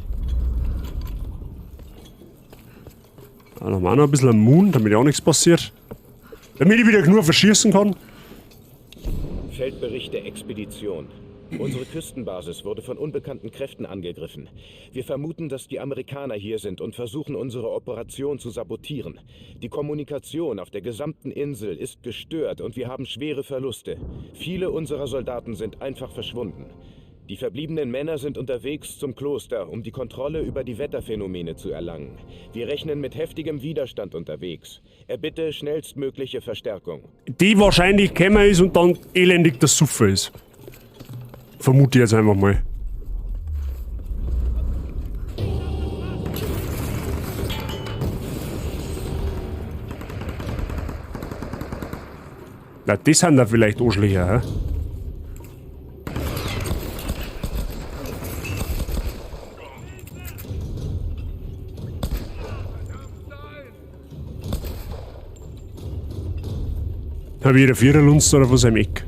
Da haben wir auch noch ein bisschen am Moon, damit auch nichts passiert. Damit ich wieder genug verschießen kann. Feldbericht der Expedition. Unsere Küstenbasis wurde von unbekannten Kräften angegriffen. Wir vermuten, dass die Amerikaner hier sind und versuchen, unsere Operation zu sabotieren. Die Kommunikation auf der gesamten Insel ist gestört und wir haben schwere Verluste. Viele unserer Soldaten sind einfach verschwunden. Die verbliebenen Männer sind unterwegs zum Kloster, um die Kontrolle über die Wetterphänomene zu erlangen. Wir rechnen mit heftigem Widerstand unterwegs. Erbitte schnellstmögliche Verstärkung. Die wahrscheinlich gekommen ist und dann elendig das Suffer ist. Vermute ich jetzt einfach mal. Na, das sind da vielleicht Arschlöcher, hä? Da wieder Viererlunst oder was im Eck.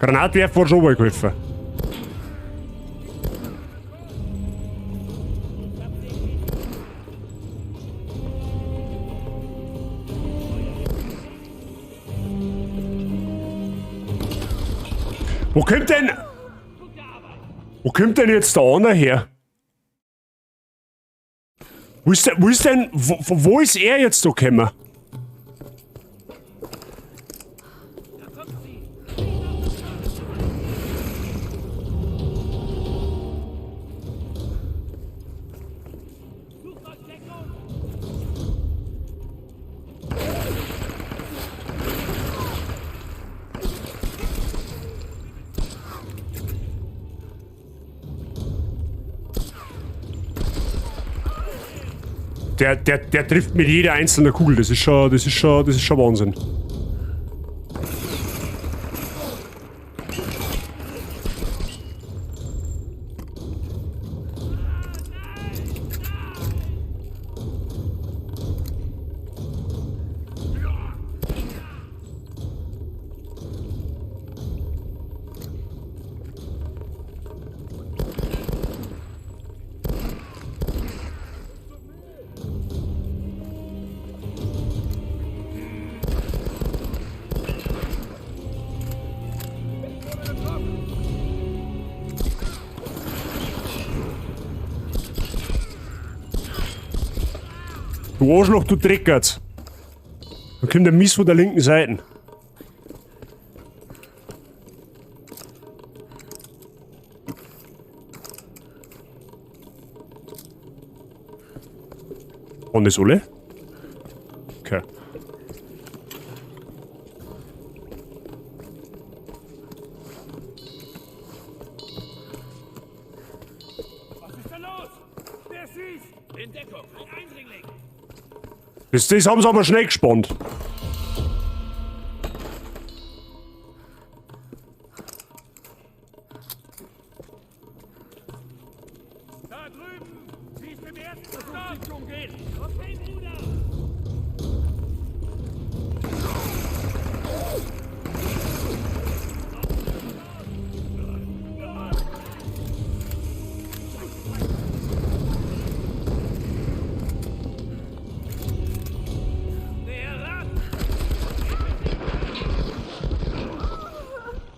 Granatwerfer hat schon mal geholfen. Wo kommt denn... Wo kommt denn jetzt der andere her? Wo ist denn... Wo ist er jetzt da gekommen? Der trifft mit jeder einzelnen Kugel, das ist schon Wahnsinn. Du Arschloch, du Dreckert. Da kommt der Mist von der linken Seite. Und das alle? Okay. Was ist da los? Wer schießt? In Deckung, ein Eindringling! Das haben sie aber schnell gespannt. Da drüben! Sie ist im ersten Stock! zu umgehen! Okay, Bruder!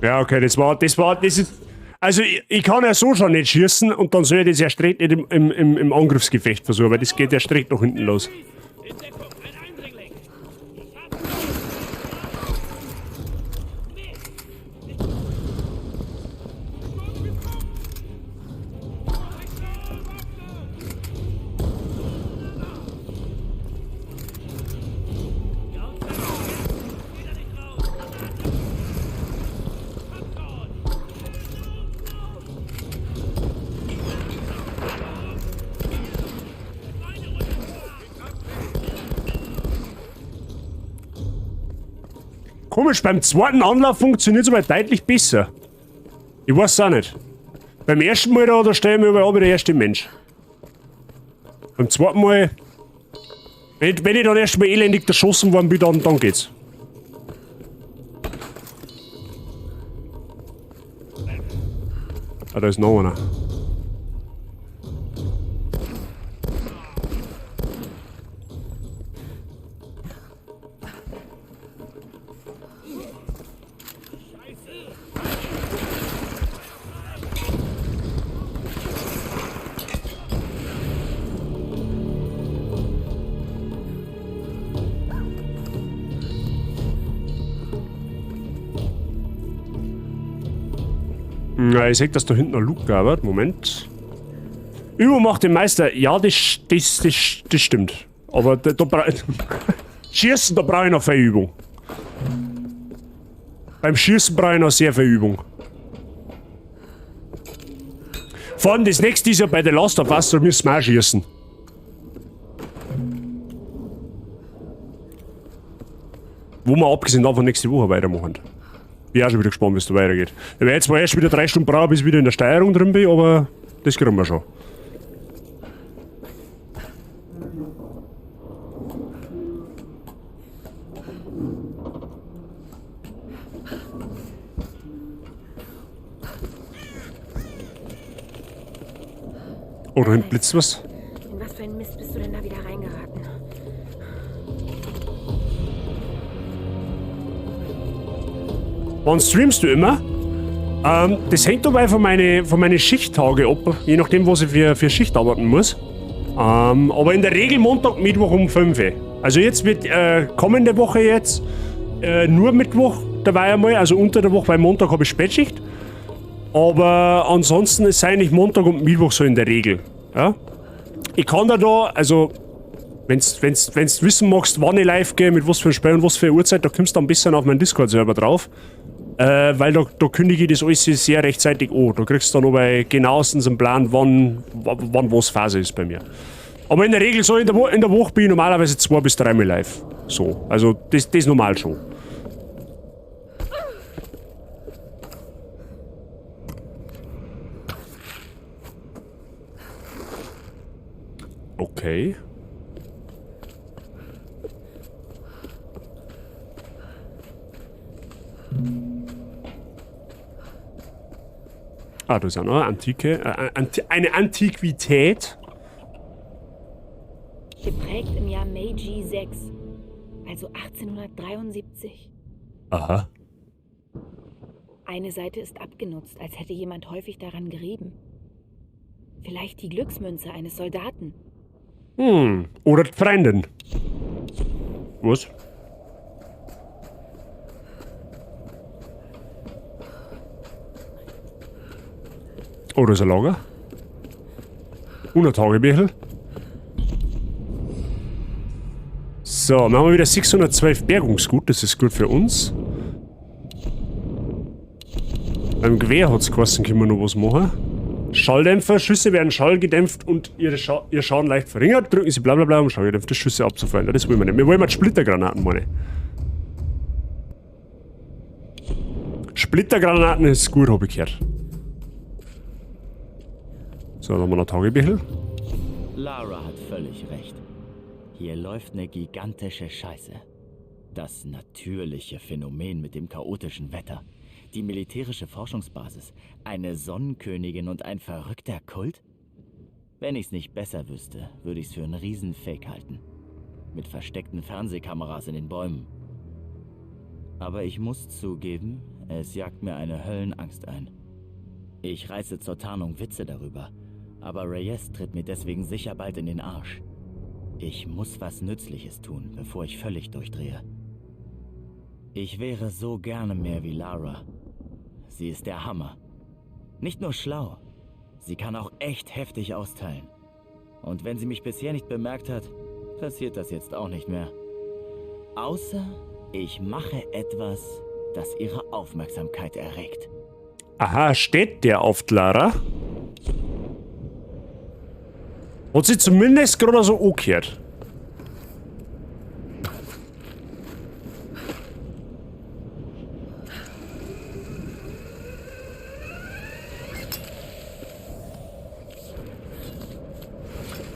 Ja, okay, das war, das war, das ist. Also, ich kann ja so schon nicht schießen und dann soll ich das erst recht nicht im Angriffsgefecht versuchen, weil das geht erst recht nach hinten los. Komisch, beim zweiten Anlauf funktioniert es aber deutlich besser. Ich weiß auch nicht. Beim ersten Mal da stelle ich mir aber ab wie der erste Mensch. Beim zweiten Mal, wenn ich dann erst mal elendig erschossen worden bin, dann geht's. Ah, da ist noch einer. Na, ich seh, dass da hinten ein Loot gab. Moment. Übung macht den Meister. Ja, das stimmt. Aber da Schießen, da brauche ich noch viel Übung. Beim Schießen brauche ich noch sehr viel Übung. Vor allem das nächste ist ja bei The Last of Us, da müssen wir auch schießen. Wo wir abgesehen davon nächste Woche weitermachen. Bin auch schon wieder gespannt, wie es da weitergeht. Ich werde zwar erst wieder 3 Stunden brauchen, bis ich wieder in der Steuerung drin bin, aber das kriegen wir schon. Oh, da hinten blitzt was. In was für ein Mist bist du denn da wieder reingeraten? Wann streamst du immer? Das hängt dabei von meine Schichttage ab, je nachdem, was ich für Schicht arbeiten muss. Aber in der Regel Montag, Mittwoch um 5 Uhr. Also jetzt wird kommende Woche jetzt nur Mittwoch dabei einmal, also unter der Woche, weil Montag habe ich Spätschicht. Aber ansonsten ist es eigentlich Montag und Mittwoch so in der Regel. Ja? Ich kann da, also wenn's wissen magst, wann ich live gehe, mit was für einem Spiel und was für eine Uhrzeit, da kommst du am besten auf meinen Discord-Server drauf. Weil da kündige ich das alles sehr rechtzeitig an. Da kriegst du dann aber genauestens einen Plan, wann was Phase ist bei mir. Aber in der Regel so in der Woche bin ich normalerweise 2 bis 3 Mal live. So, also das ist normal schon. Okay. Ah, das ist auch noch eine antike, eine Antiquität. Geprägt im Jahr Meiji 6, also 1873. Aha. Eine Seite ist abgenutzt, als hätte jemand häufig daran gerieben. Vielleicht die Glücksmünze eines Soldaten. Hm, oder die Freundin. Was? Oh, da ist ein Lager. Und ein Tagebüchel. So, dann haben wir wieder 612 Bergungsgut. Das ist gut für uns. Beim Gewehr hat's geheißen, können wir noch was machen. Schalldämpfer. Schüsse werden schallgedämpft und ihr Schaden leicht verringert. Drücken Sie bla bla bla, um schallgedämpfte Schüsse abzufeuern. Das wollen wir nicht. Wir wollen mal Splittergranaten, meine ich. Splittergranaten ist gut, hab ich gehört. So, dann haben wir noch Tagebüchel. Lara hat völlig recht. Hier läuft eine gigantische Scheiße. Das natürliche Phänomen mit dem chaotischen Wetter. Die militärische Forschungsbasis, eine Sonnenkönigin und ein verrückter Kult? Wenn ich's nicht besser wüsste, würde ich's für einen Riesenfake halten. Mit versteckten Fernsehkameras in den Bäumen. Aber ich muss zugeben, Es jagt mir eine Höllenangst ein. Ich reiße zur Tarnung Witze darüber, aber Reyes tritt mir deswegen sicher bald in den Arsch. Ich muss was Nützliches tun, bevor ich völlig durchdrehe. Ich wäre so gerne mehr wie Lara. Sie ist der Hammer. Nicht nur schlau, sie kann auch echt heftig austeilen. Und wenn sie mich bisher nicht bemerkt hat, passiert das jetzt auch nicht mehr. Außer ich mache etwas, das ihre Aufmerksamkeit erregt. Aha, steht der auf Lara? Hat sie zumindest gerade so angehört.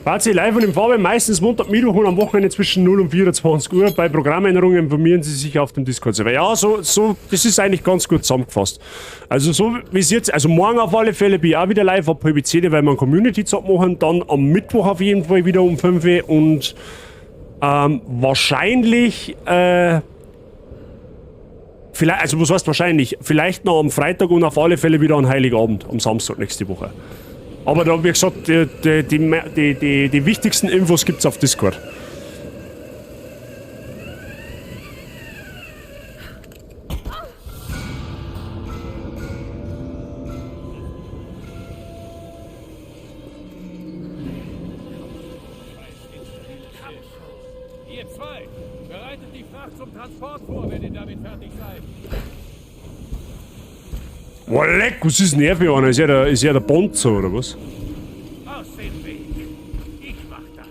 Fahrt live und in Farbe, meistens Montag, Mittwoch und am Wochenende zwischen 0 und 24 Uhr. Bei Programmänderungen informieren Sie sich auf dem Discord-Server. Ja, so, das ist eigentlich ganz gut zusammengefasst. Also so wie es jetzt, also morgen auf alle Fälle bin ich auch wieder live ab 9:30, weil wir einen Community-Zock machen. Dann am Mittwoch auf jeden Fall wieder um 5 Uhr und wahrscheinlich, vielleicht, also was heißt wahrscheinlich, vielleicht noch am Freitag und auf alle Fälle wieder an Heiligabend, am Samstag nächste Woche. Aber da, wie gesagt, die wichtigsten Infos gibt's auf Discord. Ihr zwei, bereitet die Fracht zum Transport vor, wenn ihr damit fertig seid. Boah, leck, was ist denn er für einer? Ist er der Bonzer oder was? Aus dem Weg. Ich mach das.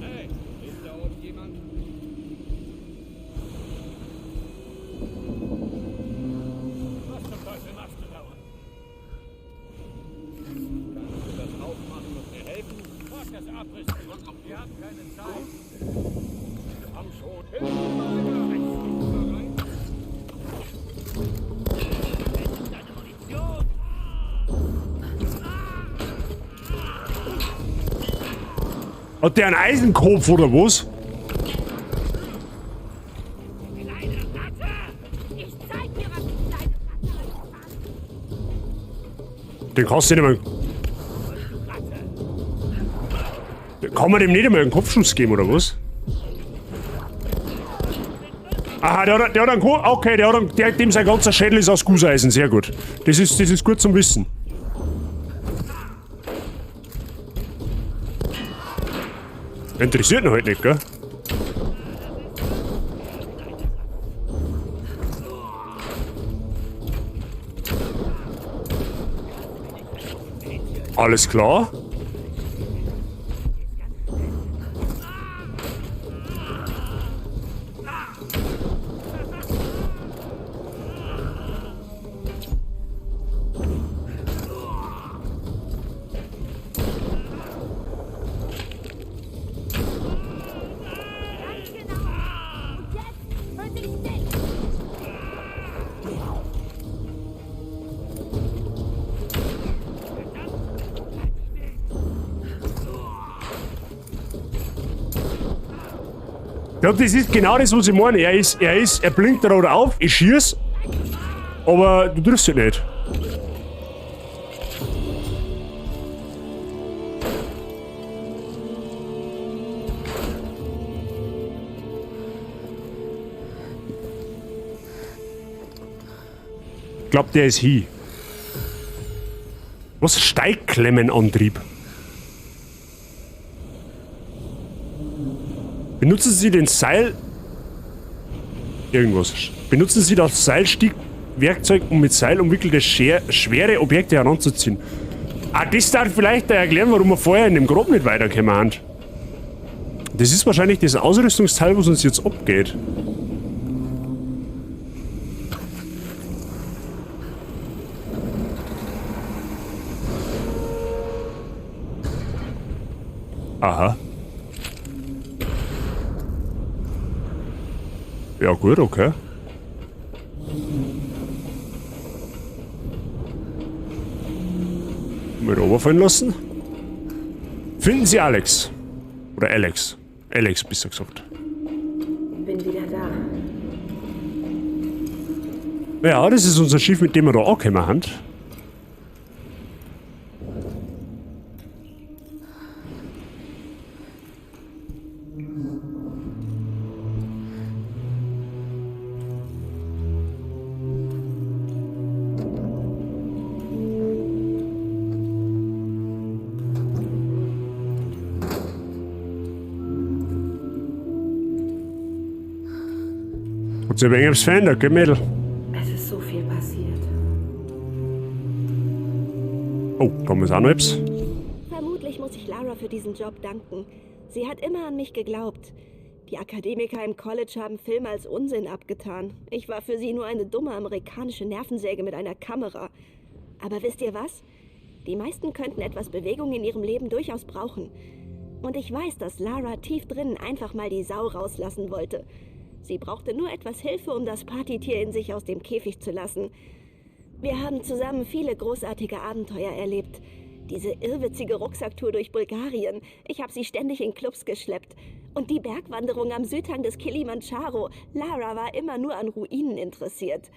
Hey, ist da oben jemand? Was zum Teufel machst du da unten? Kannst du das aufmachen und mir helfen? Mach das Abriss. Wir haben keine Zeit. Komm schon, hilf mir mal. Deine Munition! Hat der einen Eisenkopf oder was? Kleine Ratte! Ich zeig dir, was die kleine Ratte alles kann. Den kannst du nicht mal. Kann man dem nicht einmal einen Kopfschuss geben oder was? Aha, der hat einen Kopf. Okay, der hat einen, der, dem sein ganzer Schädel ist aus Gusseisen. Sehr gut. Das ist gut zum Wissen. Interessiert ihn halt nicht, gell? Alles klar. Ja, das ist genau das, was ich meine. Er blinkt rot auf, ich schieß, aber du triffst ihn nicht. Ich glaub, der ist hier. Was? Steigklemmenantrieb? Benutzen Sie den Seil... Irgendwas. Benutzen Sie das Seilstiegwerkzeug, um mit Seil umwickelte schwere Objekte heranzuziehen. Ah, das darf vielleicht erklären, warum wir vorher in dem Grab nicht weitergekommen sind. Das ist wahrscheinlich das Ausrüstungsteil, was uns jetzt abgeht. Aha. Ja gut, okay. Mal da runterfallen lassen. Finden Sie Alex. Oder Alex. Alex, besser gesagt. Bin wieder da. Ja, das ist unser Schiff, mit dem wir da angekommen haben. Hat sich ein wenig etwas verändert, gell, Mädel? Es ist so viel passiert. Oh, da ist auch noch etwas. Vermutlich muss ich Lara für diesen Job danken. Sie hat immer an mich geglaubt. Die Akademiker im College haben Film als Unsinn abgetan. Ich war für sie nur eine dumme amerikanische Nervensäge mit einer Kamera. Aber wisst ihr was? Die meisten könnten etwas Bewegung in ihrem Leben durchaus brauchen. Und ich weiß, dass Lara tief drinnen einfach mal die Sau rauslassen wollte. Sie brauchte nur etwas Hilfe, um das Partytier in sich aus dem Käfig zu lassen. Wir haben zusammen viele großartige Abenteuer erlebt. Diese irrwitzige Rucksacktour durch Bulgarien. Ich habe sie ständig in Clubs geschleppt. Und die Bergwanderung am Südhang des Kilimanjaro. Lara war immer nur an Ruinen interessiert.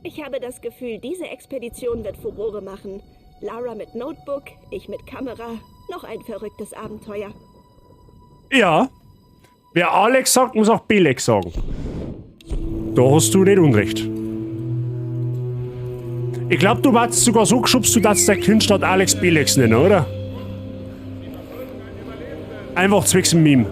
Ich habe das Gefühl, diese Expedition wird Furore machen. Lara mit Notebook, ich mit Kamera. Noch ein verrücktes Abenteuer. Ja. Wer Alex sagt, muss auch Belex sagen. Da hast du nicht Unrecht. Ich glaube, du warst sogar so geschubst, du darfst dein Kind statt Alex Belex nennen, oder? Einfach zwecks dem Meme.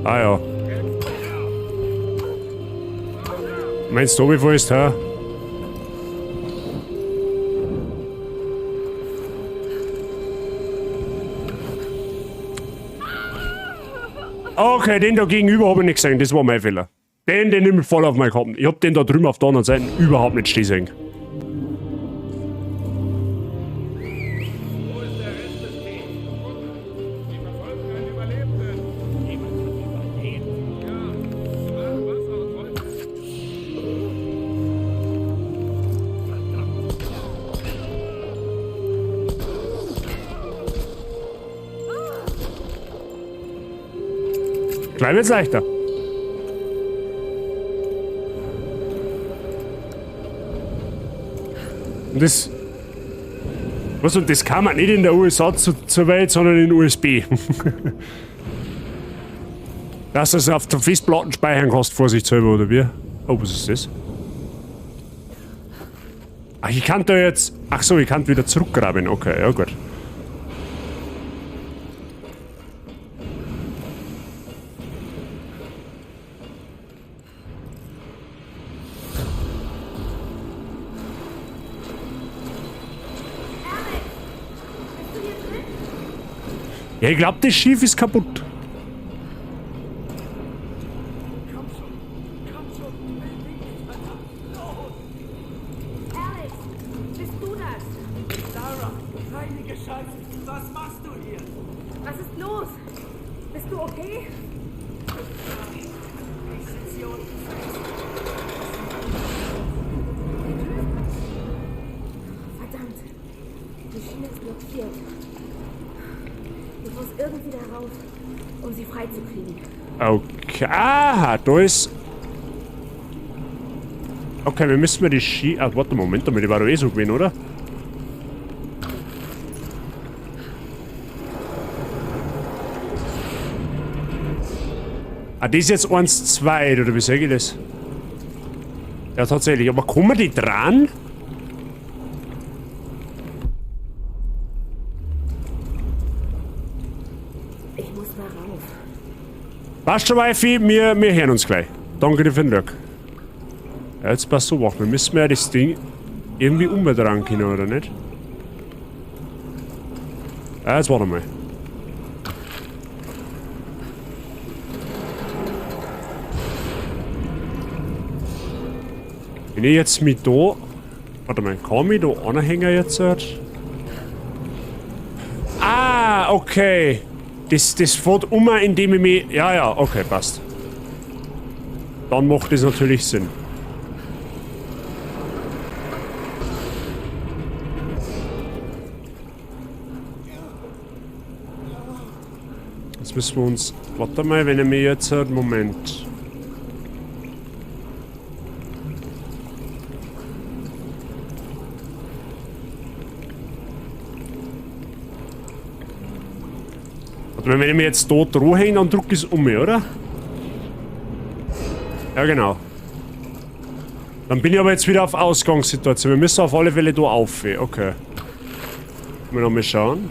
Ah ja. Meinst du, wie ist, hä? Okay, den da gegenüber habe ich nicht gesehen, das war mein Fehler. Den nehme ich voll auf meinen Kappen. Ich hab den da drüben auf der anderen Seite überhaupt nicht stehen sehen. Gleich wird's leichter. Und das... Was, und das kam man nicht in der USA zur Welt, sondern in USB. Dass du es auf der Festplatten speichern kannst, vorsichtshalber, oder wie? Oh, was ist das? Ach, ich kann da jetzt... Ach so, ich kann wieder zurückgraben. Okay, ja gut. Ja, ich glaub, das Schiff ist kaputt. Komm schon, komm schon, beweg dich, verdammt, los! Alex, bist du das? Lara, heilige Scheiße, was machst du hier? Was ist los? Bist du okay? Ich sitze hier unten fest. Verdammt, die Schiene ist blockiert. Ich muss irgendwie da raus, um sie freizukriegen. Okay, aha, da ist... Okay, wir müssen mal die Ski... Ah, warte, Moment, damit die war doch eh so gewesen, oder? Ah, das ist jetzt 1, 2, oder wie sag ich das? Ja, tatsächlich. Aber kommen die dran? Ich muss da rauf. Passt schon, Wifi, wir hören uns gleich. Danke dir für den Glück. Ja, jetzt passt so, wir müssen ja das Ding irgendwie umdrehen können, oder nicht? Ja, jetzt warte mal. Wenn ich jetzt mit da... Warte mal, kann ich da anhängen jetzt? Ah, okay. Das fährt um, indem ich mich... Ja, ja, okay, passt. Dann macht das natürlich Sinn. Jetzt müssen wir uns... Warte mal, wenn er mir jetzt... Moment. Warte mal, wenn ich mir jetzt da dran hänge, dann drück ich es um, oder? Ja, genau. Dann bin ich aber jetzt wieder auf Ausgangssituation. Wir müssen auf alle Fälle da auf. Okay. Mal noch mal schauen.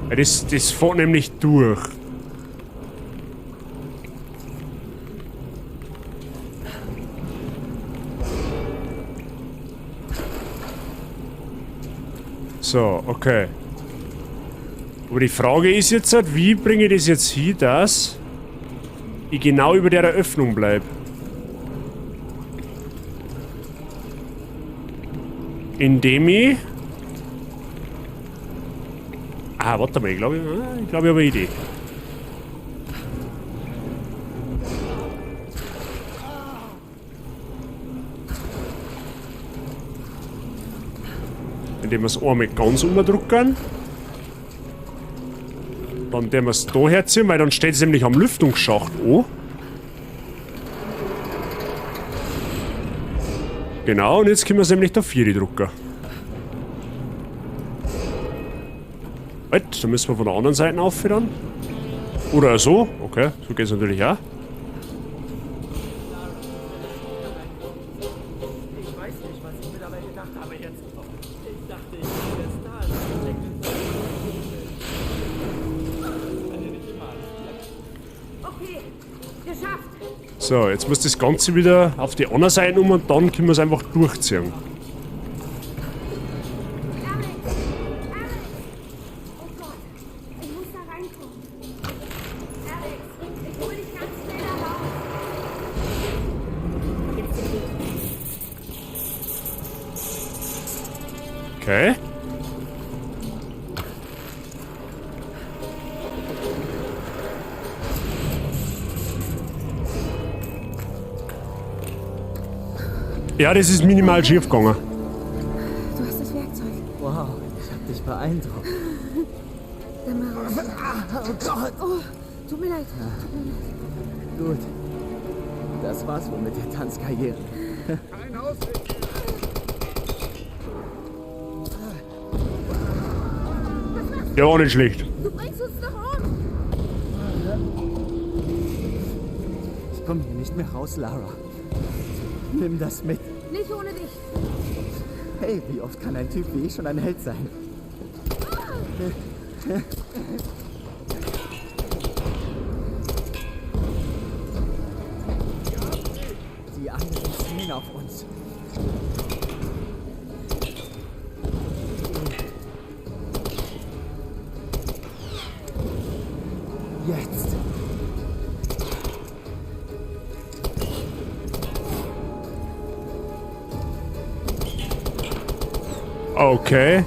Ja, das fährt nämlich durch. So, okay. Aber die Frage ist jetzt, wie bringe ich das jetzt hin, dass ich genau über der Öffnung bleib? Indem ich... Ah, warte mal, ich glaube, ich habe eine Idee. Indem wir es einmal ganz umdrücken. Dann werden wir es da herziehen, weil dann steht es nämlich am Lüftungsschacht an. Genau, und jetzt können wir es nämlich da 4 drücken. Halt, da müssen wir von der anderen Seite aufführen. Oder so. Okay, so geht's natürlich auch. Ich weiß nicht, was ich mir dabei gedacht habe jetzt. Ich dachte, ich bin der Star. Okay, geschafft. So, jetzt muss das Ganze wieder auf die andere Seite um und dann können wir es einfach durchziehen. Alex! Alex! Oh Gott, ich muss da reinkommen. Alex, ich hol dich ganz schnell da raus. Jetzt den Weg. Okay. Ja, das ist minimal schief gegangen. Du hast das Werkzeug. Wow, ich hab dich beeindruckt. Dann mal raus. Oh Gott! Oh, tut mir leid. Tut mir leid. Gut. Das war's wohl mit der Tanzkarriere. Kein Ausweg. Der war nicht schlecht. Du bringst uns doch um. Ich komme hier nicht mehr raus, Lara. Nimm das mit. Nicht ohne dich. Hey, wie oft kann ein Typ wie ich schon ein Held sein? Die anderen ziehen auf uns. Jetzt. Okay.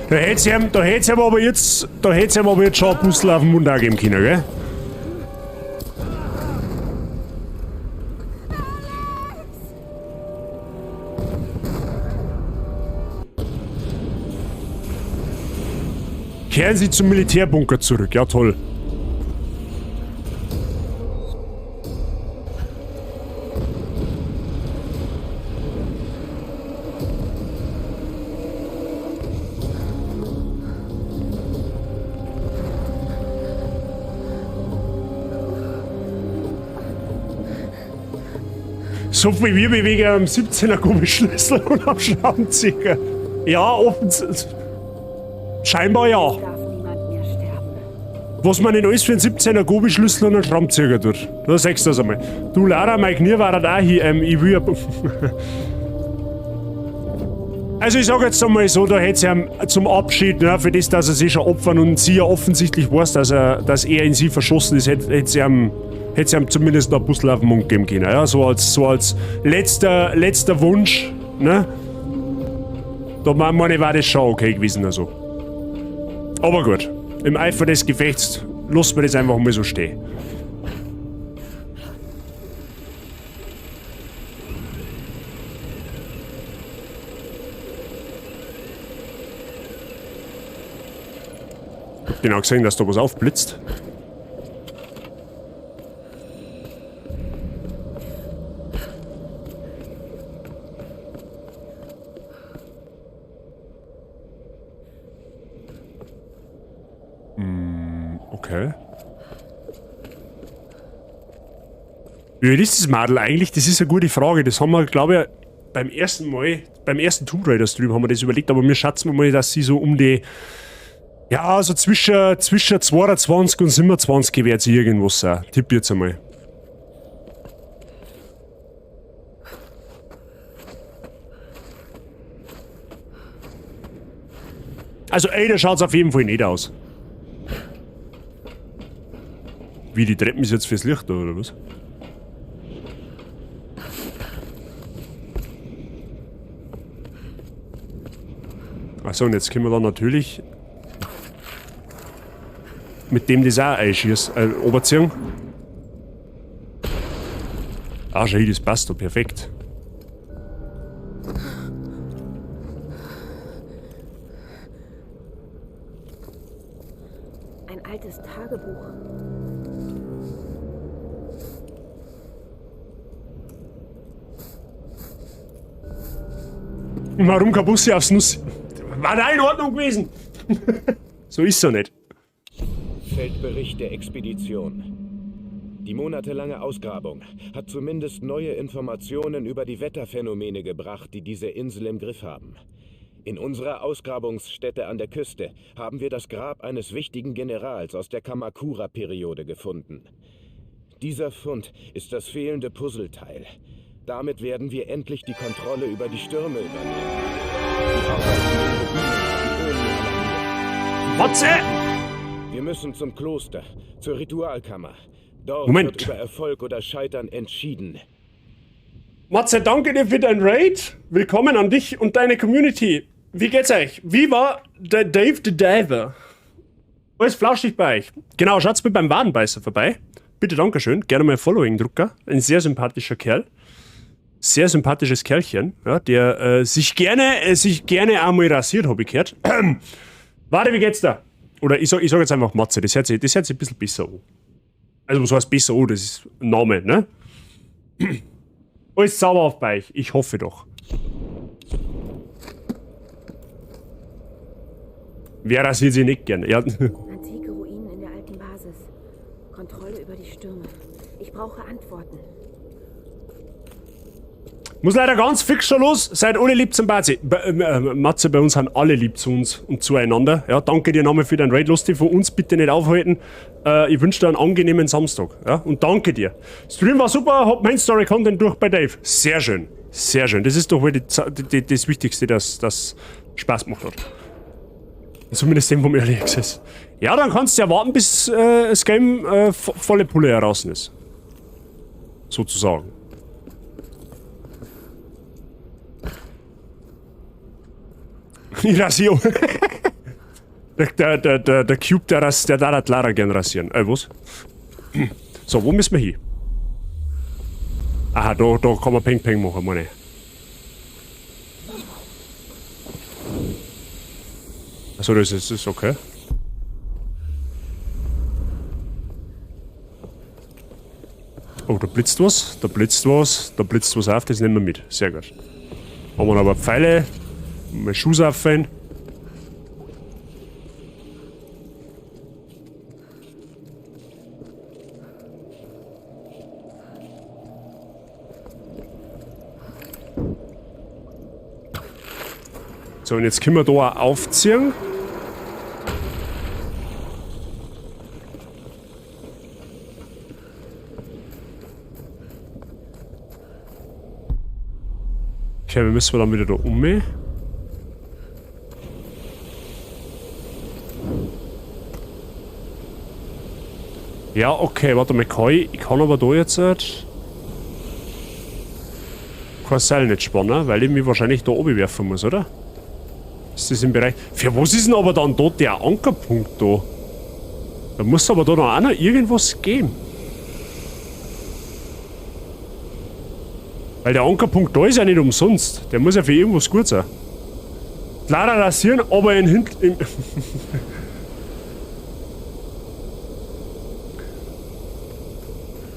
Da hätt's ihm, da hätt's ihm aber jetzt, da hätt's ihm aber jetzt schon ein bisschen auf den Mund auch geben können, gell? Kehren Sie zum Militärbunker zurück. Ja, toll. So viel wie bewege am 17er Gummischlüssel und am Schraubenzieher. Ja, offensichtlich. Scheinbar ja. Darf niemand mehr sterben. Was man nicht alles für einen 17er Gummischlüssel und einen Schraubenzieher tut. Da sagst du das einmal. Du Lara, mein Knie war da hier. Ich will ja. Also ich sag jetzt einmal so, da hätte sie ihm zum Abschied, ne, für das, dass er sich schon opfern und sie ja offensichtlich weiß, dass er in sie verschossen ist, hätte sie ihm, hätte sie ihm zumindest noch ein bisschen auf den Mund geben können. Ja? So als letzter Wunsch. ne? Da meine ich, war das schon okay gewesen, also. Aber gut, im Eifer des Gefechts lassen wir das einfach mal so stehen. Ich hab genau gesehen, dass da was aufblitzt. Okay. Wie alt ist das Madel eigentlich? Das ist eine gute Frage. Das haben wir, glaube ich, beim ersten Mal, beim ersten Tomb Raider Stream haben wir das überlegt, aber wir schätzen mal, dass sie so um die, ja, so zwischen 22 und 27 wird sie irgendwas sein. Tipp jetzt einmal. Also älter schaut's auf jeden Fall nicht aus. Wie, die Treppen ist jetzt fürs Licht da, oder was? Achso, und jetzt können wir da natürlich mit dem das auch einschießen, oberziehen. Ah, schau, das passt doch perfekt. Ein altes Tagebuch. Warum kein Bussi aufs Nuss? War da in Ordnung gewesen? So ist es ja nicht. Feldbericht der Expedition. Die monatelange Ausgrabung hat zumindest neue Informationen über die Wetterphänomene gebracht, die diese Insel im Griff haben. In unserer Ausgrabungsstätte an der Küste haben wir das Grab eines wichtigen Generals aus der Kamakura-Periode gefunden. Dieser Fund ist das fehlende Puzzleteil. Damit werden wir endlich die Kontrolle über die Stürme übernehmen. Die Matze! Wir müssen zum Kloster, zur Ritualkammer. Dort Moment. wird über Erfolg oder Scheitern entschieden. Matze, danke dir für dein Raid. Willkommen an dich und deine Community. Wie geht's euch? Wie war der Dave the Diver? Alles flauschig bei euch. Genau, schaut's mit beim Wadenbeißer vorbei. Bitte, dankeschön. Gerne mal Following Drucker. Ein sehr sympathischer Kerl. Sehr sympathisches Kerlchen, ja, der sich gerne einmal rasiert, habe ich gehört. Warte, wie geht's da? Oder ich sag jetzt einfach Matze, das hört sich ein bisschen besser an. Also was heißt besser an? Das ist ein Name, ne? Alles sauber auf bei euch, ich hoffe doch. Wer rasiert sich nicht gern? Ja. Antike Ruinen in der alten Basis. Kontrolle über die Stürme. Ich brauche Antworten. Muss leider ganz fix schon los. Seid alle lieb zum Bazi. Matze, bei uns sind alle lieb zu uns und zueinander. Ja, danke dir nochmal für dein Raid. Lass dich von uns bitte nicht aufhalten. Ich wünsche dir einen angenehmen Samstag. Ja, und danke dir. Stream war super, hab mein Story-Content durch bei Dave. Sehr schön. Sehr schön. Das ist doch wohl das Wichtigste, dass das Spaß gemacht hat. Zumindest dem vom Early Access. Ja, dann kannst du ja warten, bis das Game volle Pulle heraus ist. Sozusagen. Ich rasiere. Der Cube, der darf Lara gern rasieren. Was? So, wo müssen wir hin? Aha, da kann man Peng Peng machen, meine ich. Achso, das ist okay. Oh, da blitzt was, da blitzt was, da blitzt was auf, das nehmen wir mit. Sehr gut. Haben wir aber Pfeile. Mal Schuss auffallen. So, und jetzt können wir da auch aufziehen. Okay, wir müssen dann wieder da um. Ja, okay, warte mal, kann ich, ich kann aber da jetzt nicht. kein Seil nicht spannen, weil ich mich wahrscheinlich da oben werfen muss, oder? Ist das im Bereich... Für was ist denn aber dann da der Ankerpunkt da? Da muss aber da noch auch noch irgendwas geben. Weil der Ankerpunkt da ist ja nicht umsonst. Der muss ja für irgendwas gut sein. Lara rasieren, aber in hinten...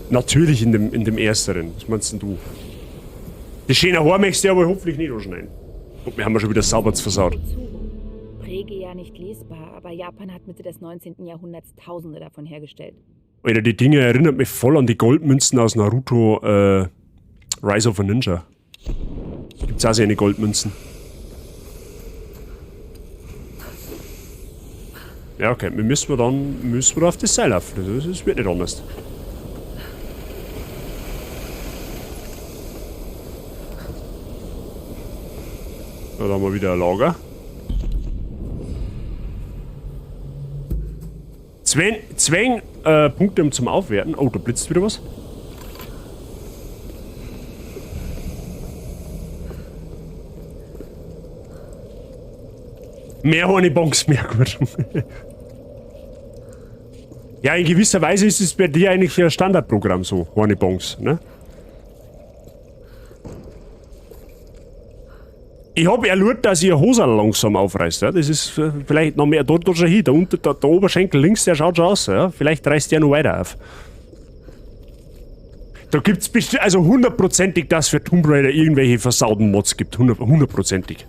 Natürlich in dem ersteren. Was meinst denn du? Die schöne Haare möchtest du aber hoffentlich nicht anschneiden. Und wir haben ja schon wieder sauber versaut. Präge ja nicht lesbar, aber Japan hat Mitte des 19. Jahrhunderts Tausende davon hergestellt. Alter, die Dinge erinnert mich voll an die Goldmünzen aus Naruto Rise of a Ninja. Gibt's auch so eine Goldmünzen. Ja, okay, wir müssen dann, müssen wir auf das Seil laufen. Das wird nicht anders. Da haben wir wieder ein Lager. Zwei Punkte zum Aufwerten. Oh, da blitzt wieder was. Mehr Hornibonks, mehr gut. Ja, in gewisser Weise ist es bei dir eigentlich ein Standardprogramm so, Hornibonks, ne? Ich hab erlebt, dass ihr Hose langsam aufreißt. Ja? Das ist vielleicht noch mehr. Da, da schon hin, da unten, da, der Oberschenkel links, der schaut schon aus. Ja? Vielleicht reißt der noch weiter auf. Da gibt's bestimmt, also hundertprozentig, dass für Tomb Raider irgendwelche versauten Mods gibt. Hundertprozentig.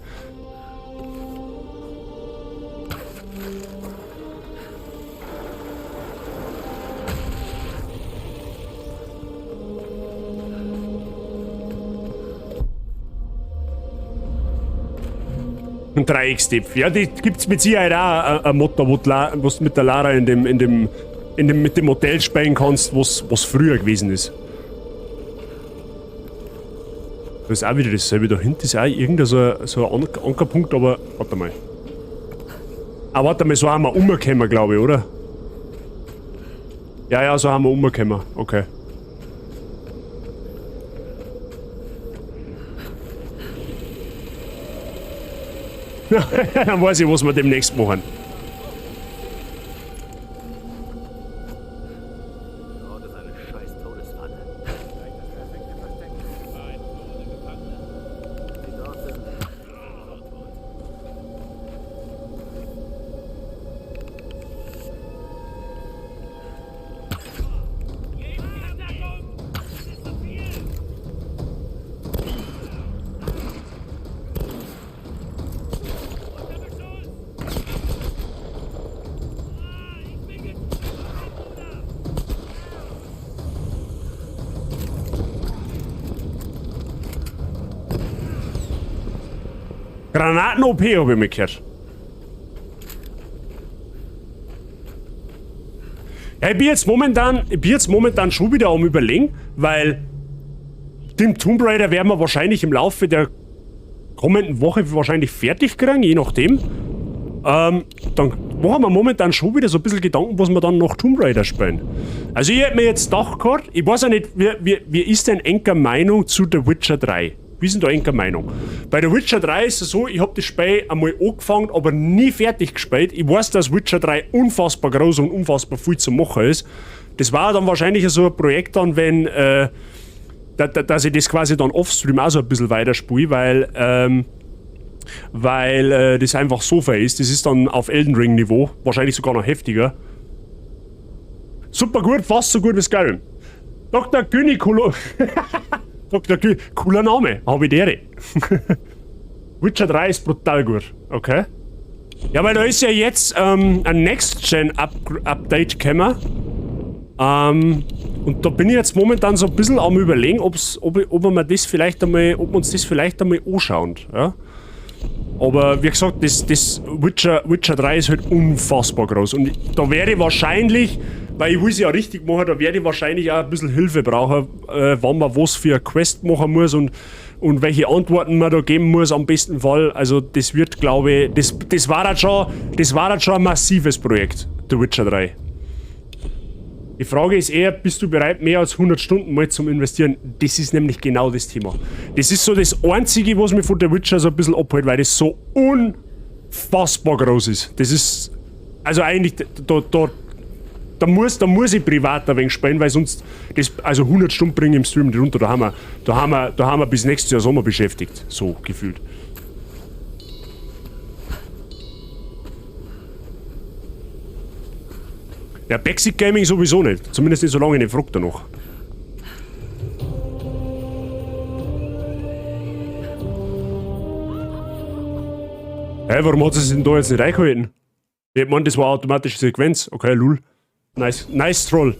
Ein Dreieckstepf. Ja, die gibt's mit Sicherheit auch ein Mod, wo du mit der Lara mit dem Hotel spielen kannst, was früher gewesen ist. Da ist auch wieder dasselbe. Da hinten ist auch irgendein so ein Ankerpunkt, aber warte mal. Ah, warte mal, so haben wir umgekommen, glaube ich, oder? Ja, ja, so haben wir umgekommen. Okay. Dann weiß ich, was wir demnächst machen. Granaten-O P hab ich mir gehört. Ja, ich bin jetzt momentan schon wieder am Überlegen, weil den Tomb Raider werden wir wahrscheinlich im Laufe der kommenden Woche wahrscheinlich fertig kriegen, je nachdem. Dann machen wir momentan schon wieder so ein bisschen Gedanken, was wir dann noch Tomb Raider spielen. Also ich hätte mir jetzt gedacht gehabt, ich weiß ja nicht, wie ist denn Enker Meinung zu The Witcher 3? Wie ist denn da Enker Meinung? Bei The Witcher 3 ist es so, ich hab das Spiel einmal angefangen, aber nie fertig gespielt. Ich weiß, dass Witcher 3 unfassbar groß und unfassbar viel zu machen ist. Das war dann wahrscheinlich so ein Projekt dann, dass ich das quasi dann offstream auch so ein bisschen weiterspiele, weil das einfach so viel ist. Das ist dann auf Elden Ring Niveau, wahrscheinlich sogar noch heftiger. Super gut, fast so gut wie Skyrim. Doktor Gynäkolo- Doktor Gü-, cooler Name, hab ich dere. Witcher 3 ist brutal gut, okay. Ja, weil da ist ja jetzt ein Next-Gen-Update gekommen. Und da bin ich jetzt momentan so ein bisschen am Überlegen, ob's, ob ich, ob wir das vielleicht einmal, ob wir uns das vielleicht einmal anschauen. Ja? Aber wie gesagt, das Witcher 3 ist halt unfassbar groß. Und da werde ich wahrscheinlich, weil ich will's ja richtig machen, da werde ich wahrscheinlich auch ein bisschen Hilfe brauchen, wann man was für eine Quest machen muss und welche Antworten man da geben muss am besten Fall. Also das wird, glaube ich, das, das war halt schon, das war halt schon ein massives Projekt, The Witcher 3. Die Frage ist eher, bist du bereit, mehr als 100 Stunden mal zum Investieren? Das ist nämlich genau das Thema. Das ist so das Einzige, was mich von The Witcher so ein bisschen abhält, weil das so unfassbar groß ist. Das ist... Also eigentlich, da muss ich privat ein wenig spielen, weil sonst... Das, also 100 Stunden bringe ich im Stream nicht runter, da haben wir bis nächstes Jahr Sommer beschäftigt, so gefühlt. Ja, Backseat Gaming sowieso nicht. Zumindest nicht so lange ich nicht frag danach. Hä, warum hat sie sich denn da jetzt nicht reingehalten? Ich meine, das war automatische Sequenz. Okay, lul. Nice, nice Troll.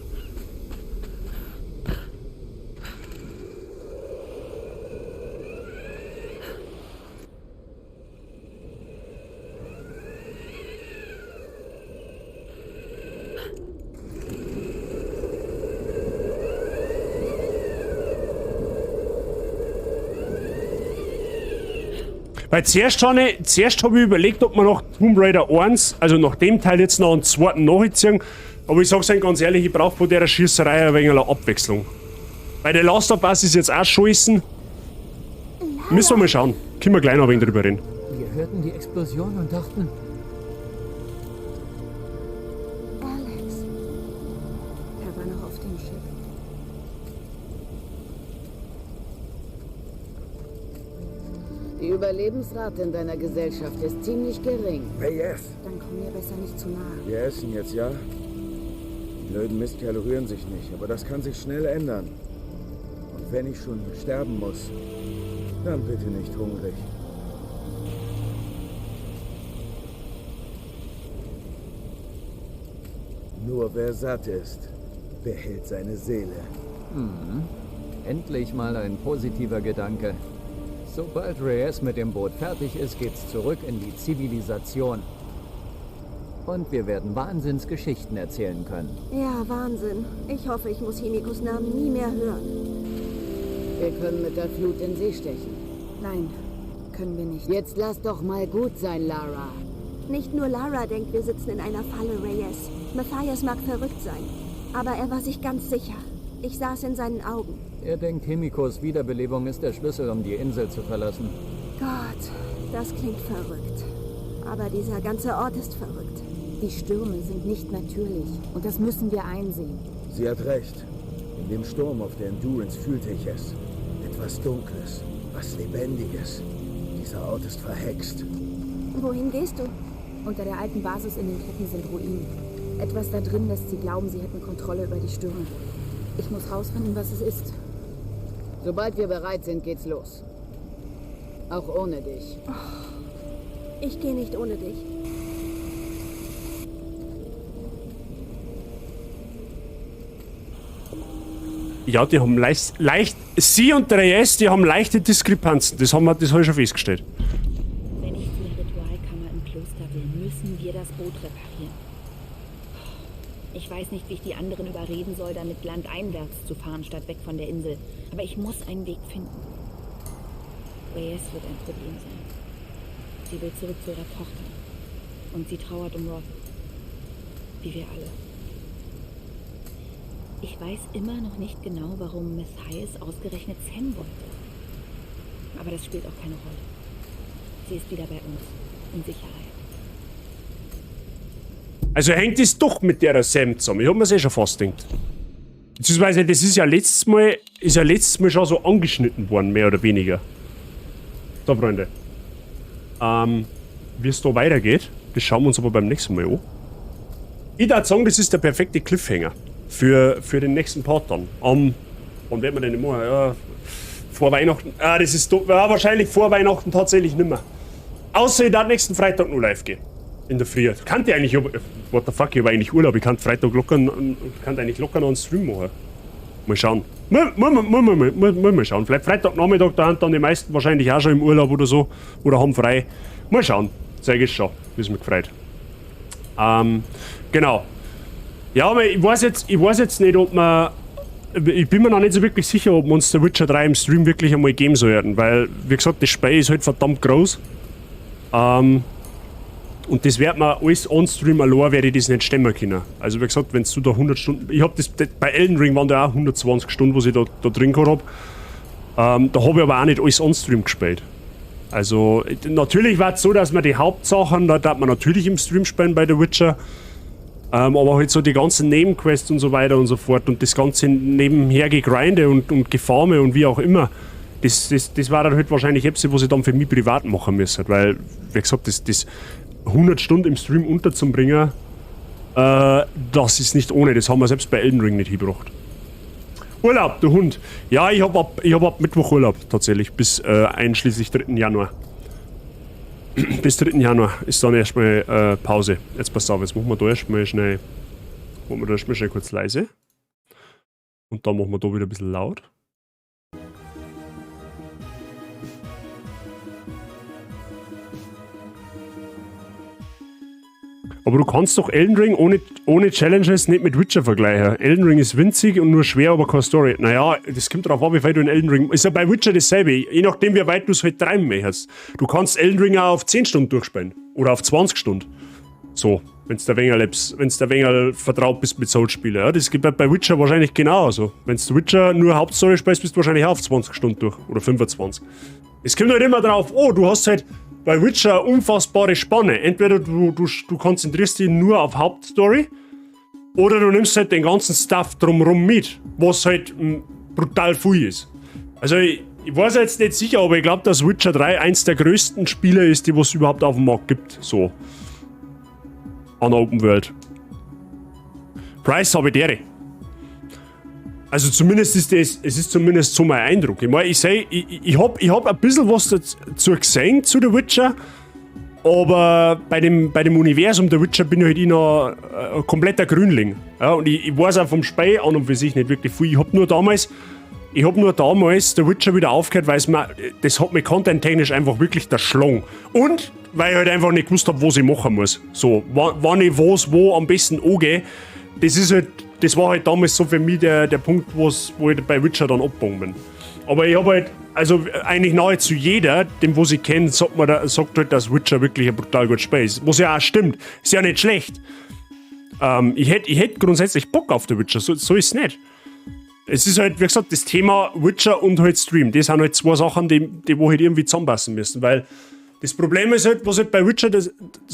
Weil zuerst habe ich überlegt, ob wir noch Tomb Raider 1, also nach dem Teil jetzt noch einen zweiten nachziehen. Aber ich sag's Ihnen ganz ehrlich, ich brauche von der Schießerei ein wenig eine Abwechslung. Bei The Last of Us ist jetzt auch scheißen. Müssen wir mal schauen. Können wir gleich noch ein wenig drüber reden. Wir hörten die Explosion und dachten... Alex. Er war noch auf dem Schiff. Die Überlebensrate in deiner Gesellschaft ist ziemlich gering. Reyes! Dann komm mir besser nicht zu nahe. Wir essen jetzt, ja? Die blöden Mistkerle rühren sich nicht, aber das kann sich schnell ändern. Und wenn ich schon sterben muss, dann bitte nicht hungrig. Nur wer satt ist, behält seine Seele. Mhm. Endlich mal ein positiver Gedanke. Sobald Reyes mit dem Boot fertig ist, geht's zurück in die Zivilisation. Und wir werden Wahnsinnsgeschichten erzählen können. Ja, Wahnsinn. Ich hoffe, ich muss Himikos Namen nie mehr hören. Wir können mit der Flut in See stechen. Nein, können wir nicht. Jetzt lass doch mal gut sein, Lara. Nicht nur Lara denkt, wir sitzen in einer Falle, Reyes. Matthias mag verrückt sein, aber er war sich ganz sicher. Ich saß in seinen Augen. Er denkt, Himikos Wiederbelebung ist der Schlüssel, um die Insel zu verlassen. Gott, das klingt verrückt. Aber dieser ganze Ort ist verrückt. Die Stürme sind nicht natürlich und das müssen wir einsehen. Sie hat recht. In dem Sturm auf der Endurance fühlte ich es. Etwas Dunkles, was Lebendiges. Dieser Ort ist verhext. Wohin gehst du? Unter der alten Basis in den Klippen sind Ruinen. Etwas da drin lässt sie glauben, sie hätten Kontrolle über die Stürme. Ich muss rausfinden, was es ist. Sobald wir bereit sind, geht's los. Auch ohne dich. Ich gehe nicht ohne dich. Ja, die haben leicht, sie und der Reyes, die haben leichte Diskrepanzen. Das habe ich schon festgestellt. Wenn ich zu der Ritualkammer im Kloster will, müssen wir das Boot reparieren. Ich weiß nicht, wie ich die anderen überreden soll, damit landeinwärts zu fahren, statt weg von der Insel. Aber ich muss einen Weg finden. Reyes wird ein Problem sein. Sie will zurück zu ihrer Tochter. Und sie trauert um Roth. Wie wir alle. Ich weiß immer noch nicht genau, warum Matthias ausgerechnet Sam wollte. Aber das spielt auch keine Rolle. Sie ist wieder bei uns, in Sicherheit. Also hängt es doch mit der Sam zusammen. Ich hab mir's eh schon fast gedacht. Beziehungsweise, das ist ja letztes Mal, schon so angeschnitten worden, mehr oder weniger. So, Freunde. Wie es da weitergeht, das schauen wir uns aber beim nächsten Mal an. Ich würde sagen, das ist der perfekte Cliffhanger für den nächsten Part dann. Wann werden wir denn machen? Ja, vor Weihnachten. Ah, das ist ja, wahrscheinlich vor Weihnachten tatsächlich nimmer. Außer ich darf nächsten Freitag nur live gehen. In der Früh. Kann ich eigentlich, what the fuck, ich habe eigentlich Urlaub. Ich kann Freitag locker, kann eigentlich locker noch einen Stream machen. Mal schauen. Mal schauen. Vielleicht Freitagnachmittag, da sind dann die meisten wahrscheinlich auch schon im Urlaub oder so. Oder haben frei. Mal schauen. Zeig ich schon. Ist mir gefreut. Genau. Ja, aber ich weiß jetzt nicht, ob man... Ich bin mir noch nicht so wirklich sicher, ob wir uns The Witcher 3 im Stream wirklich einmal geben sollten. Weil, wie gesagt, das Spiel ist halt verdammt groß. Und das wird man alles on-stream allein, werde ich das nicht stemmen können. Also wie gesagt, wenn du da 100 Stunden... Ich hab das, bei Elden Ring waren da auch 120 Stunden, was ich da drin gehabt hab. Da habe ich aber auch nicht alles on-stream gespielt. Also natürlich war es so, dass man die Hauptsachen, da darf man natürlich im Stream spielen bei The Witcher. Aber halt so die ganzen Nebenquests und so weiter und so fort und das ganze nebenher gegrinde und Gefarme und wie auch immer. Das war dann halt wahrscheinlich etwas, was ich dann für mich privat machen müsste. Weil, wie gesagt, das 100 Stunden im Stream unterzubringen, das ist nicht ohne. Das haben wir selbst bei Elden Ring nicht hingebracht. Urlaub, du Hund. Ja, ich hab ab Mittwoch Urlaub tatsächlich, bis einschließlich 3. Januar. Bis 3. Januar ist dann erstmal Pause. Jetzt pass auf, jetzt machen wir da erstmal schnell, machen wir da erstmal schnell kurz leise. Und dann machen wir da wieder ein bisschen laut. Aber du kannst doch Elden Ring ohne Challenges nicht mit Witcher vergleichen. Elden Ring ist winzig und nur schwer, aber keine Story. Naja, das kommt drauf an, wie weit du in Elden Ring... Ist ja bei Witcher dasselbe, je nachdem, wie weit du es halt treiben möchtest. Du kannst Elden Ring auch auf 10 Stunden durchspielen. Oder auf 20 Stunden. So, wenn's der Wenger vertraut bist mit Souls-Spielen. Ja, das geht bei Witcher wahrscheinlich genauso. Wenn's du Witcher nur Hauptstory spielst, bist du wahrscheinlich auch auf 20 Stunden durch. Oder 25. Es kommt halt immer drauf, oh, du hast halt... Bei Witcher unfassbare Spanne. Entweder du konzentrierst dich nur auf Hauptstory oder du nimmst halt den ganzen Stuff drumherum mit, was halt brutal viel ist. Also ich weiß jetzt nicht sicher, aber ich glaube, dass Witcher 3 eins der größten Spiele ist, die es überhaupt auf dem Markt gibt. So. An der Open World. Price habe ich dere. Also zumindest ist das, es ist zumindest so mein Eindruck. Ich meine, ich seh, ich hab ein bisschen was dazu gesehen zu The Witcher, aber bei dem Universum The Witcher bin ich halt noch ein kompletter Grünling. Ja, und ich weiß auch vom Spiel an und für sich nicht wirklich viel. Ich hab nur damals The Witcher wieder aufgehört, weil es mir, das hat mich content-technisch einfach wirklich erschlagen. Und weil ich halt einfach nicht gewusst hab, was ich machen muss. So, wann ich was, wo am besten angehe, das ist halt. Das war halt damals so für mich der Punkt, wo ich bei Witcher dann abgebogen bin. Aber ich habe halt, also eigentlich nahezu jeder, dem wo ich kenne, sagt halt, dass Witcher wirklich ein brutal gutes Spiel ist. Was ja auch stimmt. Ist ja nicht schlecht. Ich hätt grundsätzlich Bock auf The Witcher, so ist es nicht. Es ist halt, wie gesagt, das Thema Witcher und halt Stream. Das sind halt zwei Sachen, die wo halt irgendwie zusammenpassen müssen, weil das Problem ist halt, was halt bei Witcher, das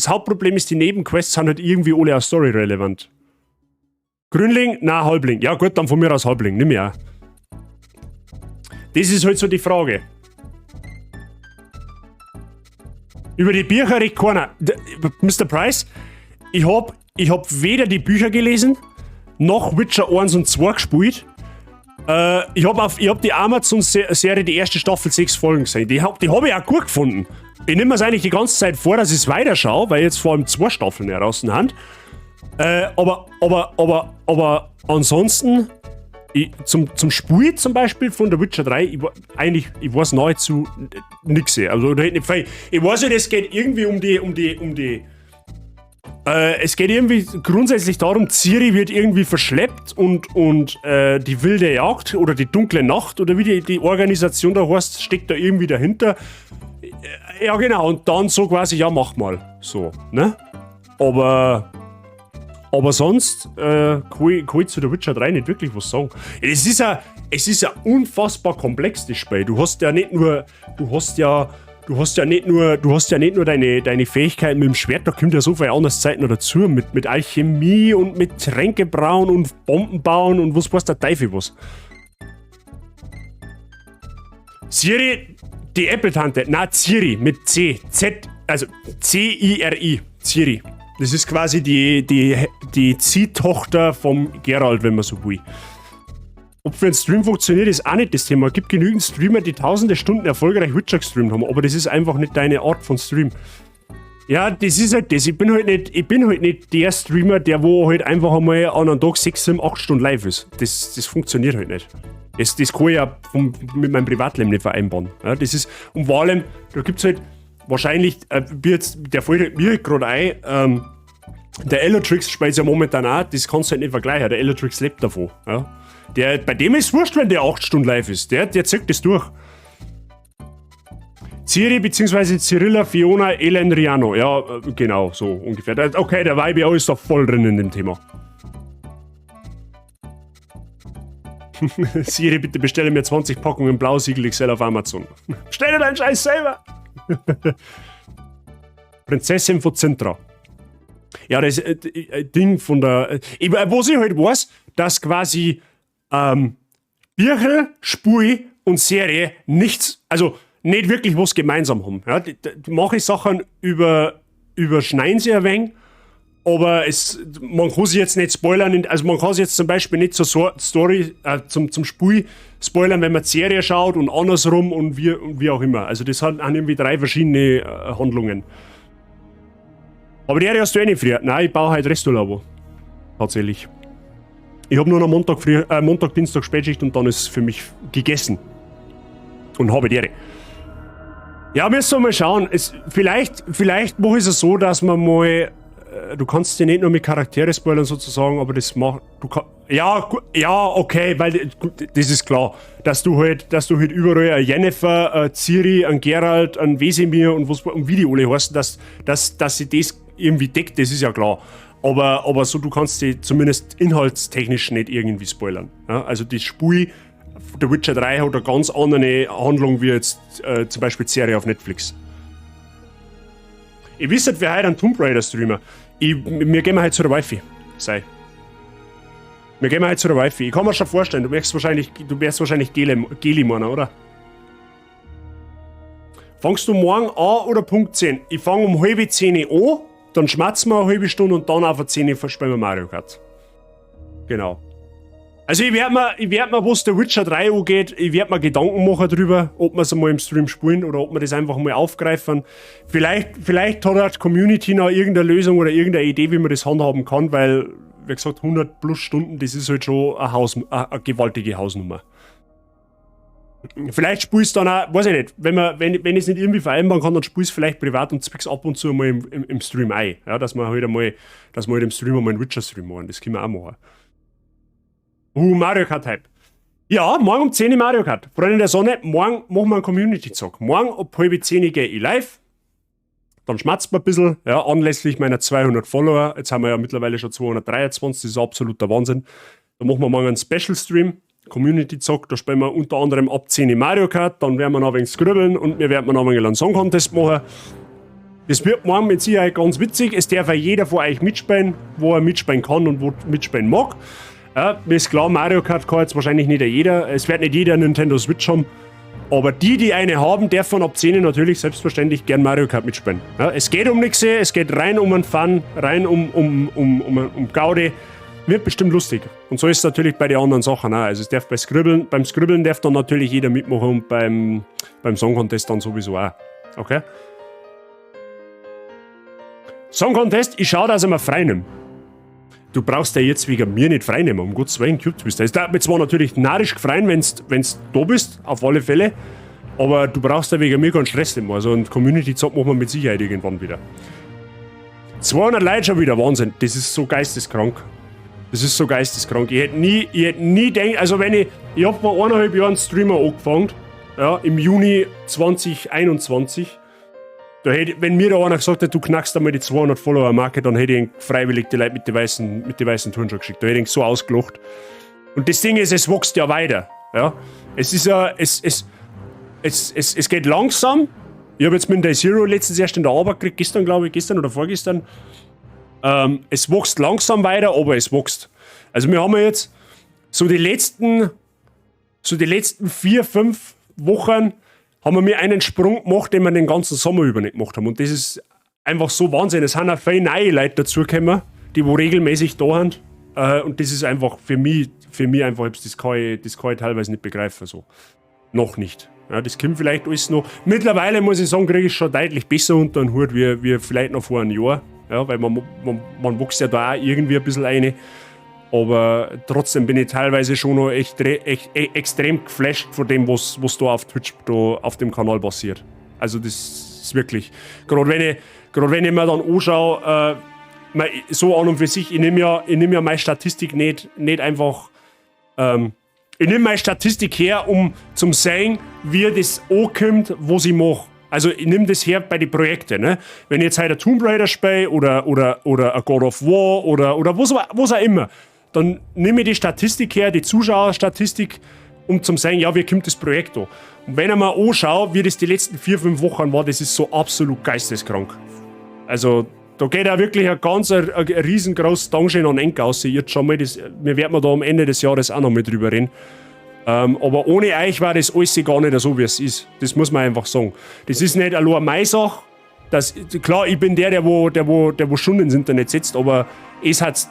Hauptproblem ist, die Nebenquests sind halt irgendwie alle auch story-relevant. Grünling? Na, Halbling. Ja gut, dann von mir aus Halbling. Nimm ich auch. Das ist halt so die Frage. Über die Bücher redet keiner. Mr. Price, ich hab weder die Bücher gelesen, noch Witcher 1 und 2 gespielt. Ich hab die Amazon-Serie, die erste Staffel, 6 Folgen gesehen. Die hab ich auch gut gefunden. Ich nehme mir eigentlich die ganze Zeit vor, dass ich es weiterschaue, weil jetzt vor allem 2 Staffeln heraus haben. Aber ansonsten, zum Spiel zum Beispiel von The Witcher 3, ich weiß nahezu nix. Also, nicht viel. Ich weiß ja, es geht irgendwie es geht irgendwie grundsätzlich darum, Ciri wird irgendwie verschleppt und die wilde Jagd oder die dunkle Nacht oder wie die Organisation da heißt, steckt da irgendwie dahinter. Ja, genau, und dann so quasi, ja, mach mal. So, ne? Aber sonst kann ich zu The Witcher 3 nicht wirklich was sagen. Es ist ja unfassbar komplex, das Spiel. Du hast ja nicht nur, deine Fähigkeiten mit dem Schwert, da kommt ja so viel anderes Zeit noch dazu. Mit Alchemie und mit Tränke brauen und Bomben bauen und was weiß der Teufel was. Ciri, die Apple-Tante. Na, Ciri mit C. Z, also C-I-R-I. Ciri. Das ist quasi die Ziehtochter vom Geralt, wenn man so will. Ob für einen Stream funktioniert, ist auch nicht das Thema. Es gibt genügend Streamer, die tausende Stunden erfolgreich Witcher gestreamt haben, aber das ist einfach nicht deine Art von Stream. Ja, das ist halt das. Ich bin halt nicht der Streamer, der wo halt einfach einmal an einem Tag 6, 7, 8 Stunden live ist. Das funktioniert halt nicht. Das kann ich ja mit meinem Privatleben nicht vereinbaren. Ja, das ist, und vor allem, da gibt es halt wahrscheinlich, der fällt halt mir gerade ein, der Elotrix spielt ja momentan auch, das kannst du halt nicht vergleichen, der Elotrix lebt davon. Ja. Bei dem ist es wurscht, wenn der 8 Stunden live ist, der zieht das durch. Ciri bzw. Cirilla Fiona Elen Riano. Ja, genau, so ungefähr. Okay, der YBO ist doch voll drin in dem Thema. Siri, bitte bestelle mir 20 Packungen Blausiegel XL auf Amazon. Bestell dir deinen Scheiß selber! Prinzessin von Zintra. Ja, das Ding von der. Was ich halt weiß, dass quasi Birchel, Spui und Serie nichts, also nicht wirklich was gemeinsam haben. Ja, die manche Sachen überschneiden sich ein wenig, aber man kann sich jetzt nicht spoilern, also man kann sich jetzt zum Beispiel nicht zur Story, zum Spiel spoilern, wenn man die Serie schaut und andersrum und wie auch immer. Also das hat irgendwie 3 verschiedene Handlungen. Aber die hast du eh nicht früher. Nein, ich baue halt Resturlaub. Tatsächlich. Ich hab nur noch Montag, früh, Montag, Dienstag Spätschicht und dann ist für mich gegessen. Und habe die Ehre. Ja, müssen wir mal schauen. Vielleicht mache ich es so, dass man mal. Du kannst dich nicht nur mit Charaktere spoilern sozusagen, aber das macht. Du kann, ja, ja, okay, weil gut, das ist klar, dass du halt überall eine Yennefer, eine Ciri, einen Geralt, einen Vesemir und was und wie die alle heißen, dass sie das irgendwie deckt, das ist ja klar. Aber so, du kannst sie zumindest inhaltstechnisch nicht irgendwie spoilern. Ja, also das Spiel The Witcher 3 hat eine ganz andere Handlung wie jetzt zum Beispiel die Serie auf Netflix. Ich weiß nicht, wer heute einen Tomb Raider Streamer. Wir gehen heute zu der Wifi. Sei. Wir gehen heute zu der Wifi. Ich kann mir schon vorstellen, du wirst wahrscheinlich Geli meinen, oder? Fangst du morgen an oder Punkt 10? Ich fang um halb zehn an, dann schmatzen wir eine halbe Stunde und dann auf 10 Uhr spielen wir Mario Kart. Genau. Also ich werd mir, was The Witcher 3 angeht, ich werd mir Gedanken machen drüber, ob wir es einmal im Stream spielen oder ob wir das einfach mal aufgreifen. Vielleicht hat auch die Community noch irgendeine Lösung oder irgendeine Idee, wie man das handhaben kann, weil, wie gesagt, 100 plus Stunden, das ist halt schon eine gewaltige Hausnummer. Vielleicht spielst du dann auch, weiß ich nicht, wenn ich es nicht irgendwie vereinbaren kann, dann spielst du vielleicht privat und zwickst ab und zu mal im Stream ein. Ja, dass wir halt im Stream einmal einen Witcher-Stream machen, das können wir auch machen. Mario Kart Hype. Ja, morgen um 10 Uhr Mario Kart. Freunde der Sonne, morgen machen wir einen Community-Zock. Morgen ab halb zehn gehe ich live. Dann schmatzt man ein bisschen, ja, anlässlich meiner 200 Follower. Jetzt haben wir ja mittlerweile schon 223, das ist absoluter Wahnsinn. Da machen wir morgen einen Special-Stream, Community-Zock, da spielen wir unter anderem ab 10 Uhr Mario Kart, dann werden wir noch ein wenig skribbeln und wir werden noch ein wenig einen Song-Contest machen. Das wird morgen mit Sicherheit ganz witzig. Es darf auch jeder von euch mitspielen, wo er mitspielen kann und wo mitspielen mag. Ja, mir ist klar, Mario Kart kann jetzt wahrscheinlich nicht jeder. Es wird nicht jeder Nintendo Switch haben. Aber die, die eine haben, dürfen ab 10 natürlich selbstverständlich gern Mario Kart mitspielen. Ja, es geht um nichts, es geht rein um einen Fun, rein um Gaudi. Wird bestimmt lustig. Und so ist es natürlich bei den anderen Sachen auch. Also es darf bei Scribbeln, beim Scribbeln darf dann natürlich jeder mitmachen und beim Song Contest dann sowieso auch. Okay? Song Contest, ich schau, dass ich mir frei nehme. Du brauchst ja jetzt wegen mir nicht frei nehmen, um Gottes Willen, Cube Twister. Es darf mir zwar natürlich narrisch freuen, wenn's da bist, auf alle Fälle, aber du brauchst ja wegen mir keinen Stress nicht mehr. Also ein Community-Zock machen wir mit Sicherheit irgendwann wieder. 200 Leute schon wieder, Wahnsinn. Das ist so geisteskrank. Das ist so geisteskrank. Ich hätte nie gedacht, also wenn ich, ich hab vor eineinhalb Jahren Streamer angefangen, ja, im Juni 2021. Da hätte, wenn mir da einer gesagt hätte, du knackst einmal die 200 Follower-Marke, dann hätte ich ihn freiwillig die Leute mit den weißen Turnschuhen geschickt. Da hätte ich ihn so ausgelacht. Und das Ding ist, es wächst ja weiter. Ja? Es ist ja, es, es, es, es, es geht langsam. Ich hab jetzt mit dem Day Zero letztens erst in der Arbeit gekriegt, gestern glaube ich, gestern oder vorgestern. Es wächst langsam weiter, aber es wächst. Also wir haben ja jetzt so die letzten 4, 5 Wochen haben wir mir einen Sprung gemacht, den wir den ganzen Sommer über nicht gemacht haben. Und das ist einfach so Wahnsinn. Es sind auch viele neue Leute dazugekommen, die wo regelmäßig da sind. Und das ist einfach für mich einfach, das kann ich teilweise nicht begreifen. So. Noch nicht. Ja, das kommt vielleicht alles noch. Mittlerweile muss ich sagen, kriege ich schon deutlich besser unter den Hut, wie vielleicht noch vor einem Jahr. Ja, weil man wächst ja da auch irgendwie ein bisschen rein. Aber trotzdem bin ich teilweise schon noch echt extrem geflasht von dem, was da auf Twitch da auf dem Kanal passiert. Also das ist wirklich, grad wenn ich mir dann anschaue, so an und für sich, ich nehm ja meine Statistik nicht einfach, ich nehme meine Statistik her, um zum sehen, wie das ankommt, was ich mache. Also ich nehme das her bei den Projekten. Ne? Wenn ich jetzt heute ein Tomb Raider spiele oder ein God of War oder was auch immer, dann nehme ich die Statistik her, die Zuschauerstatistik, um zu sagen, ja, wie kommt das Projekt da? Und wenn ich mir anschaue, wie das die letzten 4, 5 Wochen war, das ist so absolut geisteskrank. Also da geht auch wirklich ein riesengroßes Dankeschön an enk aus. Jetzt schon mal, wir werden da am Ende des Jahres auch noch mal drüber reden. Aber ohne euch war das alles gar nicht so, wie es ist. Das muss man einfach sagen. Das ist nicht allein meine Sache. Klar, ich bin der, der wo schon ins Internet setzt, aber es hat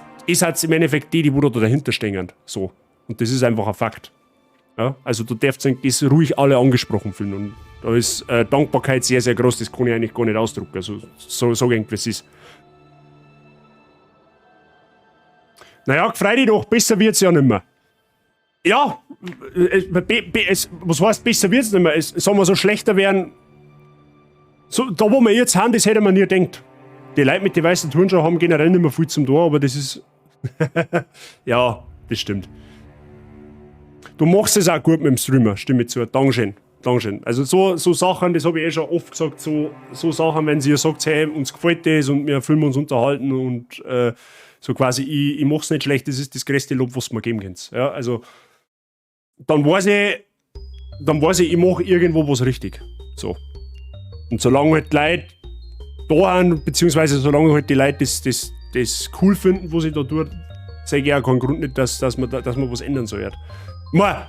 im Endeffekt die, die wo da dahinter stehen. So. Und das ist einfach ein Fakt. Ja? Also du darfst das ruhig alle angesprochen fühlen. Und da ist Dankbarkeit sehr, sehr groß, das kann ich eigentlich gar nicht ausdrücken. Also so sag ich, wie es ist. Naja, freu dich doch, besser wird's ja nicht mehr. Ja, was heißt, besser wird's nicht mehr? Es, sagen wir so, schlechter werden. So, da wo wir jetzt haben, das hätte man nie gedacht. Die Leute mit den weißen Turnschuhen haben generell nicht mehr viel zum tun, aber das ist. Ja, das stimmt. Du machst es auch gut mit dem Streamer, stimme ich zu. Dankeschön. Dankeschön. Also so Sachen, das habe ich eh schon oft gesagt, so Sachen, wenn sie sagt, hey, uns gefällt das und wir fühlen uns unterhalten und so quasi, ich mach's nicht schlecht, das ist das größte Lob, was du mir geben kannst. Ja, also dann weiß ich, ich mache irgendwo was richtig. So. Und solange halt die Leute da sind, beziehungsweise solange halt die Leute das cool finden, was ich da tue, sehe ich auch keinen Grund nicht, dass man was ändern soll. Mal,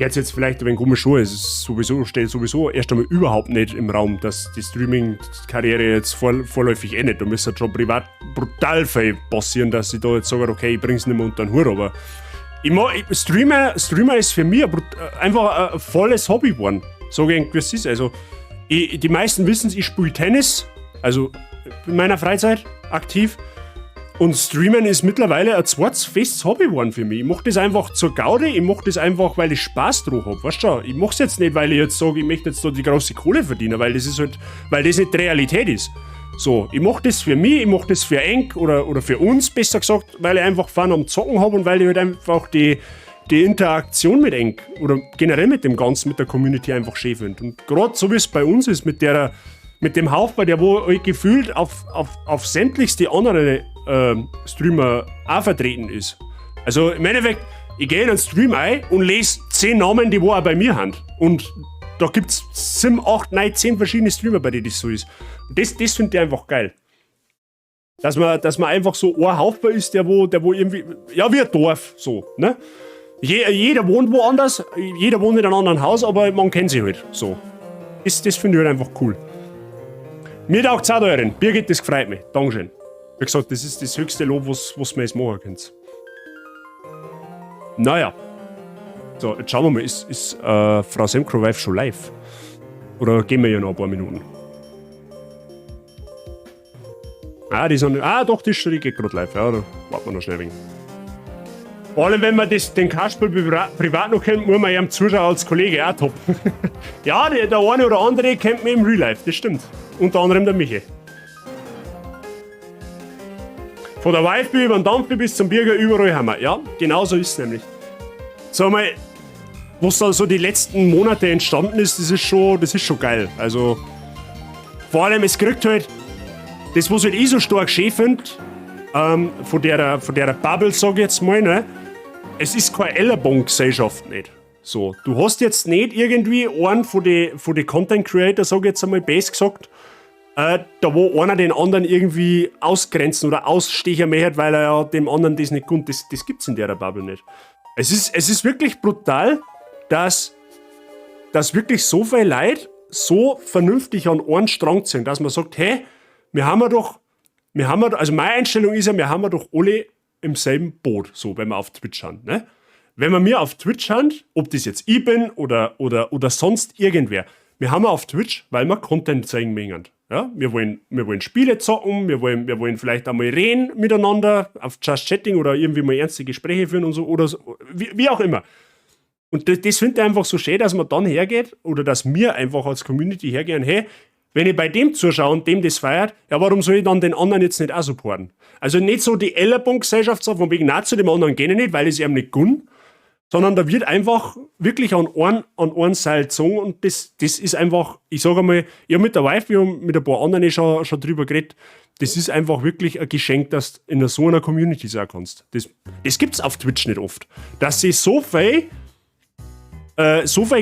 jetzt vielleicht ein wenig komisch schon, es steht sowieso erst einmal überhaupt nicht im Raum, dass die Streaming-Karriere jetzt vorläufig endet. Da müsste schon privat brutal viel passieren, dass ich da jetzt sage, okay, ich bring's nicht mehr unter den Hut, aber Streamer ist für mich einfach ein volles Hobby geworden. Sag ich, wie es ist. Also, die meisten wissen es, ich spiele Tennis, also in meiner Freizeit aktiv. Und Streamen ist mittlerweile ein zweites festes Hobby geworden für mich. Ich mach das einfach zur Gaudi, ich mach das einfach, weil ich Spaß drauf hab. Weißt du, ich mach's jetzt nicht, weil ich jetzt sage, ich möchte jetzt da die große Kohle verdienen, weil das ist halt, weil das nicht die Realität ist. So, ich mach das für mich, ich mach das für enk oder für uns, besser gesagt, weil ich einfach Fun am Zocken hab und weil ich halt einfach die Interaktion mit enk oder generell mit dem Ganzen, mit der Community einfach schön finde. Und gerade so wie es bei uns ist, mit dem Haufen, der wo halt gefühlt auf sämtlichste andere Streamer auch vertreten ist. Also im Endeffekt, ich gehe in einen Stream ein und lese 10 Namen, die wo auch bei mir haben. Und da gibt es 7, 8, 9, 10 verschiedene Streamer, bei denen das so ist. Und das finde ich einfach geil. Dass man einfach so ein Haufen ist, der wo irgendwie, ja, wie ein Dorf, so, ne? Jeder wohnt woanders, jeder wohnt in einem anderen Haus, aber man kennt sich halt, so. Das finde ich halt einfach cool. Mir taugt's auch da rein. Birgit, das freut mich. Dankeschön. Wie gesagt, das ist das höchste Lob, was man jetzt machen könnt. Naja. So, jetzt schauen wir mal, ist Frau Semcrowife schon live? Oder gehen wir ja noch ein paar Minuten? Ah, die sind. Ah, doch, die ist schon, die geht gerade live. Ja, da warten wir noch schnell wegen. Vor allem, wenn man den Kasperl privat noch kennt, muss man ja am Zuschauer als Kollege auch top. Ja, der eine oder andere kennt mich im Real Life, das stimmt. Unter anderem der Michi. Von der Wife über den Dampf bis zum Birger, überall haben wir. Ja, genau so ist es nämlich. Sag mal, was da so die letzten Monate entstanden ist, das ist schon geil. Also, vor allem, es kriegt halt, das, was halt ich so stark schön find, von der Bubble, sag ich jetzt mal, ne? Es ist keine Ellenbogengesellschaft nicht. So, du hast jetzt nicht irgendwie einen von den Content Creator, sag ich jetzt einmal bös gesagt, da wo einer den anderen irgendwie ausgrenzen oder ausstechen möchte, weil er ja dem anderen das nicht gönnt. Das gibt's in der Bubble nicht. Es ist wirklich brutal, dass wirklich so viel Leute so vernünftig an einen Strang ziehen, dass man sagt, hey, wir haben ja doch, wir haben ja, also meine Einstellung ist ja, wir haben ja doch alle im selben Boot, so, wenn wir auf Twitch haben, ne? Wenn wir mir auf Twitch haben, ob das jetzt ich bin oder sonst irgendwer, wir haben ja auf Twitch, weil wir Content zeigen möchten. Ja, wir wollen Spiele zocken, wir wollen vielleicht einmal reden miteinander auf Just Chatting oder irgendwie mal ernste Gespräche führen und so oder so, wie auch immer. Und das finde ich einfach so schön, dass man dann hergeht oder dass wir einfach als Community hergehen, hey, wenn ich bei dem zuschaue und dem das feiert, ja, warum soll ich dann den anderen jetzt nicht auch supporten? Also nicht so die Ellenbogengesellschaft, so von wegen, na, zu dem anderen gehe ich nicht, weil ich es ihm nicht gönn. Sondern da wird einfach wirklich an einen Seil gezogen und das ist einfach, ich sage einmal, ich habe mit der Wife, wir haben mit ein paar anderen schon drüber geredet, das ist einfach wirklich ein Geschenk, dass du in so einer Community sein kannst. Das gibt es auf Twitch nicht oft. Dass sie so viel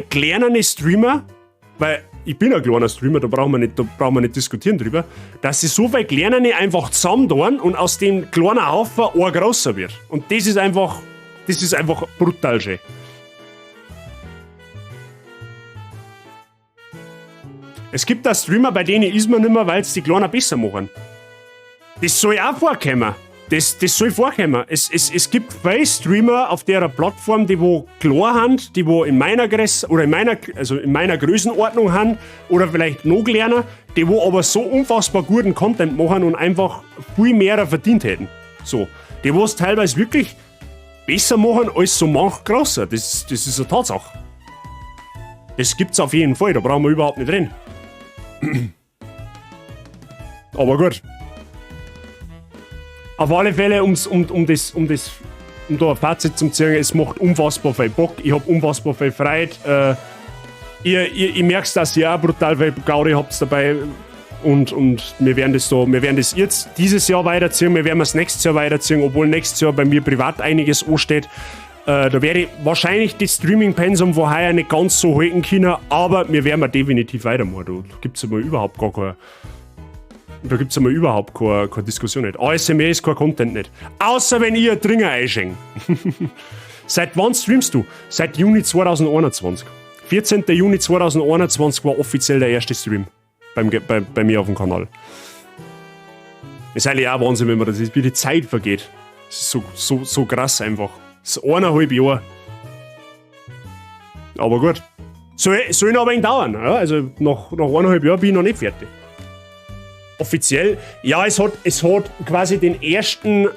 kleinere Streamer, weil ich bin ein kleiner Streamer, da brauchen wir nicht diskutieren drüber, dass sie so viel kleinere einfach zusammentun und aus dem kleinen Haufen ein großer wird. Und das ist einfach brutal schön. Es gibt da Streamer, bei denen ist man nicht mehr, weil es die Kleinen besser machen. Das soll auch vorkommen. Das soll vorkommen. Es gibt viele Streamer auf der Plattform, die wo klar haben, die wo in meiner Größe oder in meiner, also in meiner Größenordnung haben oder vielleicht noch kleiner, die wo aber so unfassbar guten Content machen und einfach viel mehr verdient hätten. So. Die wo es teilweise wirklich besser machen als so manch grosser. Das ist eine Tatsache. Das gibt's auf jeden Fall, da brauchen wir überhaupt nicht reden. Aber gut. Auf alle Fälle, um da ein Fazit zu ziehen, es macht unfassbar viel Bock. Ich hab unfassbar viel Freude. Ich merk's, dass ihr auch brutal viel Gaudi habt dabei. Und wir werden das jetzt dieses Jahr weiterziehen, wir werden es nächstes Jahr weiterziehen, obwohl nächstes Jahr bei mir privat einiges ansteht. Da werde ich wahrscheinlich das Streaming-Pensum von heuer nicht ganz so halten können, aber wir werden definitiv weitermachen. Da gibt's einmal überhaupt keine Diskussion nicht. ASMR ist kein Content nicht. Außer wenn ihr Dringer einschenkt. Seit wann streamst du? Seit Juni 2021. 14. Juni 2021 war offiziell der erste Stream bei mir auf dem Kanal. Ist eigentlich auch Wahnsinn, wenn man das ist, wie die Zeit vergeht. Das ist so, so, so krass einfach. Das ist 1,5 Jahre. Aber gut. Soll noch ein wenig dauern. Ja? Also nach 1,5 Jahren bin ich noch nicht fertig. Offiziell, ja, es hat quasi den ersten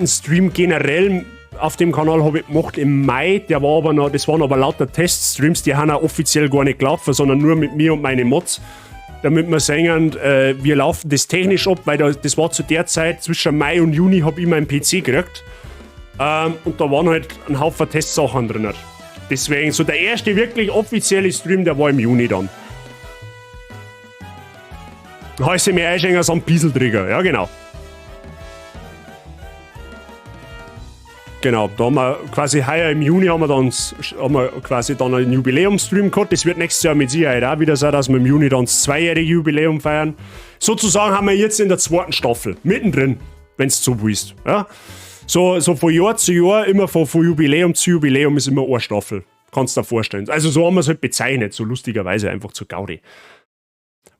Stream generell auf dem Kanal habe ich gemacht im Mai, der war aber noch, das waren aber lauter Teststreams, die haben auch offiziell gar nicht gelaufen, sondern nur mit mir und meinen Mods, damit wir sehen, wir laufen das technisch ab, weil das war zu der Zeit, zwischen Mai und Juni habe ich meinen PC gekriegt. Und da waren halt ein Haufen Testsachen drin. Deswegen, so der erste wirklich offizielle Stream, der war im Juni dann. Heiße mir einschenken so ein Pieselträger, ja genau. Genau, da haben wir quasi heuer im Juni haben wir quasi dann einen Jubiläumsstream gehabt. Das wird nächstes Jahr mit Sicherheit auch wieder sein, dass wir im Juni dann das zweijährige Jubiläum feiern. Sozusagen haben wir jetzt in der zweiten Staffel, mittendrin, wenn es so willst. Ja? So von Jahr zu Jahr, immer von Jubiläum zu Jubiläum ist immer eine Staffel. Kannst du dir vorstellen. Also so haben wir es halt bezeichnet, so lustigerweise einfach zu Gaudi.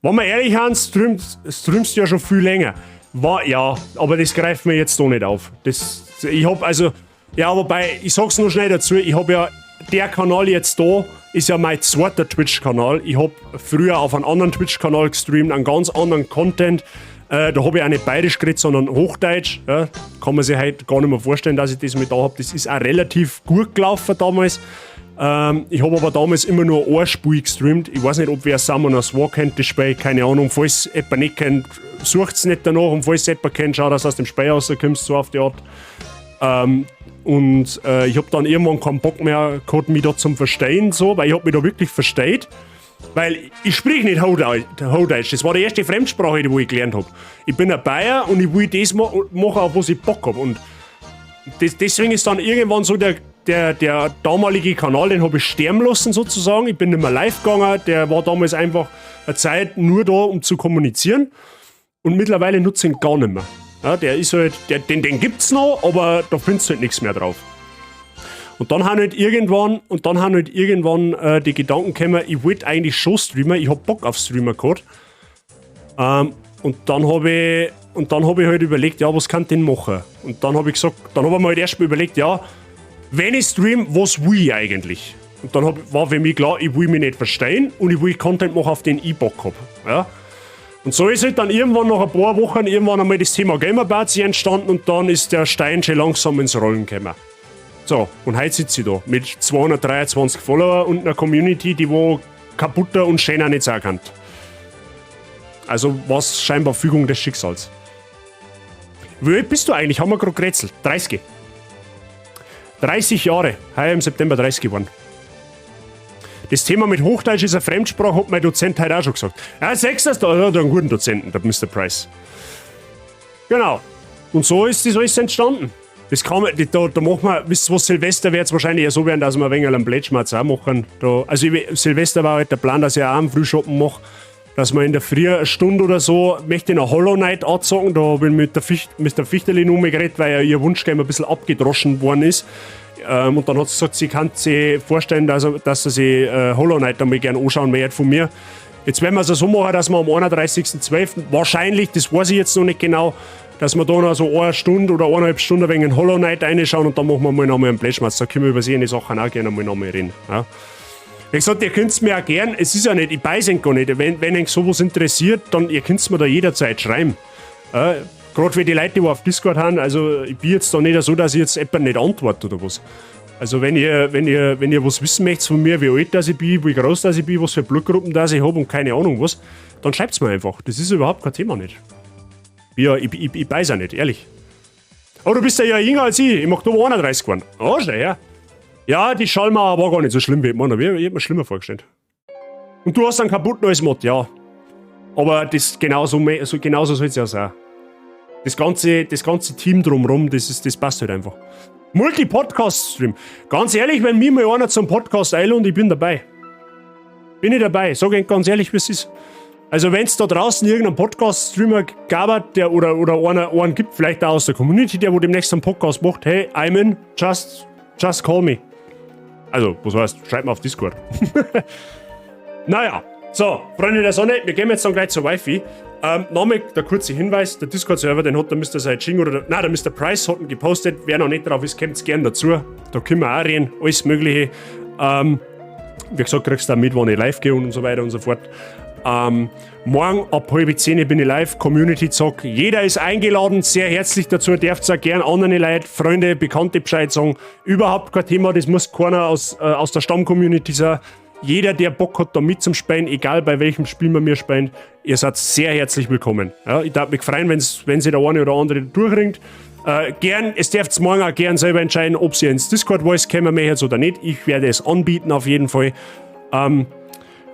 Wenn wir ehrlich sind, streamst du ja schon viel länger. War, ja, aber das greift mir jetzt da nicht auf. Ich hab also, ja, wobei, ich sag's nur schnell dazu, ich hab ja, der Kanal jetzt da ist ja mein zweiter Twitch-Kanal. Ich hab früher auf einem anderen Twitch-Kanal gestreamt, einen ganz anderen Content. Da hab ich auch nicht bayerisch geredet, sondern Hochdeutsch. Ja, kann man sich halt gar nicht mehr vorstellen, dass ich das mit da hab. Das ist auch relativ gut gelaufen damals. Ich habe aber damals immer nur ein Spiel gestreamt. Ich weiß nicht, ob wer Summoners War kennt, das Spiel, keine Ahnung. Falls jemand nicht kennt, sucht's nicht danach. Und falls jemand kennt, schau, dass du aus dem Spiel rauskommst, so auf die Art. Und ich habe dann irgendwann keinen Bock mehr gehabt, mich da zum Verstehen, so, weil ich hab mich da wirklich versteht. Weil ich sprich nicht Hochdeutsch. Das war die erste Fremdsprache, die ich gelernt habe. Ich bin ein Bayer und ich will das machen, auf was ich Bock hab. Und deswegen ist dann irgendwann so der damalige Kanal, den habe ich sterben lassen sozusagen. Ich bin nicht mehr live gegangen. Der war damals einfach eine Zeit nur da, um zu kommunizieren. Und mittlerweile nutze ich ihn gar nicht mehr. Ja, der ist halt, den gibt's noch, aber da findest du halt nichts mehr drauf. Und dann haben halt irgendwann die Gedanken gekommen, ich wollte eigentlich schon streamen, ich hab Bock auf Streamer gehabt. Und dann habe ich halt überlegt, ja, was kann ich denn machen? Und dann habe ich gesagt, dann habe ich mir halt erst mal überlegt, ja, wenn ich stream, was will ich eigentlich? Und dann war für mich klar, ich will mich nicht verstehen und ich will Content machen, auf den ich Bock hab. Ja? Und so ist halt dann irgendwann nach ein paar Wochen irgendwann einmal das Thema Gamer Party entstanden und dann ist der Stein schon langsam ins Rollen gekommen. So, und heute sitze ich da mit 223 Follower und einer Community, die wo kaputter und schöner nicht sein kann. Also was scheinbar Fügung des Schicksals. Wie alt bist du eigentlich? Haben wir gerade gerätselt. 30. 30 Jahre, heuer im September 30 geworden. Das Thema mit Hochdeutsch ist eine Fremdsprache, hat mein Dozent heute auch schon gesagt. Ja, sechs da hat er einen guten Dozenten, der Mr. Price. Genau. Und so ist das alles entstanden. Das kann man, da machen wir, wisst ihr was, Silvester wird es wahrscheinlich ja so werden, dass wir ein wenig einen Plätschmatz auch machen. Da, also ich, Silvester war halt der Plan, dass ich auch einen Frühschoppen mache, dass wir in der Früh eine Stunde oder so, möchte ich noch Hollow Knight anzocken, da bin ich mit der Fichterli noch mal geredet, weil ja ihr Wunschgame ein bisschen abgedroschen worden ist. Und dann hat sie gesagt, sie kann sich vorstellen, dass sie sich Hollow Knight einmal gerne anschauen möchte von mir. Jetzt werden wir es so machen, dass wir am 31.12. wahrscheinlich, das weiß ich jetzt noch nicht genau, dass wir da noch so eine Stunde oder 1,5 Stunden wegen Hollow Knight reinschauen und dann machen wir mal nochmal einen Plätschmatz. Da können wir über solche Sachen auch gerne mal nochmal reden. Ja. Wie gesagt, ihr könnt mir auch gern, es ist ja nicht, ich beiß gar nicht, wenn euch sowas interessiert, dann ihr könnt mir da jederzeit schreiben. Gerade für die Leute, die auf Discord haben, also ich bin jetzt da nicht so, dass ich jetzt jemand nicht antworte oder was. Also wenn ihr was wissen möchtet von mir, wie alt das ich bin, wie groß das ich bin, was für Blutgruppen das ich habe und keine Ahnung was, dann schreibt's mir einfach. Das ist überhaupt kein Thema nicht. Ja, ich beiß auch nicht, ehrlich. Oh, du bist ja jünger als ich. Ich im Oktober 31 geworden. Oh, schnell, ja. Ja, die Schallmauer war gar nicht so schlimm, wie ich mir, ich hab mir schlimmer vorgestellt. Und du hast einen kaputten als Mod, ja. Aber das genauso, so, genauso soll es ja sein. Das ganze Team drumherum, das passt halt einfach. Multi-Podcast-Stream. Ganz ehrlich, wenn mir mal einer zum Podcast einlädt, ich bin dabei. Bin ich dabei. Sag ich ganz ehrlich, wie es ist. Also wenn es da draußen irgendeinen Podcast-Streamer gab, der oder einen gibt, vielleicht auch aus der Community, der wo demnächst einen Podcast macht, hey, I'm in, just call me. Also, was heißt, schreibt mir auf Discord. Naja, so, Freunde der Sonne, wir gehen jetzt dann gleich zur Wifey. Nochmal der kurze Hinweis: Der Discord-Server, den hat der Mr. Saijing oder der, nein, der Mr. Price hat ihn gepostet. Wer noch nicht drauf ist, kommt gern dazu. Da können wir auch reden, alles Mögliche. Wie gesagt, kriegst du auch mit, wann ich live gehe und so weiter und so fort. Morgen ab 9:30 bin ich live, Community Zock. Jeder ist eingeladen, sehr herzlich dazu. Dürft auch gern andere Leute, Freunde, Bekannte Bescheid sagen. Überhaupt kein Thema, das muss keiner aus der Stamm-Community sein. Jeder, der Bock hat, da mit zum Spielen, egal bei welchem Spiel man mir spielt, ihr seid sehr herzlich willkommen. Ja, ich darf mich freuen, wenn sich der eine oder andere durchringt. Gern, es dürft morgen auch gern selber entscheiden, ob sie ins Discord Voice kommen möchtet oder nicht. Ich werde es anbieten auf jeden Fall.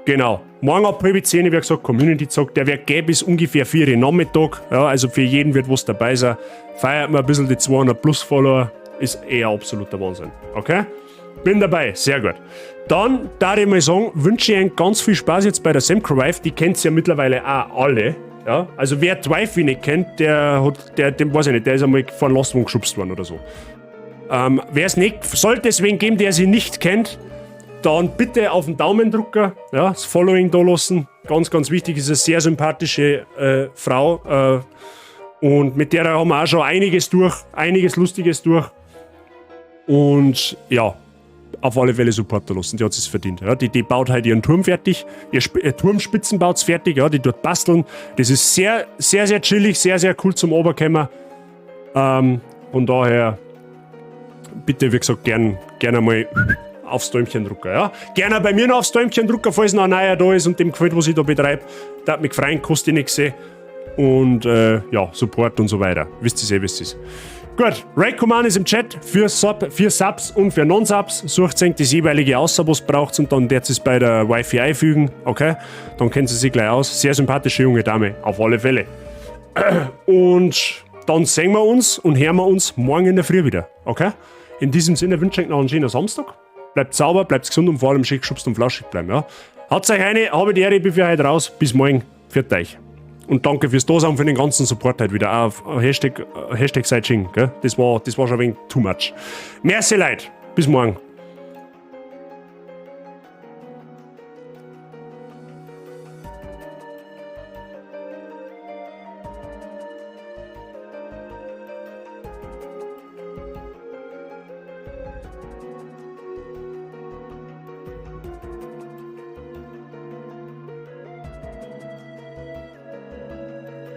Genau. Morgen ab 9:30, wie gesagt, Community Zock, der wird gehen bis ungefähr 4 Uhr Nachmittag. Ja, also für jeden wird was dabei sein. Feiert mal ein bisschen die 200 plus Follower. Ist eher absoluter Wahnsinn. Okay? Bin dabei, sehr gut. Dann darf ich mal sagen, wünsche ich Ihnen ganz viel Spaß jetzt bei der Semcro Wife. Die kennt ja mittlerweile auch alle. Ja? Also wer die Wifey nicht kennt, der hat, der, dem weiß ich nicht, der ist einmal vor den Lastwagen geschubst worden oder so. Wer es nicht, sollte es wen geben, der sie nicht kennt, dann bitte auf den Daumen drücken, ja, das Following da lassen. Ganz, ganz wichtig, ist eine sehr sympathische Frau. Und mit der haben wir auch schon einiges durch, einiges Lustiges durch. Und ja, auf alle Fälle Support da lassen, die hat es verdient. Ja, die baut halt ihren Turm fertig, ihr Turmspitzen baut fertig, ja, die dort basteln. Das ist sehr, sehr, sehr chillig, sehr, sehr cool zum Oberkämmer. Von daher, bitte, wie gesagt, gern einmal aufs Däumchen drücken. Ja? Gerne bei mir noch aufs Däumchen drücken, falls noch ein neuer da ist und dem gefällt, was ich da betreibe. Da hat mich freuen, kostet nichts. Und ja, Support und so weiter. Wisst ihr eh, wisst ihr. Gut, Raid Command ist im Chat für Subs und für Non-Subs. Sucht euch das jeweilige aus, was braucht und dann werdet ihr es bei der Wifey einfügen. Okay, dann kennt sie sich gleich aus. Sehr sympathische junge Dame, auf alle Fälle. Und dann sehen wir uns und hören wir uns morgen in der Früh wieder. Okay? In diesem Sinne wünsche ich euch noch einen schönen Samstag. Bleibt sauber, bleibt gesund und vor allem schön geschubst und flauschig bleiben. Ja? Habt euch eine, habe die Ehre, ich bin für heute raus. Bis morgen. Pfiat euch. Und danke fürs Dasein und für den ganzen Support heute wieder. Auch Hashtag, Hashtag Seitsching, gell? Das war schon ein wenig too much. Merci, Leute. Bis morgen.